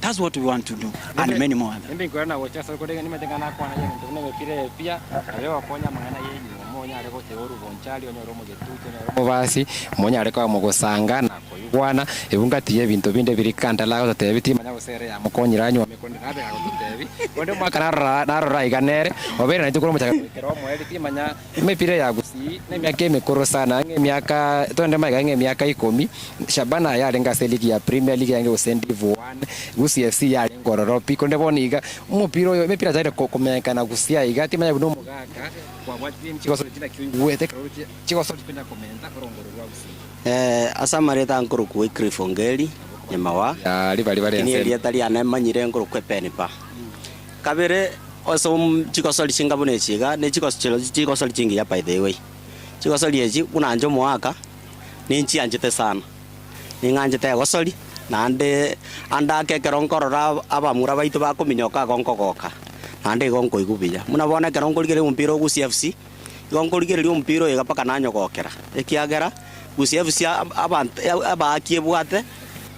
That's what we want to do and many more other. Nimbe nkorana gocha so kore nimete ngana kwana ye nto ne mepira pia ayo wakonya mang'ana yenyu monyare goche oru Bonchari onyore omogetutu onyore omobasi monyare kwa mogosanga na koigwana ebungati ebinto binde biri kandala gotebi timanya gosere ya mokonyira anywa mekonde nabe agotebi konde mwaka narora narora iganere obere nacho koro mochaka kero omoeri timanya emepira ya Gusii na emiaka emekoro sana ng'e emiaka twende maiga ng'e emiaka 10 Shabana yarenge ase ligi ya Premier League yange gose Div 1 Gusii FC yarenge ororo pi konde bono iga omopira oyo emepira chaire komenyekana Gusii aiga timanya buna omogaka kwabwatire chigosori china kioigwete ekero chigosori chikonya komenta orongoro rwa Gusii. Ase amareta nkorokwa Wycliffe Ongeri nyamawa. Ya riba riba Lakini riense. eria tari anemanyire nkorokwa Epenipa kabere ase chigosori chinga buna echiga ne chigosori chingiya by the way chigosori echi buna inche omogaka ninchianchete sana ning'anchete egosori naende ande ake ekero nkorora abamura baito bakominyoka igo nkogoka naende igo nkoigwa buya buna bono ekero nkorigereria omopira o Gusii FC igo nkorigereria omopira oyo iga mpaka nanyogokera ekiagera Gusii FC abanto abaaki ebwate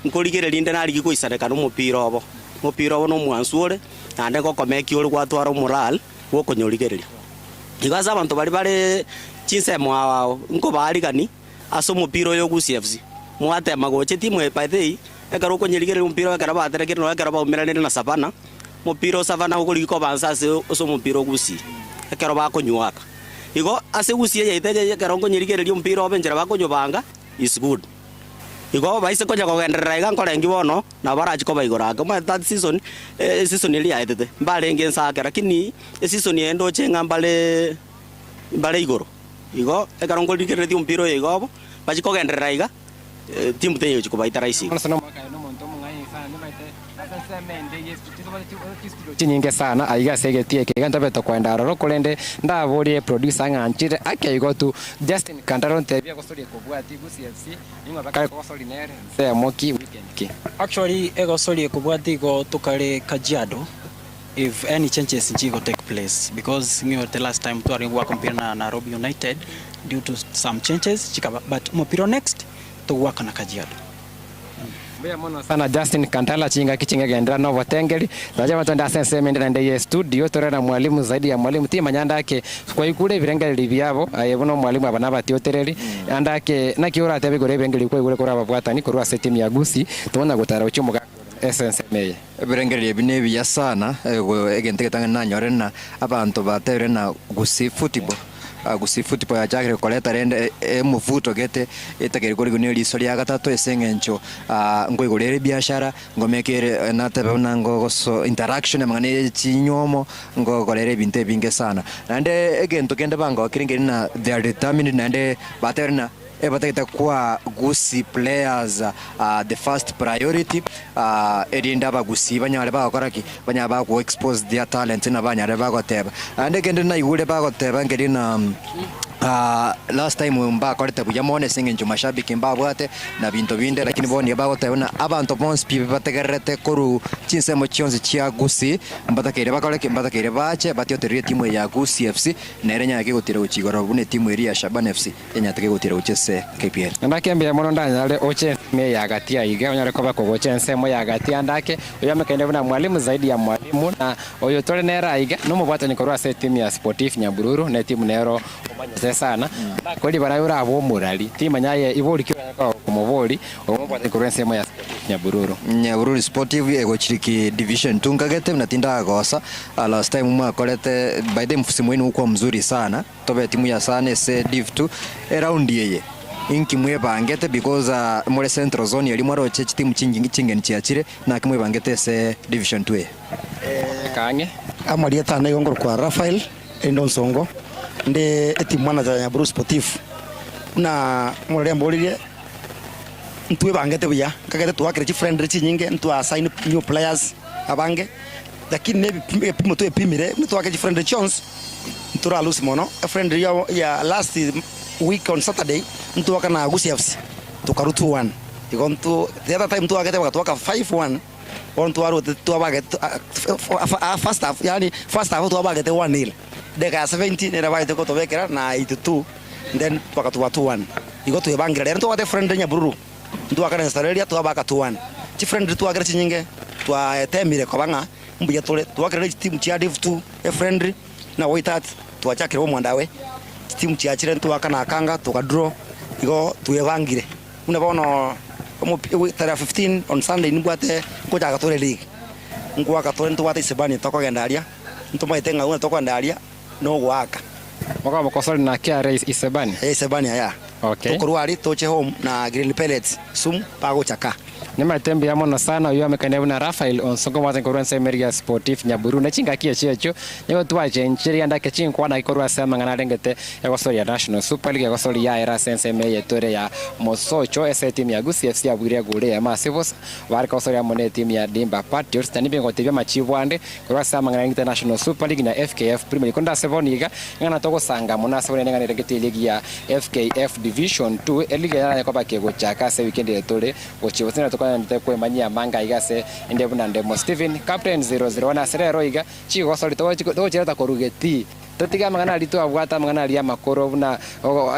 nkorigereria inde narigia koisaneka na omopira obo. Mupira obo na omwansu ore, naende ngokomeki ore gwatwara omoral bwa okonyorigereria. Igo ase abanto baria bare chinsemo ao ao, nkobaarigani ase omopira oyo Gusii FC. Mwatema gocha etimu eye by the way, ekero okonyerigereria omopira ekero baterekire nonye ekero baumeranire na Savannah, omopira o Savannah okorigia kobansa ase ase omopira o Gusii, ekero bakonywaka. Igo ase Gusii eye yaito eye ekero nkonyerigereria omopira obe enchera bakonyobanga is good. Igo baise konya kogenderera iga nkorengi bono, nabo barachie koba igoro ake. Omanyete that season, eseason eria yaetete, mbarenge inse ake lakini eseason eye ndoche ng'a mbare mbare igoro. Igo ekero nkorigereretie omopira oyo iga obo, bachie kogenderera iga, timu teyochi kobaita rahisi igo. Chinyinge sana aiga ase egetii eke iga ntabete koenda aroro korende ndaborie producer ng'a nchire ake igo tu Justin Kandaro ntebie egosoria ekobwati Gusii FC ning'o bakare kogosori nere nsemo ki weekend ki. Actually egosori ekobwati igo tokare Kajiado if any changes nchigo take place because ng'iorete last time twarenge goaka omopira na Nairobi United due to some changes chikaba but omopira o next togoaka na Kajiado. Mbuya mono sana Justin Kandala chingaki ching'egenderera na obotengeri nache batwende ase ensemo ende naende ye studio tore na mwalimu zaidi ya mwalimu timanya ande ake kwaigure ebirengererio biabo aye buna omwalimu aba nabatiotereri ande ake naki oratebe igoro ebirengererio kwaigure korwa ababwatani korwa ase etimu ya Gusii tomanya gotara gochia omogaka ore ase ensemo eye. Ebirengererio ebi nebiya sana, egento egetang'ani nanyore na abanto batebire na Gusii football. Gusii football yachakire koreta rende emovuto gete etakeire korigwa ne eriso ria gatato ase eng'encho nkoigora ere ebiashara, ngomeka ere natebe buna ngogoso interaction amang'ana ye chinywomo, ngokora ere ebinto ebinge sana. Naende egento kende bangokire nkeri na they are determined naende batebire na Ebatagete koa Gusii players the first priority erinde abagusii banyare bagokora ki? Banyare bago expose their talents na banyare bagoteba. Naende ekende naigure bagoteba nkeri na last time mbakorete buya mono ase eng'encho mashabiki mbabwate na binto binde lakini bono nigo bagoteba buna abanto bonsi pi bategererete korwa chinsemo chionsi chia Gusii mbatakeire bakore ki? Mbatakeire bache batiotererie etimu eye ya Gusii FC nere enyare kegotira gochia igoro buna etimu eria ya Shabana FC. Enyateke gotira gochia ase KPL. Nandake mbuya mono ndanyare oche ensemo eye ya gati aiga, onyare koba kogocha ensemo ya gati andake, oyomekaine buna mwalimu zaidi ya mwalimu, na oyo tore nere aiga nomobwatani korwa ase etimu ya Sportif Nyabururu, na etimu nero omanyete sana. Ndakore ribara aye orabe omorari, timanya aye ibori ki oranyare koba gokomobori oyo omobwatani korwa ensemo ya Sportif Nyabururu. Nyabururu Sportive egochiriki division two nkagete buna tindagosa, last time mwakorete by the msimu wenu ukwa mzuri sana. Tobe timu ya sana ase div two eraundi eye inki mwebangete because more central zone eria mwaroche chitimu chingeni chiachire naki mwebangete ase division two eye. Kang'e. Amarieta ane igo nkorokwa Raphael erinde Onsongo, nde etimu manager ya Nyaburu Sportif. Buna omoreri amboririe, ntwebangete buya, nkagete twaakire chifriendly chinyinge, ntwa assign new players abange, lakini na ebipimo twepimire, buna twaakire chifriendly chionsi, Ntora lose mono a friendly ya last week on Saturday ntwaka na Gusii FC tokarwa 2-1 igo nto the other time twagete bagatwaka 5-1 bono twarwete twabagete first half yaani first half twabagete 1-0 dakika ya 70 nere bagete gotobekera na 82 then bagatuba 2-1 igo twebangire rero ntobwate friendly nyabururu ntwakare na Stareria twabaka 2-1 chifriendly twakire chinyinge twatemire koba ng'a mbuya tore twakerire chitimu chia div 2 efriendly Na goita ati twachakire omwandawe, chitimu chiachire ntwaka na akanga toka draw, igo twebangire. Buna bono tarehe 15 on Sunday nimbwate nkochaka tore league, nkoaka tore ntobwate Isebania tokogenda aria, ntomaete ng'a buna tokogenda aria nogoaka. Mokoba mokosori naki are Isebania? Eh, Isebania yah. Okay. Tokorwa aria toche home na Green Pellets Sumu bagocha ka. Nimaete mbuya mono sana oyio omekane buna Raphael Onsongo omwatani korwa ensemo eria ya Sportif Nyaburu ne chingaki echio echio nigo twachenchirie rianda eke chinkwana korwa ase amang'ana arengete egosoria National Super League egosoria yaera ase ensemo eye tore ya Mosocho ase etimu ya Gusii FC yabuire egori eyemo ase bosa bare kosoria amo ne etimu ya Dimba Patriots na nibi ngotebia amachibu ande korwa ase amang'ana arengete National Super League na FKF Premier League korende ase bono iga ng'ana togosanga mono ase bonene ng'ana erengete eligi ya FKF Division 2 eligi eye koba kegochaka ase ewikendi eye tore Gochia gose natokanyanete kwemanyia amanga aiga ase inde buna Ndemo Stephen, Captain 001 ase rero iga, chigosori togochireta korwa getii. Totiga mang'ana aria twabwata amang'ana aria amakoro buna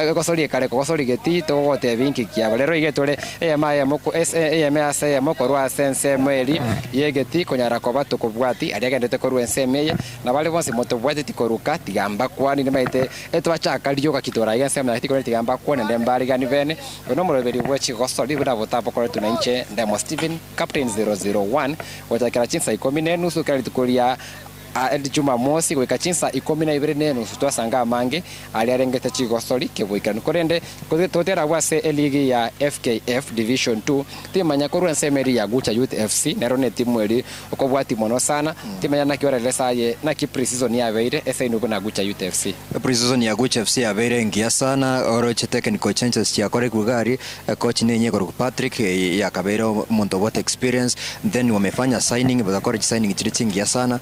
egosoria ekare kogosoria geti togogotebia inki kiabo. Rero iga tore eyemo eyemo eyemo ase eyemo korwa ase ensemo eri ya egeti konyara koba tokobwati aria agendete korwa ensemo eye na bare bonsi motobwateti koruka tiga mbakwani nimaete etwachaka rioka kitora iga ensemo yaye tikore tiga mbakwani naende mbarigani bene. Oyo nomoroberi bwa chigosori buna botabokoretwe na inche Ndemo Stephen Captain 001 gochakera chinsa ikomi na enusu kera rituko ria Jumamosi goika chinsa 12:30 twasanga amange aria arengete chigosori keboikeranu korende totera ase eligi ya FKF Division 2 timanya korwa ensemo eri ya Gucha Youth FC nero ne timu eri okobwati mono sana timanya naki orarere saye naki pre-season yabeire ase inugo na Gucha Youth FC. Pre-season ya Gucha FC yabeire engiya sana oroche technical changes chiakore gari coach nenye koru Patrick yakabeire omonto obwate experience then wamefanya signing bakora signing chiri chingiya sana.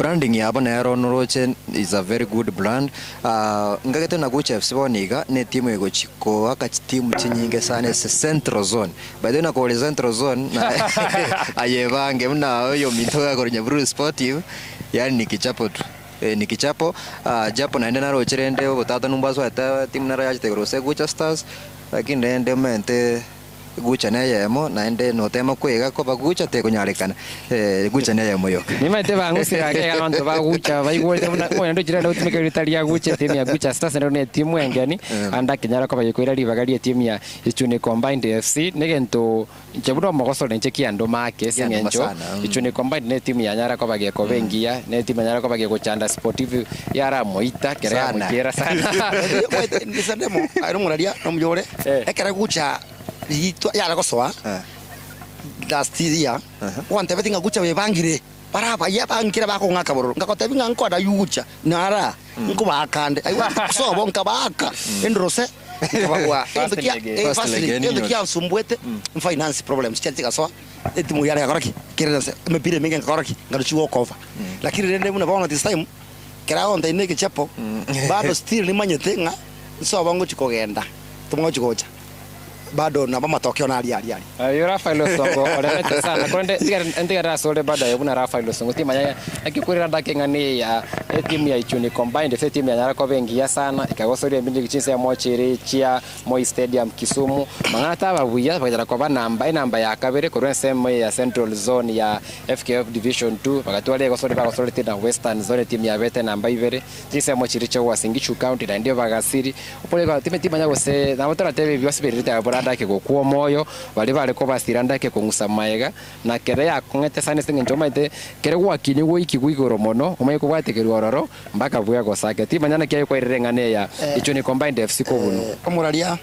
Branding yabo nero noroche is a very good brand. Ngagete na Gucha FC boniga ne timu egochiko akati timu chinyinge sana ese Central Zone. By the way na ko Central Zone na ayebange mna oyo mitoka korunya Blue Sportive yani ni kichapo tu. Ni kichapo japo naende narocherende obotata numbaso ata timu naro yachete korose Gucha Stars lakini nende mente Gucha neyemo naende notema kwega koba Gucha tekonyarekana Gucha neyemo yoka nimaite bangusirake abantu ba Gucha baigwete buna ndo jira utumike ritari ya Gucha timu ya Gucha Stars nero ne timu engeni anda kinyara koba yekwira ribaga rie timu ya Ichuni Combined FC negento nchebuno mogoso nenche kiando make sing'encho Ichuni Combined ne timu ya nyara koba gekobengia ne timu ya nyara koba gegochanda Sportive yara moita kera mukera sana nisandemo arumuraria no mujore ekera Gucha yara gosoa last year wante betinga Gucha bebangire baraba yabangira bakong'aka bororo ngakotebi nga nkoda yugucha nara nkubakande sobo nkabaka endrose nkabagwa endo kia nsumbwete finance problems chatika soa etimu yara yakoraki kirena mepire mingi nkakoraki ngaruchiwo cover lakini rende muna bona this time kera onde ineke chapo bado still nimanyete nga sobo ngochikogenda tumongochikocha bado na matokeo na ali ali ali. Yo Rafael Osongo oremete sana konde ndigara sole bado yobuna Rafael Osongo timanya akikurira ndakeng'ani ya timu ya Ichuni Combined FC timu ya nyara kobengia sana ikagosoria mbindi chinse ya mochiri chia Moi Stadium Kisumu mang'ata babuya bagera koba namba enamba ya kabere korwa ensemo ya Central Zone ya FKF Division 2 bagatwale gosori bagosori na Western Zone timu ya bete namba ibere chinse ya mochiri cha Uasin Gishu County na ndio bagasiri upole kwa timu timanya gose na motora tebe byosibirite andake gokuo moyo bari bare ko basira ndake kongusa maega na kere yakong'ete sana sing'encho maite kere gwakinyi goiki gwigoro mono omaye kobwatekerwa ororo mpaka buya gosake timanya kiaye kwairire ng'ane ya Ichuni Combined FC kobunu omuraria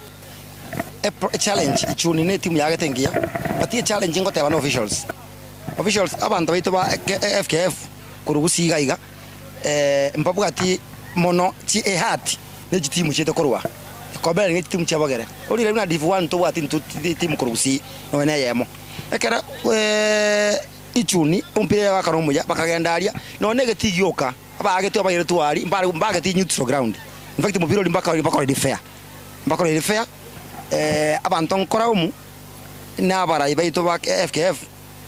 e challenge Ichuni ne timu yagete ngiya but e challenge ngoteba no officials abantu baitu ba FKF kurugusiga iga mbabwati mono chi ehati ne timu chete korwa kobere ngi timu chabagere ori na div 1 to wati timu kurugusi no ne yemo ekera Ichuni umpire wa karomuya bakagenda aria no ne getigioka abagete abagere twari mbagete neutral ground in fact mupira uri mbaka uri fair mbaka uri fair abantu nkora umu na barai baito ba FKF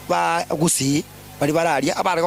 ba gusi bari bararia abare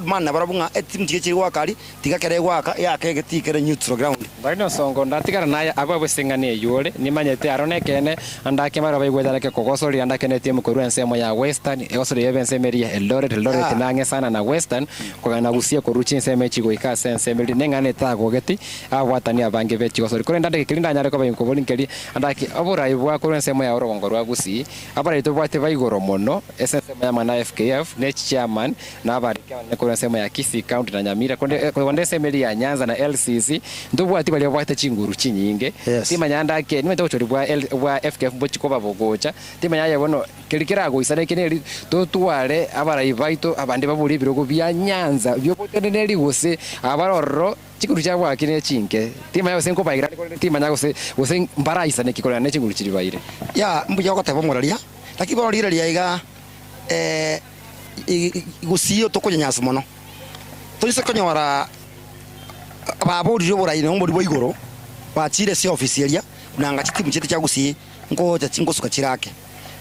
mana barabunga etimu chike chiri gwakari tigakere gwaka yake getikere neutral ground Barino Songo ndatigara naye abo bosingane yore nimanyete aronekene andake mara baigwetharake kogosori andake ne timu korwa ensemo ya Western egosori yebe ensemo ya Eldoret Eldoret nange sana na Western kogana gusie koruchi ensemo echigoika ase ensemo eri neng'ane etagogeti abwatani abange bechigosori korenda ndake kirinda nyare koba inkobori nkeri andake oborai bwa korwa ensemo ya orogongo rwa Gusii abarai tobwate baigoro mono ase ensemo ya mana FKF ne chairman na abarike abane korwa ensemo ya Kisii County na Nyamira konde ensemo eri ya Nyanza na LCC ndobwati bari bwate chinguru chinyinge timanya ndake nimete ochori bwa FKF bochikoba bogocha timanya yebono kirikira goisana kineri totware abarai baito abande baburi ebirogo bya Nyanza byoboteneneri gose abarorro chinguru chia kine chinke timanya gose nkobaira timanya gose gose mbaraisane kikorana ne chinguru chiri baire ya mbuya goteba moraria lakini borire ria iga gusio tokonyanyasu mono toise konyora baborire boraine omori bwa igoro bachire si office eria nanga chitimu chete cha Gusii ngoja chingosuka chirake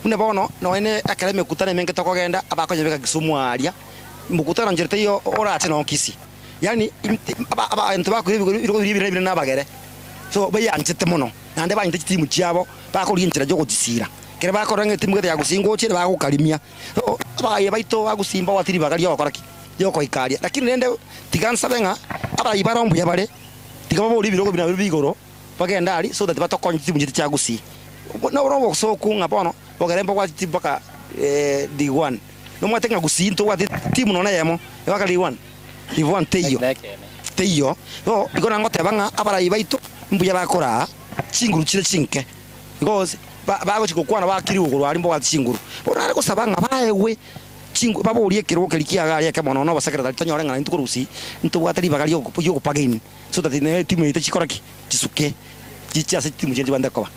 mune bono noene akere mekutana menge tokogenda abakonyebeka Kisumu aria mukutana njerete iyo orache no Kisii Yani abantu bakore ibiro nabagere so bayanchete mono nande banyite timu chiabo bakora inchira jo gotisira kere bakora ng'e timu ya gusingo chire bagukarimia so abaye baito bagusimba watiri bagaria bakora ki yoko ikaria lakini nende tigansa benga abayi barombuya bare tigababori ibirogo bina bigoro bagenda ari so that batokonya timu chite cha Gusii no robo so kunga bono bogeremba kwa timu baka D1 no mwatenga Gusii nto kwa timu nona yemo baka D1 D1 teyo teyo so igona ngoteba nga abarayi baito mbuya bakora chinguru chire chinke because bagochikokwana bakiri uguru ari mbo chinguru bona gosaba nga baewe chingu baborie kirwo kirikia gari ake mono no basekretari tonyore ngana ntukurusi ntubwate ribaga ryo gupagain so that ne timu ite chikora ki chisuke chichi ase timu chenji bande koba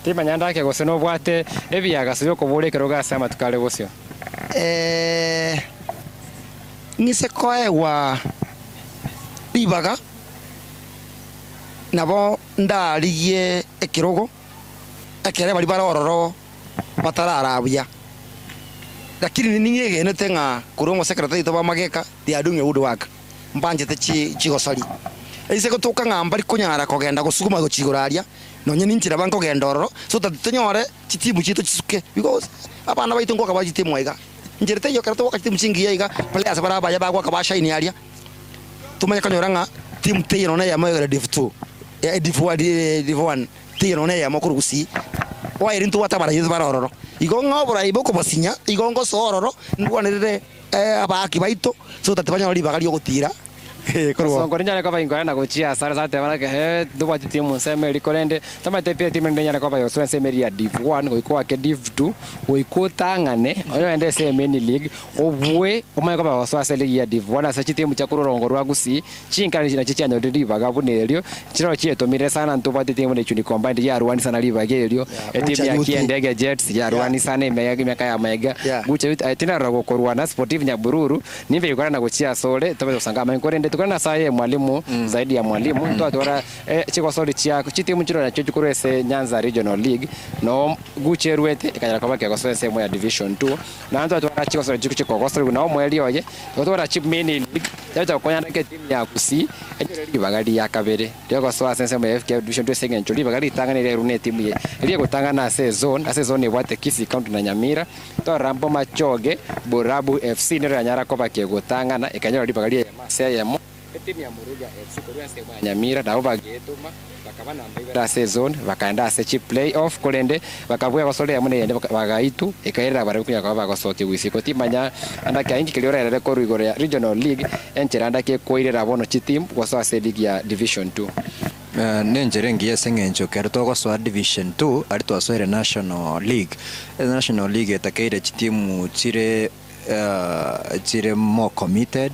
timanya ndake gose no bwate ebiagaso byo kobore kirwo gase amatukare gosio ngise koewa ribaga nabo ndarigie ekirogo ekere bari barororo batararabia lakini ninyegenete ng'a kurwo secretary to bamageka they are doing a good work mbanjete chigosori ise gotuka ng'a mbari kunyara kogenda gusuguma gochigoraria nonye ninchira bankogenda ororo so that tonyore chitimu chito chisuke because abana baito ngoka bachitimu aiga njerete yo karato wakati chingi aiga players barabaya bagwaka bashaini aria tumanya kanyora ng'a timu teyino na ya mayora div 2 ya div 1 div 1 teyino na ya makuru gusi wairi ntu watabara yezu barororo igo ngobora iboko basinya igo ngosororo ndwanirire abaki baito so that banyora ribaga ryo gutira korwo so ngorinya ko baingora na gochia sara sate barake he duba timu seme rikorende tamate pia timu ndenya ko bayo so seme ya div 1 goiko ake div 2 goiko tangane oyo ende seme ni league obwe omaye ko bayo so ase league ya div 1 ase timu cha kurorongo rwa Gusii chinkani china chichanyo ribaga buneryo chiro chietomire sana ntuba timu ne chuni combined ya rwani sana ribaga eryo timu ya Kiendege Jets ya rwani sana imeka ya mega guche tina rogo korwana Sportive Nyabururu nimbe ikora na gochia sole tobe usanga mankorende na saye mwalimu zaidi ya mwalimu twatwara chikosori chiako chitimu chiro nacho chikurese Nyanza Regional League no gucherwete ikanyara kwa bakya sehemu ya Division 2 na twatwara chikosori chikokosori na omweli oye twatwara chip mini league chacha konya na timu ya Gusii enyore ribaga ria kabere ryogosoa sehemu ya FK Division 2 second chori ribaga ritanganire rune timu ye rie gutangana ase zone ebwate Kisii County na Nyamira twarambo Machoge Borabu FC nero yanyara ko bakegutangana ikanyora ribaga ria yemo timu ya Muruga FC korwa sehemu ya Nyamira nabo bagetuma bakaba namba ibera season bakaenda ase chi play off korende bakabuya gosorea mune yende bagaitu ekairira bare kunya kwa bagosoki wisiko timanya andake aingi kiliora rere koru igoro ya Regional League enchera andake koirera bono chi team gosoa se league ya Division 2 nenjere ngiye sengencho kero togosoa Division 2 ari twasoere National League National League etakeire chitimu chire chire more committed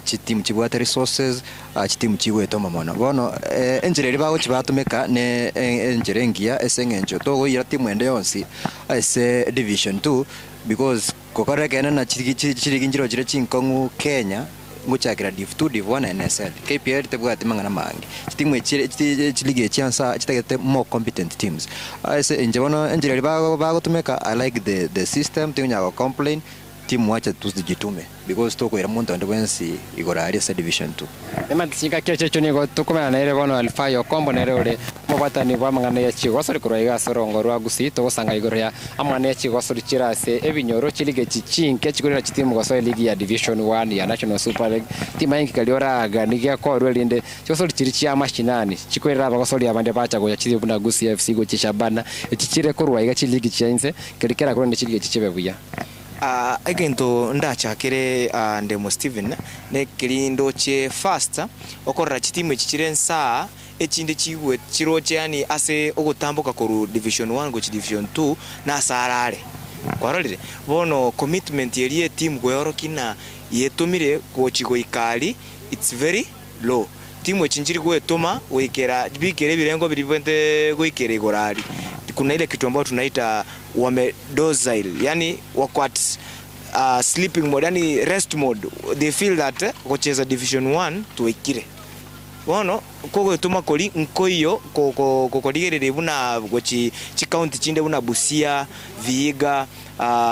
chitimu chibwate resources chitimu chigwetoma mono bono enjere ribago chibatumika ne enjere ngiya eseng'encho togoira timu ende yonsi ase Division 2 because kokorekene na chiriginjiro chire chinkong'u Kenya nguchakira Div 2 Div 1 NSL KPL tebwate mang'ana mangi chitimu chiligi chiansa chitagete more competent teams ase enje bono enjere ribago bagotumika. I like the system tinyago complain timu wacha tuzijitume because toko ira muntu ande wensi igora ari sa Division 2 ematsika keche nigo tukumana naire bono Alfayo Kombo nere ore mobatani bwa mang'ana ya chigosori korwa iga sorongo rwa Gusii togosanga igoro ya amang'ana ya chigosori chirase ebinyoro chilige chichinke chikorera chitimu gosoe ligi ya Division 1 ya National Super League tima ingi kalioraga nigiakorwe rinde chigosori chiri chia mashinani chikorera abagosori abande bacha goya chiri buna Gusii FC gochishabana echichire korwa iga chiligi chiainse kerikera korende chilige chichebe buya. Egento ndachakire Ndemo Steven ne kirindo che fast okorora chitimu chichire nsaa echinde chigwe chiroche yani ase ogotamboka koru Division 1 gochi Division 2 na sarare kwarorire bono commitment yerie team gweorokina yetumire gochi goikari it's very low timu echinjiri gwetuma goikera bikere birengo biri bwente goikera igorari kuna ile kitu ambayo tunaita wame docile, yani wako at sleeping mode, yani rest mode. They feel that kucheza Division 1 tuikire Bono kogotuma kori nkoiyo kokorigerere buna gochi chikaunti chinde buna Busia, Vihiga,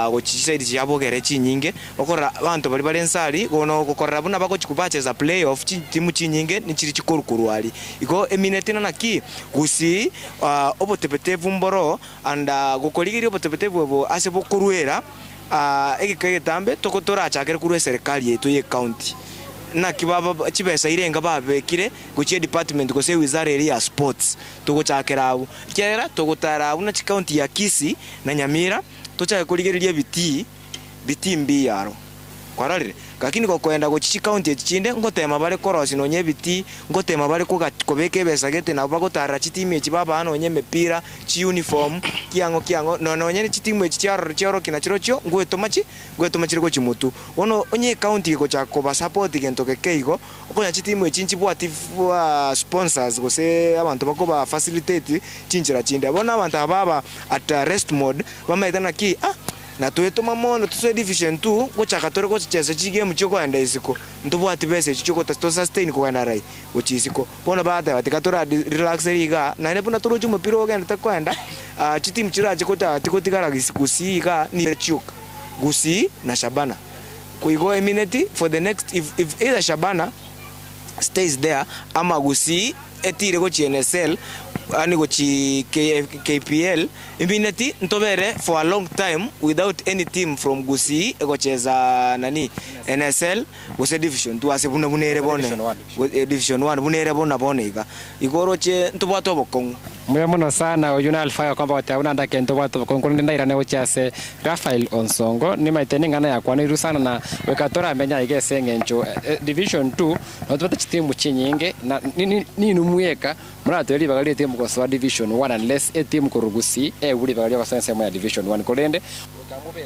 gochi chisaidi chiabogere chinyinge okorora abanto bari bare ensari bono gokorora buna bagochi kubacheza playoff chitimu chinyinge nichiri chikorukorwari igo emineti naki gusi obotepetevu mboro and gokorigeria obotepetevu obo ase bokoruera egeka egetambe tokorachakere korwa eserikali yetu ye county naki baba chibesa irenga babekire gochia department gose wizara eri ya sports togochakera abu kiera togotara abu na chikaunti ya Kisii na Nyamira tochake kurigereria biti biti mbiyaro kwararire lakini gokwenda gochi chikaunti echi chinde ngotema bare korosi nonye ebiti ngotema bare kobeka ebesa gete nabo bagotara chitimu echi babaa nonye emepira chiuniform kiang'o kiang'o nonye chitimu echi chiaroro kina chirochio ngwetoma chi ngwetoma chiri gochimutu bono onye ekaunti egochaka kobasupport gento geke igo okonya chitimu echi nchibwati sponsors gose abanto bakoba facilitate chinchera chinde bono abanto aba baba at rest mode bamaete naki na twetoma mono tuswe division 2 gochaka tore gochesa chigame chiokoenda isiko ntobwati besa echi chiogota to sustain kogenda rai gochi isiko bono bateba tika tora relax iga naende buna toroche omopira ogendete koenda chitimu chirache gota tigotigara Gusii iga ni chioka Gusii na Shabana kuigo emineti for the next if either Shabana stays there ama Gusii etire gochi NSL ani gochi KPL imineti ntobere for a long time without any team from Gusii egocheza nani NSL gose division 2 ase buna bunere bone division 1 bunere bona bone iga igoroche ntobwato obokong'u muya muno sana oyu na alfaya kwamba watauna ndake ntobwato obokong'u ndi ndairane gochia ase Rafael Onsongo nimaite ning'ana yakwa niru sana na wekatora menya igese eng'encho division 2 notubate chitimu chinyinge na ninumweka muratweri ribaga ria etimu gosoa division 1 unless etimu korugusi eguri ribaga ria gosoa ensemo ya division 1 korende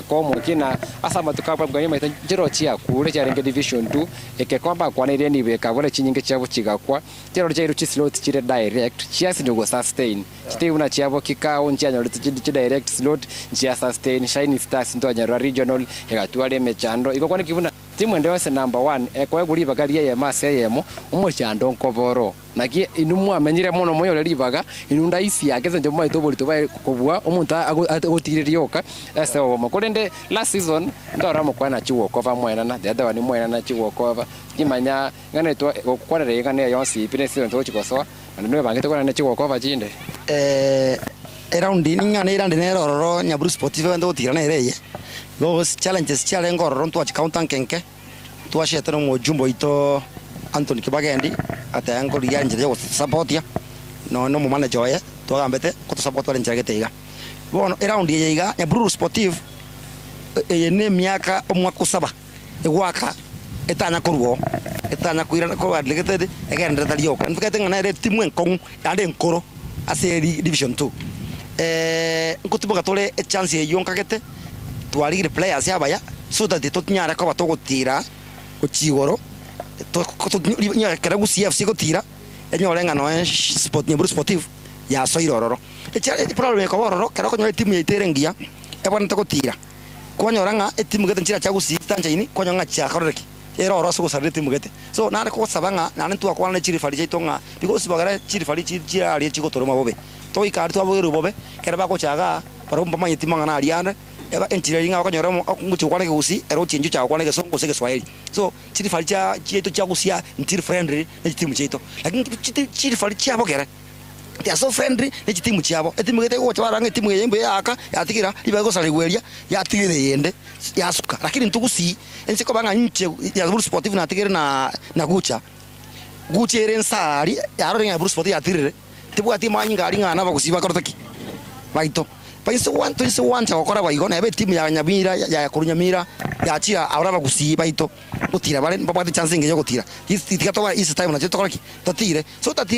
komukina asa matuka bwa maita njero chiakure chiarenge division 2 ekekomba kwanirie nibeka bore chinyinge chiabo chigakwa chero chairu chislot chire direct chiasi ndogo sustain chitimu na chiabo kikao nchianyorete chi direct slot nchia sustain Shine Stars ndo anyarwa regional egatware emechando iko kwani kibuna timu ende yonse number 1 ekweguri ribaga ria yema ase eyemo omochando nkoboro naki inu mwamenyire mono moyore ribaga inu ndaisi yake senje mwaito oborito bae kobua omonto agotigire rioka ase obomo korende last season ndora mokwana chiwokova mwenana the other one mwenana chiwokova kimanya ng'ana etwa gokwanera ing'ana yonsi ipi ne season togochikosoa naende niwe bangete kwanana chiwokova chinde eraundi ning'ana eraundi nere ororo Nyaburu Sportive bende gotigera nere eye those challenges chiarenge ororo ntwachicounta nkenke twachetera omojumbe oito Anthony Kibagendi ataya nkorigia enchera ya gosapotia no omomanager oye twagambete gotosupport bare enchera gete iga bono eraundi eye iga Nyaburu Sportive eye ne emiaka omwaka osaba egwaka etanya korwo etanya koirana korwa relegated egenderete rioka ntukete ng'a nere etimu enkong'u naende enkoro ase division 2 nkotiboka tore echance eywo nkagete twarigire players abaya so that totinyare koba togotira gochigoro kera Gusii FC gotira enyore ng'ano sport Nyaburu Sportive yasoire ororo problem ekoba ororo kera okonyora etimu yaito ere engiya ebwanete gotira kwanyora ng'a etimu gete nchira chia Gusii chitanchaini kwanyora ng'a chiakorire ki ere oro ase gosarera etimu gete so nare kogosaba ng'a naende ntwakwana na chirifari chiaito ng'a because bagara chirifari chiaria chigotoroma bobe toikari twabogerwe bobe kera bagochaga barabwo mbamanyeti mang'ana aria ande eba enchira eri ng'a okonyora ngochi gokwana ekegusii ero ochenche ochaka gokwana egesongo gose egeswahili so chirifari chia chiaito chia Gusii ntiri friendly na chitimu chiaito lakini chirifari chiabogere they are so friendly na chitimu chiabo etimu gete gocha baranga etimu eye mbuya yaka yatigira ribaga gosarigwa eria yatigire eyende yasuka lakini intwe Gusii ense koba ng'a inche Nyaburu Sportive natigere na gucha gucha ere ensari yarore ng'a Nyaburu Sportive yatirire tibwati manyinga aria ng'a nabagusii bakorete ki baito bainse wancha gokora baigo nebe etimu ya Nyamira ya korwa Nyamira yachira abara abagusii baito gotira bare mbabwate chance engiya gotira tiga toba easy time nache tokora ki totire so that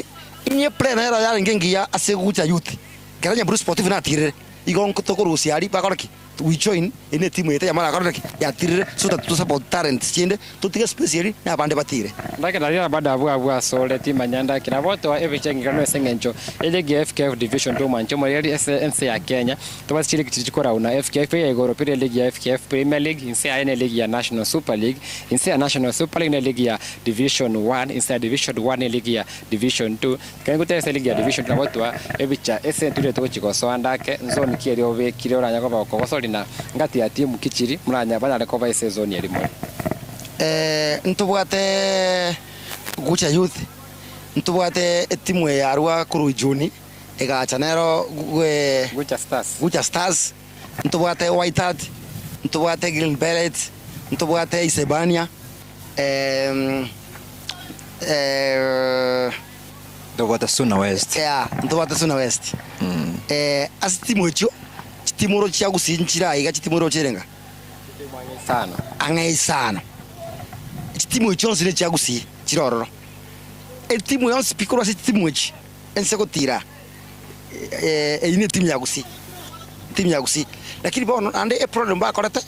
inye play nero yarenge engiya ase gucha youth kera Nyaburu Sportive natirire igo tokorusia aria bakora ki We join ene timu yete yamara korora yatirire so that to support talent chinde tutige space eri na abande batire. Ndake bada abwa abwa sole timanyanda kina boto wa ebichengi kano esengencho eligi ya FKF Division 2 mancho mori SNC ya Kenya tobasichiri kichikora una FKF ya igoro pire ligi ya FKF Premier League inse ya ene ligi ya National Super League inse ya National Super League na ligi ya Division 1 inse ya Division 1 na ligi ya Division 2 kangu tese ligi ya Division 2 boto wa ebicha ese tule tochikosoa ndake nzoni kieri obekire oranya koba kogosori na ngati ya timu kichiri muranya banyare koba ese zone erimo. Ntubwate Gucha Youth ntubwate etimu ya Arua kuru Juni egacha nero Gucha Stars. Gucha Stars ntubwate White Hat ntubwate Green Beret ntubwate Isebania ntubwate Suna West. Yeah, ntubwate Suna West. As timu echo chitimuro chia gusinchira iga chitimuro chirenga sana angai sana timu echo nsire chia gusi chirororo etimu yonse pikoro se timu echi ense gotira ine timu ya gusi timu ya gusi lakini bono ande e problem bakorete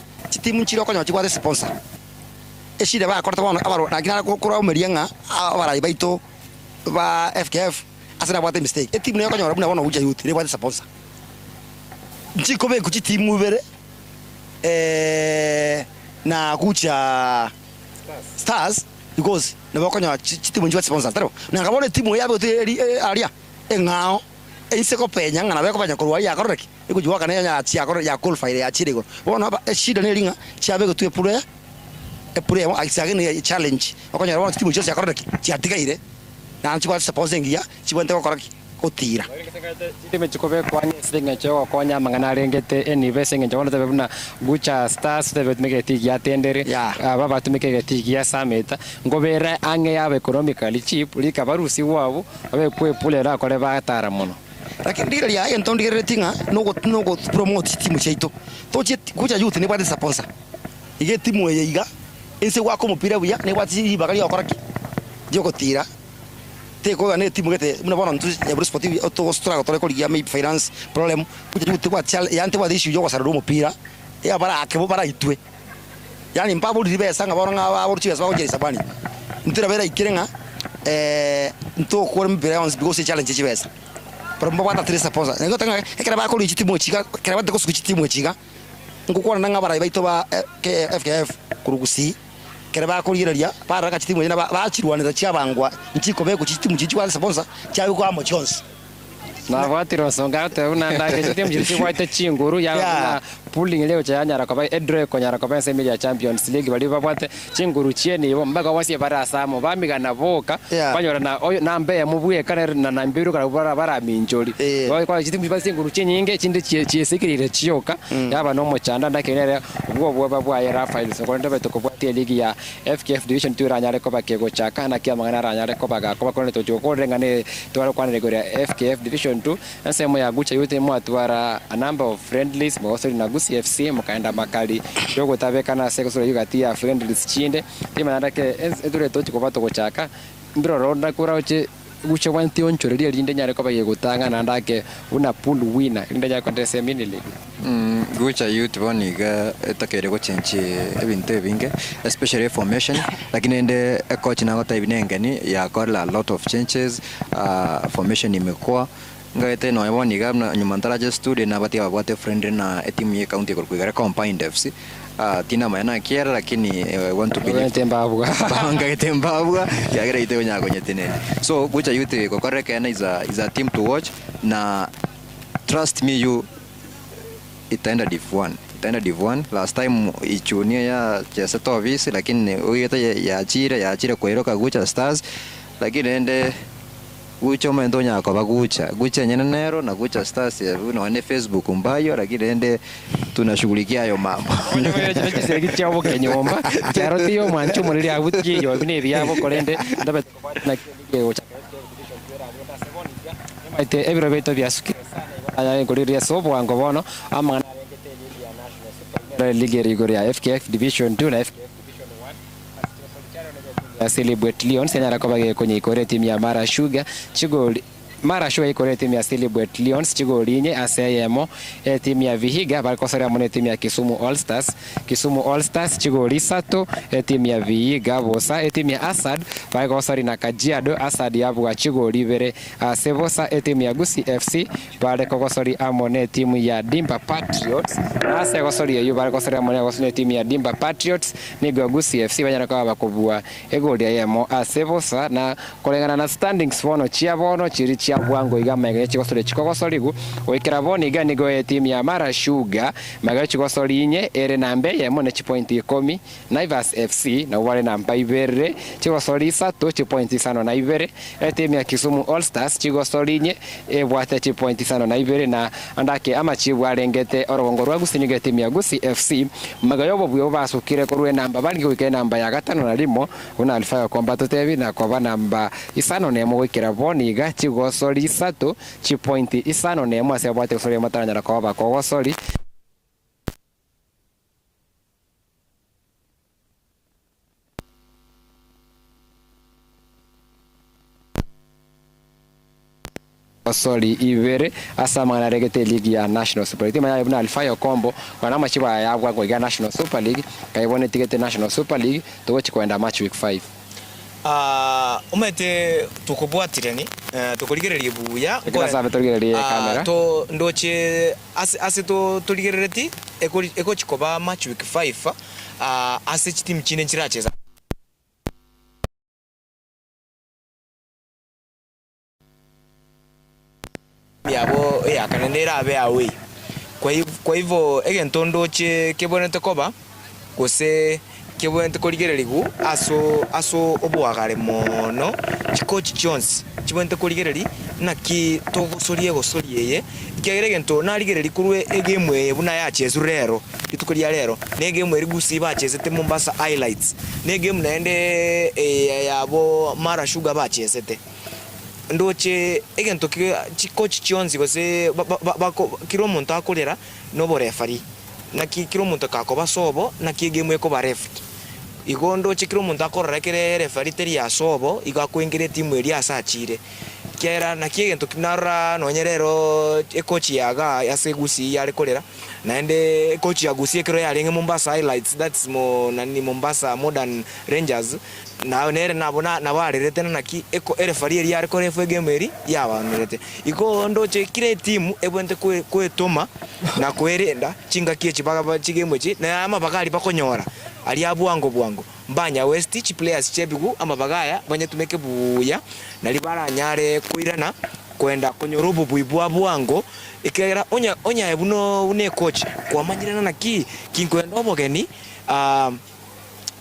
timu nchiro konya chibwate sponsor eshire bakorete bono abaro nakina kokora umeria nga abarai baito ba FKF asina bwate mistake etimu yo konya buna bono buja youth rebwate sponsor nchikobe ku timu bere na Gucha Stars because nabakonya chitimu njiwa sponsor taro na ngabone timu yabe aria engao ense ko penya ngana beko penya korwa ya koreki ikujuwa kana ya chia kor ya qualify ya chire go bona ba shida ne ringa chia beko tu epure epure akisage ne challenge okonya bona timu chia koreki chia tigaire na nchiwa supposing ya chibwente ko koreki kotira chitime chikobe kwanye singa choko konya mangana rengete enibe singa choko tebe buna Gucha Stars tebe tumike tigi ya tendere baba tumike tigi ya sameta ngobera ange yabe economically cheap lika barusi wabo abe kwepule ra kore batara mono. Lakini ndira ya ento ndigere tinga no go promote timu cheito toche Gucha Youth ne bwate sponsor ige timu ye iga ense gwako mupira buya ne bwati ibakali okoraki jokotira te ne timu gete muna bona ntu ya Bruce Sportive oto struggle tole ko liga finance problem kuja jute kwa yante wa issue yo kwasara mupira ya bara akebo bara itwe yani mpabo libe sanga bona nga abo chiba saba kujerisa bani ntira bera ikirenga nto ko mpira on because challenge chibesa pero mbo bata tres sponsor ngo tanga ekera ba ko li timu chika kera bata ko su timu chika ngukwana nanga bara baito ba FKF kurugusi kera bakoliraria para kachitimu ena bachirwanira chiabangwa nchiko beko chitimu chichwa sponsor chabiko amo chonse na bwatiro songa te una ndake chitimu chichwa chinguru ya na pulling leo chanyara kwa edre konyara kwa semi ya Champions League bali babwate chinguru chieni bo mbaka wasi barasamo bamigana boka banyora na na mbe mubuye kana na nambiru kana bara bara minjoli kwa chitimu ba chinguru chinyinge chinde chiesikirire chiyoka yaba no mochanda ndake nere ubwo bwa bwa ya Rafael so ndo beto kobwate ligi ya FKF Division 2 ranyare ko bakego chaka na kia mangana ranyare ko baga ko bakone to joko rengane twaro kwanere gore FKF Division 2 ensemo ya Gucha Youth mwatwara a number of friendlies mwosori na Gusi FC mukaenda makali yogo tabekana seko sura yugati ya friendlies chinde tima ndake eture tochi kobato gochaka ndiro ronda kura uche Gucha wanti onchoreria linde nyare koba yegotanga na ndake una pool winner linde nyare kontese mini league. Gucha Youth boniga etakere go change ebintu ebinge especially formation lakini ende coach na gota ibinengeni ya kola a lot of changes formation imekuwa ngaete no eboniga nyuma ntaraje studio na batia babwate friend na timu ye county korkuigara Combined FC tina maana kiera lakini want to believe tembabwa banga tembabwa yagera ite nyago nyetenene so Gucha Youth kokoreke na is a team to watch na trust me you itaenda Div 1 itaenda Div 1 last time ichunia ya chesa ofisi lakini uyeta ya chire koiroka Gucha Stars lakini ende Gucha omento nyako ba Gucha Gucha nyene nero na Gucha Stars no ne Facebook mbayo lakini ende tunashughulikia hayo mambo chabo kenyomba charotio mwanchu muriri abuti yo bine byabo kolende ndabe na maite ebiro beto byasukire sana aya ngoriria sobo wango bono amana rengete ligi ya National Super League rigori ya FKF Division 2 na FKF Division 1 ya Celebrate Lions senyara koba kwenye ikore timu ya Mara Sugar chigoli Mara Sugar ikore etimu ya Silibwet Lions chigori inye ase eyemo. Etimu ya Vihiga bare kosoria amo netimu ya Kisumu All Stars. Kisumu All Stars chigori isato, etimu ya Vihiga bosa. Etimu ya Asad bare gosori na Kajiado, Asad yabua chigori ibere ase bosa. Etimu ya Gusii FC bare kogosori amo netimu ya Dimba Patriots. Ase egosori eyio bare gosori amo netimu ya Dimba Patriots, nigo Gusii FC banyara koba bakobua egori eyemo ase bosa. Na koreng'ana na standings bono chia bono chiri chia bwango iga magega chigosori chikogosorigu goikera bono iga, nigo etimu ya Mara Sugar magega chigosori inye ere namba eyemo ne chipoint ikomi. Naivas FC nabo bare namba ibere, chigosori isato, chipoint isano na ibere. Etimu ya Kisumu All Stars chigosori inye ebwate chipoint isano na ibere. Na andake amachibu arengete orogongo rwa Gusii, nigo etimu ya Gusii FC magega yobo buyo basukire korwa enamba bari goika enamba ya gatano na rimo buna Alfayo komba totebi na koba namba isano nemo goikera bono iga, chigosori isato, chipoint isano nemo ase abwate gosori mataranyara koba bakogosori. Osori ibere ase amang'ana aregete eligi ya National Super League. Timanya buna Alfayo Kombo kwana amachibo aya yabwa goiga National Super League kaibone tigete National Super League togochi kwenda match week 5. Omanyete tokobwatirani, tokorigereria buya. Ekero ase abe torigererie camera. To ndoche ase to torigerereti ekochikoba match week 5, ase chitimu chinde nchiracheza yabo eyakane erabe away. Kwa hivyo egento ndoche kebonete koba gose kebonete korigererigu aso obwagare mono, chikochi chionsi chibonete korigereri naki togosorie gosorie eye ekiagera egento narigereri korwa egame eye buna yachesu rero rituko ria rero na egame eri Gusii bachesete Mombasa Highlights na egame naende yabo Mara Sugar bachesete ndoche egento chikochi chionsi gose kira omonto akorera noborefari naki kira omonto kakoba sobo naki egame ekoba reft igo ndoche kira omonto akorora ekere refari teri ya sobo igo akoengera etimu eria ase achire kiera naki egento narora nonye rero ekochi yaga ase Gusii yare korera naende ekochi ya Gusii ekero yarenge Mombasa Highlights, that's mo nani Mombasa Modern Rangers nao nere nabo nabo arerete naki erefari eri yare korefu egame eri yabanerete igo ndoche kira etimu ebwente kwetoma na kwerenda chingaki echi bagaba chigame echi na amabagari bakonyora ari abwango bwango mbanya west chi players chebigu amabagaya banyetumeke buya nari baranyare kuirana kwenda konyora obobui bwa bwango ekegera onyaye buno bune coach kwamanyirana naki kinkwenda obogeni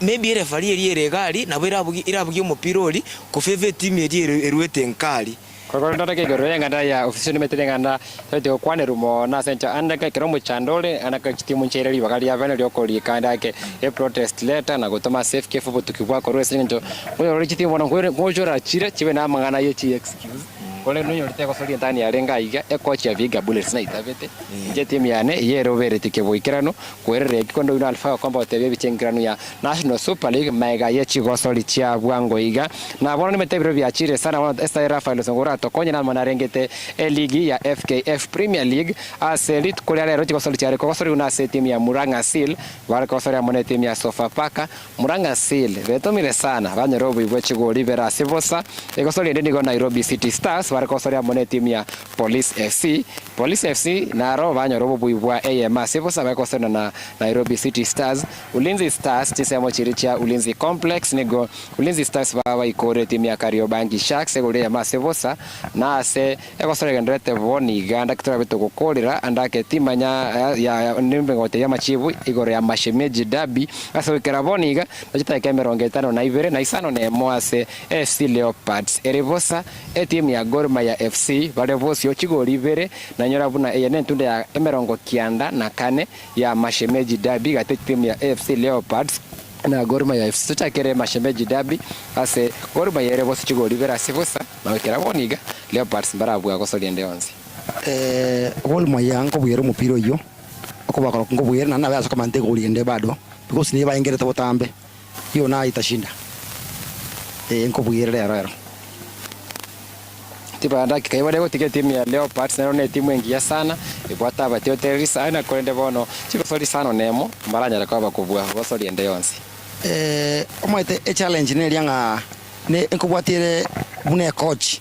maybe erefari eri ere egari nabo irabugi omopira ori kofeva etimu eri eruete nkari. Kororo ndore kigoro eng'anda ya ofisi nimetire eng'anda tote gokwanerwa mono ase encho ande ekero omochando ore ande chitimu nchaire ribaga ria bene riokorika ande ake eprotest letter na gotoma ase FKF obotuki bwakorwa ase eng'encho onyore chitimu bono ngochora chire chibe na amang'ana ya chi excuse kore nonyorete egosoria entani yarenge aiga ekochi ya Vihiga Bullets naitabete inche etimu yane iye erobereti keboikeranu kwerera eki konde oywo Alfayo kwamba gotebia ebiche enkeranu ya National Super League maega ya chigosori chia bwango iga na bono nimete ebiro biachire sana bono Esther Rafael Osongo oratokonye namo narengete eligi ya FKF Premier League ase rituko ria rero chigosori chiare kogosori buna ase etimu ya Murang'a Seal bare kogosori amo na etimu ya Sofapaka. Murang'a Seal betomire sana banyora oboi bwa chigori bera ase bosa. Egosori ende nigo Nairobi City Stars bare kogosori amo na etimu ya Police FC. Police FC naro banyora obobui bwa eyemo ase bosa bare kogosori na Nairobi City Stars. Ulinzi Stars chisemo chiri chia Ulinzi Complex nigo Ulinzi Stars baba ikore etimu ya Kariobangi Sharks egori eyemo ase bosa na ase egosori egenderete bono iga ndaki torabe togokorera andake timanya ya nimbe ya machibu igoro ya mashemeji derby ase goikera bono iga nachitageka emerongo etano na ibere na isano na emo ase AFC Leopards ere bosa etimu ya Gor Mahia FC bare bosio chigori ibere nanyora buna eye nentunde ya emerongo kianda na kane ya mashemeji derby gate timu ya AFC Leopards na Gor Mahia FC. Tochakere mashemeji derby ase Gor Mahia ere bosio chigori ibere ase bosa na goikera bono iga Leopards mbarabua gosoria ende yonsi. Gor Mahia nkobwera omopira oywo okobakora nkobwera na nabe ase komanta egori ende bado because niye baengerete botambe hiyo nayo itashinda nkobwera rero rero. Tibandakika ibare gotiga etimu ya Leopards nero na etimu engiya sana ebwate abatiotereri sana korende bono chigosori isano na emo mbaranyare koba bakobua gosori ende yonsi. Omanyete echallenge neria ng'a ne nkobwatire buna ecoach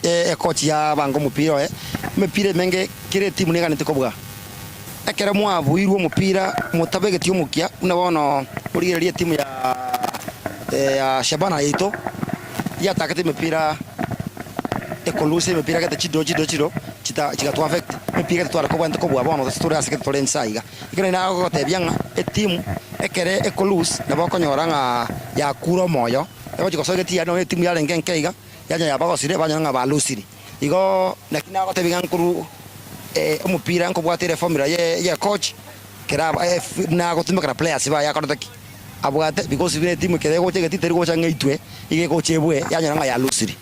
ecoach yabanga omopira oye, emepira emenge kera etimu neganete kobua. Ekero mwabuirwe omopira motabegeti omokia buna bono origereria etimu ya ya Shabana yaito yatakete emepira ekolusa emepira gete chido chido chido chita chigatu affect emepira gete tware kobwate kobua bono tore ase gete tore insa iga. Ekero nagogotebia ng'a etimu ekere ekolose nabo okonyora ng'a yakure omoyo egochi gosoa egeti yaani nonye etimu yarenge enke iga yanya yabagosire banyora ng'a balosire. Igo naki nagotebia ng'a nkoru omopira nkobwatire eformula ye ye coach kera nagotumeka na players baye akorete ki? Abwate because buna etimu ekero egocha egeti teri gocha ng'a eitwe iga egocha ebue yanyora ng'a yalusire.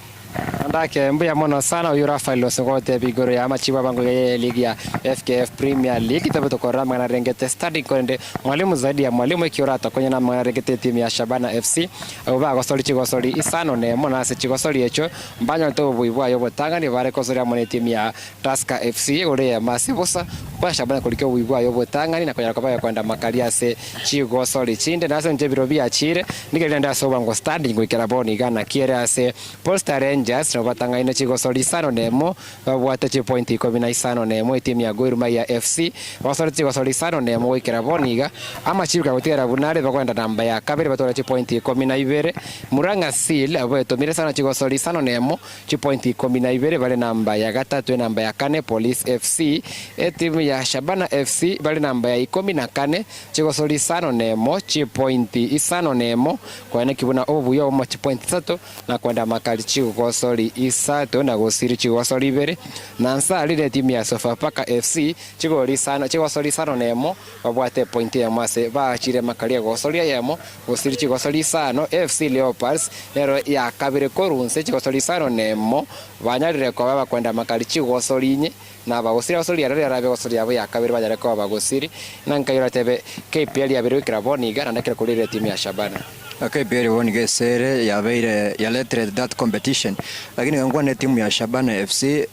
Andake mbuya mono sana oyo Raphael Osogotebia igoro ya amachibo abango ye ligi ya FKF Premier League tobe tokorora amang'ana arengete standing korende mwalimu zaidi ya mwalimu ekio oratokonye na amang'ana arengete etimu ya Shabana FC abwo bagosori chigosori isano na emo na ase chigosori echio mbanyorete obobui bwaye obotang'ani bare kosoria amo na etimu ya Tusker FC igoro eyemo ase bosa bwa Shabana korikia obobui bwaye obotang'ani na konyara koba gekoenda makari ase chigosori chinde na ase engencho ebiro biachire nigo rende ase obwango standing goikera bono iga naki ere ase Posta Rangers nabo batang'aine chigosori isano na emo babwate chipointi ikomi na isano na emo etimu ya Gor Mahia FC bagosorete chigosori isano na emo goikera bono iga amachibu kagotigara buna are bagoenda namba ya kabere batware chipointi ikomi na ibere Murang'a Seal abwo betomire sana chigosori isano na emo chipointi ikomi na ibere bare namba ya gatato enamba ya kane Police FC etimu ya Shabana FC bare namba ya ikomi na kane chigosori isano na emo chipointi isano na emo Koeneki buna obuya obomo chipointi isato, na kwenda amakari chigosori isato, na gosiri chigosori ibere, na Nsari ne etimu ya Sofapaka FC chigori isano chigosori isano na emo, babwate epointi eyemo ase baachire amakari egosori eyemo, gosiri chigosori isano, AFC Leopards nero ya kabere korwa inse chigosori isano na emo, banyarire koba bakwenda amakari chigosori inye, Na abagosiri abasori aroro yarabe egosori yabo ya kabere banyare koba abagosiri, na nkai oratebe KPL yabeire goikera bono iga naende ekero korire etimu ya Shabana. KPL bono iga esere yabeire yaretire that competition lakini iga nkwane etimu ya Shabana FC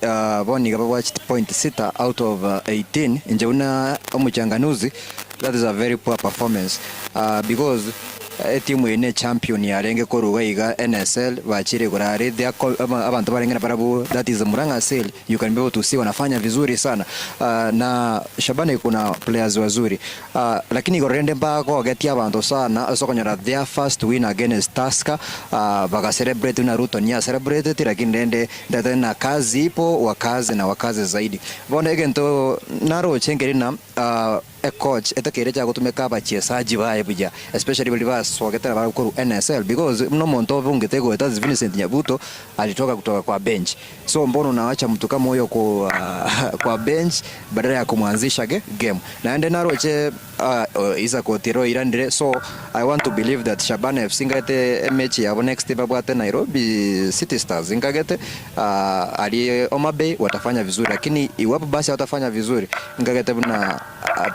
bono iga babwachete point sita out of 18 inche buna omochanganuzi that is a very poor performance because Etimu eye ne champion yarenge korwa iga iga NSL bachire igoro are their abanto barenge na barabwo that is Murang'a Seal you can be able to see wanafanya vizuri sana na Shabana kuna players wazuri lakini igoro rende mbagogetie abanto sana ase okonyora their first win against Tusker baga celebrate buna Ruto niye acelebrated lakini rende ndete na kazi ipo wakaze na wakaze zaidi bono egento naroche nkeri na Ecoach etakeire echa gotumeka abachesaji baye buya especially baria basogete na barabwo korwa NSL because buna omonto obungete goeta Vincent Nyabuto alitoka kutoka kwa bench so mbona unawacha mtu kama huyo kwa, kwa bench badala ya kumwanzisha ge game naende naroche Isaac Otiro oiranire so I want to believe that Shabana FC ngaete emechi yabo next babwate Nairobi City Stars ngagete aria Homa Bay watafanya vizuri lakini iwapo basi hawatafanya vizuri ngagete buna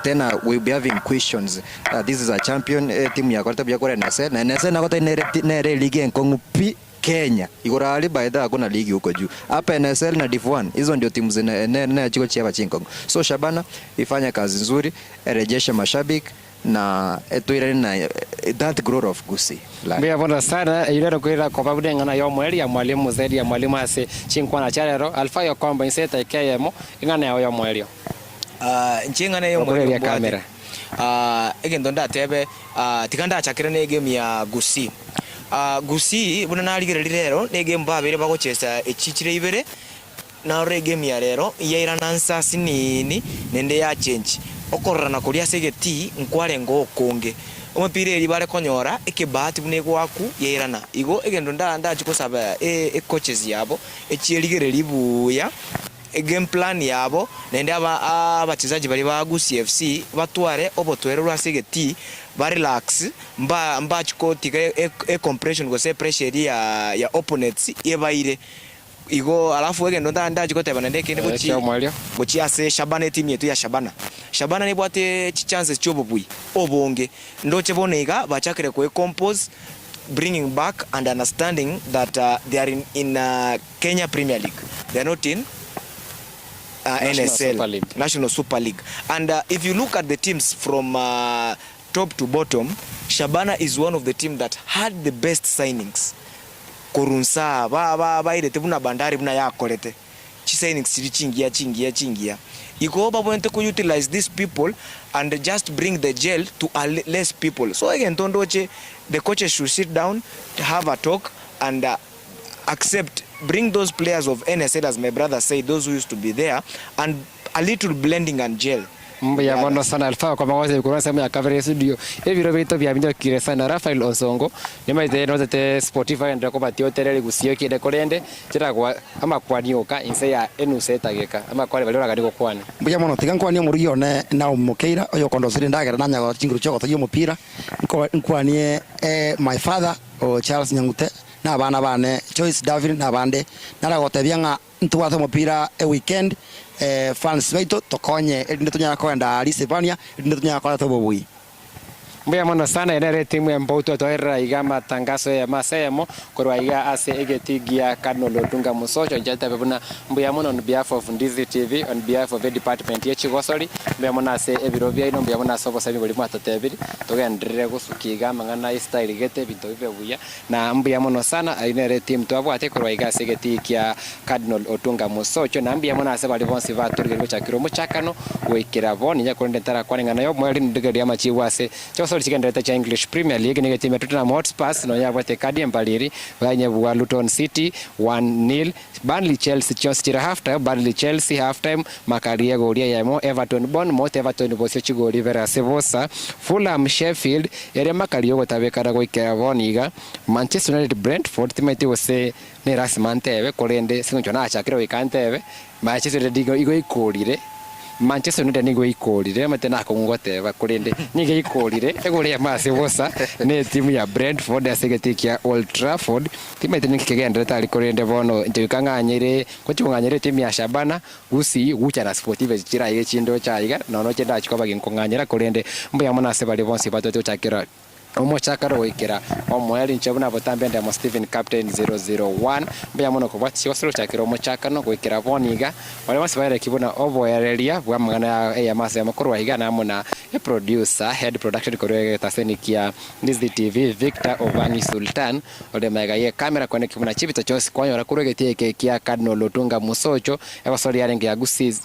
tena we be having questions this is a champion team yakorete buya kore NSL na NSL nagote nere nere ligi enkong'u pi Kenya igoro ari by the hakuna ligi huko juu hapa NSL na Div 1 hizo ndio timu zina ne, ne chiko chiaba chinkong'u so Shabana ifanye kazi nzuri erejeshe mashabiki na etwirane na that growth of Gusii land. Mbuya bono sana, eyio rero koira koba buna eng'ana y'omoerio ya mwalimu zaidi ya mwalimu ase chinkwana chia rero, Alfayo Kombo inse etaika eyemo, eng'ana yao y'omoerio. Inche eng'ana eye y'omoerio Okoreria mbwate camera. Egento ndatebe tiga ndachakere na egame ya Gusii. Gusii buna narigereria rero na egame babeire bagochesa echi chire ibere, Narora egame ya rero yairana nsa asinini naende yachenchi. Okororana koria ase egetii nkwarenge okonge. Omopira eria bare konyora ekebahati buna egoaku yairana. Igo egento ndachie gosaba ecoaches yabo echierigererie buya egame plan yabo naende abachesaji baria ba Gusii FC batware obotoereru ase egetii ba relax mbachie kotiga ecompression gose epressure eria ya opponents ebaire. Igo alafu egento ndachi goteba naende ekende gochi Ekiomwerio. gochi ase Shabana etimu yetu ya Shabana. Shabana nebwate chichances chiobobui obonge. Ndoche bono iga bachakire koecompose bringing back and understanding that they are in Kenya Premier League. They are not in National NSL, Super League. National Super League. And if you look at the teams from top to bottom, Shabana is one of the team that had the best signings. Korunsa ba ba bairete buna Bandari buna yakorete chisignings chiri chingiya chingiya chingiya iko babonete ku utilize these people and just bring the gel to a less people. So again, tondoche the coaches should sit down, have a talk and accept, bring those players of NSL, as my brother said, those who used to be there, and a little blending and gel. Mbuya mono sana alfa kwa mawazo kwa sehemu ya coverage studio ebiro bito bya minyokire sana Rafael Onsongo nimaite notete Spotify ndako batio tereri gusio kide korende chiragwa ama kwanioka inse ya enuse tageka ama kwale balora gari gokwana. Mbuya mono tiga nkwanie omorugi one na omokeira oyo okondosire endagera nanya chinguru chia ogotogia omopira nkwanie my father o Charles Nyang'ute na abana bane Joyce David na abande naragotebia ng'a ntobwate omopira e weekend fans baito tokonye erinde tonyara koenda Arisebania erinde tonyara koreta obobui. Mbuya mono sana enere timu ya Mbouto toerera iga matangazo ya masemo korwa iga ase egetigia Cardinal Otunga Musocho njata buna mbuya mono on behalf of Ndizi TV, on behalf of the department ye chigosori mbuya mono ase ebiro byaino mbuya mono ase obosabi bori mwatatebiri tugenderere gusukiga mang'ana style gete binto bibe buya na mbuya mono sana enere timu twabwate korwa iga ase egetigia Cardinal Otunga Musocho na mbuya mono ase bari bonsi baturigere gochakira omochakano goikera bo ninya korende ntarakwaneng'ana yo mweri ndigeria amachibu ase chigosori chigenderete cha English Premier League nige timu ya Tottenham Hotspur no yabwate kadi embaliri banye bwa Luton City 1-0 Burnley Chelsea Chelsea chira half time Burnley Chelsea half time makaria goria yamo Everton Bournemouth Everton bosio chigori vera sevosa Fulham Sheffield ere makario gotabekara goikera boniga Manchester United Brentford timaiti gose ne rasima ntebe korende sincho nachakire goika Manchester United igo ikorire Manchester United nigo ikorire mate nakongoteba kurinde nige ikorire eguria masi bosa ne timu ya Brentford asegetikia Old Trafford timu ite nikigendere tari kurinde bono ntikang'anyire kochung'anyire timu ya Shabana gusi gucha na Sportive chiraige chindo chaiga nono chenda chikoba ginkong'anyira kurinde mbuya mona se bali bonsi batote uchakira omochakaro goikera omoeri nche buna botambe ndemo Stephen Captain 001 mbuya mono kobwati chigosero chakira omochakano goikera boniga bari bonsi baereki buna oboereria bwa mang'ana ya mase ya makorwa iga namo na producer head production korwa tasenikia Ndizi TV Victor Ovangi Sultan ore mega ye kamera kwene kibuna chibito chose kwanyora kuregetie kia Cardinal Otunga Musocho ebasori yarenge ya Gusii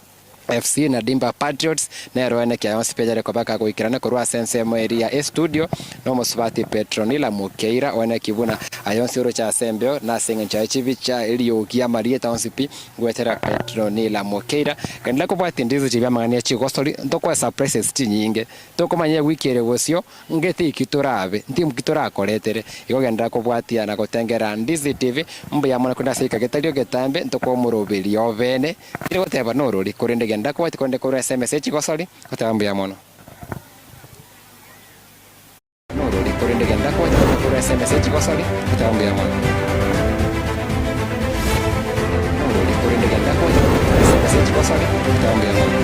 FC na Dimba Patriots nero ene kia yonsi ko baka goikirana korwa sense area e studio no musubati Petronila Mukeira one kibuna ayonsi oro cha sembeo na senge cha chibicha eliokia Maria Township gwetera Petronila Mukeira kendela kubwati ndizo chibya mangania chigosori ndokwa surprises chinyinge tokomanya wikere gosio ngeti ikitorabe ndi mukitorakoretere igogendera kubwatia na gotengera Ndizi TV mbuya mona kwenda sika getario getambe ntokomurubirio obene ire goteba norori kurinde genda kwati konde kuri SMS chigosori goteba mbuya mono norori kurinde genda kwati konde kuri SMS chigosori goteba mbuya mono norori kurinde genda kwati konde kuri SMS chigosori goteba mbuya mono.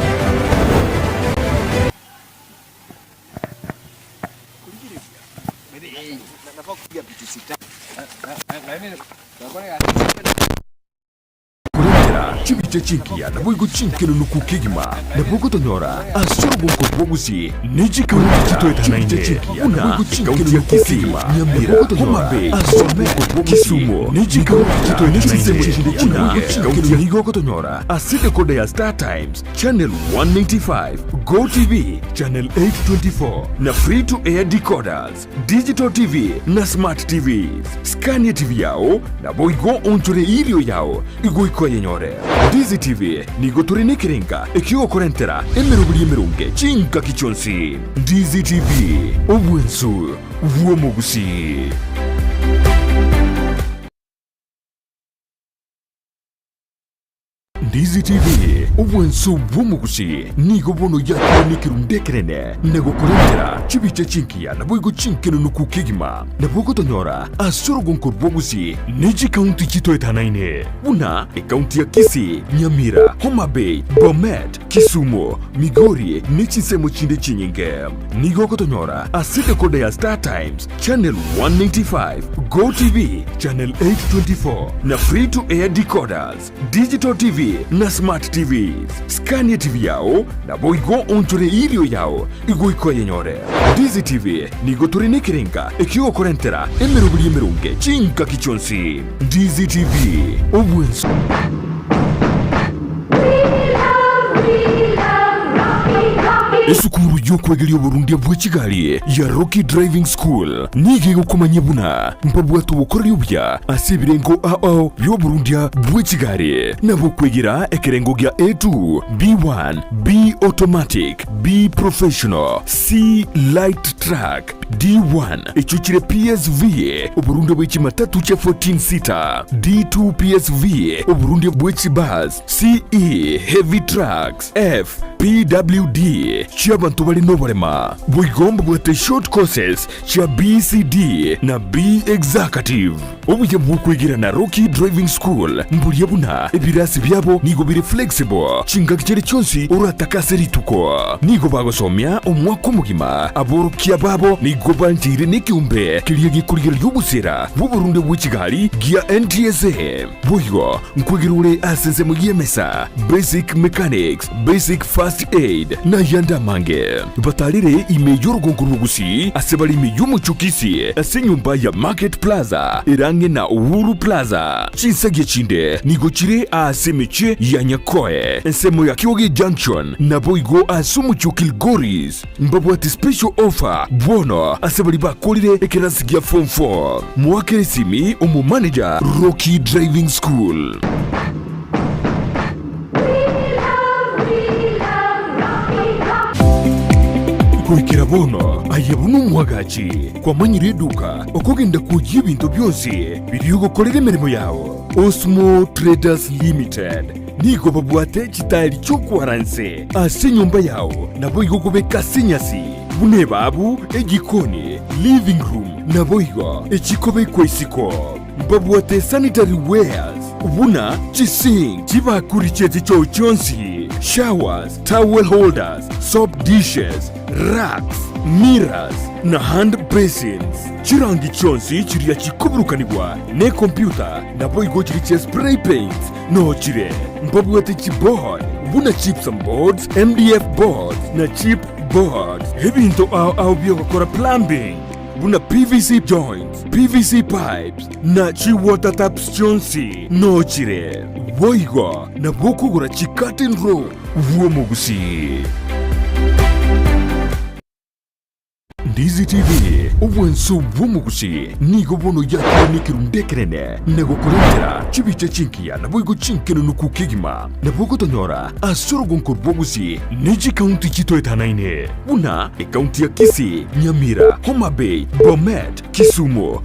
Chibiche chinkia na boigo chinkelo nuku kigima na bogo tonyora asoro bonko bogusi nijika chitoeta naine una boigo chinkelo nuku kigima nyamira Homa Bay asoro bonko Kisumu nijika chitoeta naine una chinkelo nigo kotonyora aside koda ya Star Times Channel 195 Go TV Channel 824 na free to air decoders digital TV na smart TVs Scania TV yao na boigo onchore irio yao igoiko yenyore Ndizi TV nigo turi nikiringa ikigo kurentera emiruburi emirunge chinka kichonsi Ndizi TV obwensu bwomugusi. Ndizi TV, obwanso bw'omogusi nigo bono yakire n'ekerundu ekerene na gokorentera chibicha chinkiya naboigo chinkenunuku kegima nabo gotonyora ase orogonko rw'ogusi ne chikaunti chitoetanaine buna ekaunti ya Kisii, Nyamira, Homa Bay, Bomet, Kisumu, Migori ne chinsemo chinde chinyinge. Nigo gotonyora ase decoder ya Star Times channel 195, Go TV channel 824 na free to air decoders, digital TV na smart TVs. Scan TV yao naboigo onchore irio yao igoiko yenyore. Ndizi TV nigo tore nekerenga ekigokorentera emerobiri emerunge chinkaki chionsi. Ndizi TV obwenso. Esukuru y'okwegeria oborundia bw'ekigali ya Rocky Driving School nigo egokomanya buna mpabwate obokoreri obuya ase ebirengo ao by'oborundia bw'ekigali nabo kwegera ekerengo gia A2, B1, B automatic, B professional, C light truck, D1 echo chire PSV oborundia bw'ekimatatu cha 14 seater, D2 PSV oborundia bw'ekibus, CE heavy trucks, F PWD chiabantu bali n'oburema bwigomba bwate short courses chia BCD na B executive. Obuya bwokwegira na Rocky Driving School mburia buna ebirasi byabo nigo biri flexible chingaki chiri chonsi oratakase rituko nigo bagosomia omwaka omogima aborokia babo nigo banjire n'ikiumbe kiria gikurigera obusera bw'oborunde bw'ekigali gia NTSA boigo nkwegera ore ase ensemo y'emesa basic mechanics, basic first aid na yanda mange batarire ime y'orugongo rw'ogusi ase bari ime y'omuchukisi ase enyumba ya Market Plaza erange na Uhuru Plaza chinsagi chinde nigo chire ase emeche ya Nyakoe ensemo ya Kyogi Junction naboigo ase omuchi o Kilgoris mbabwate special offer bono ase bari bakorire ekerasi gia form 4 mwakere esimi omu manager Rocky Driving School. Kuikira bono aye buno omwagachi kwamanyire eduka okogenda kuoyia ebinto byonsi biriogokorera emirimo yao. Osmo Traders Limited nigo babwate chitari chiokwaranse ase enyomba yao nabo igo gobeka ase enyasi buna ebabu ejikoni living room nabo igo echikobekwa isiko mbabwate sanitary wares buna chisink chibakuri cheti choo chionsi showers, towel holders, soap dishes, racks, mirrors na hand basins. Chirangi chionsi chiria chikoburukanibwa ne kompyuta nabo igo chiri chia spray paints no chire mbabwate chiboard buna chips and boards, MDF boards na chip boards. Ebinto ao ao byogokora plumbing buna PVC joints, PVC pipes na chi water taps chionsi no chire boigo na bokogora chi curtain roll bwomogusi. Ndizi TV obwanso bw'omogusi nigo bono yakire n'ekerundu ekerene na gokorentera chibicha chinkiya naboigo chinkenunuku kegima nabo gotonyora ase orogonko rw'ogusi ne chikaunti chitoetanaine buna ekaunti ya Kisii, Nyamira, Homa Bay, Bomet, Kisumu.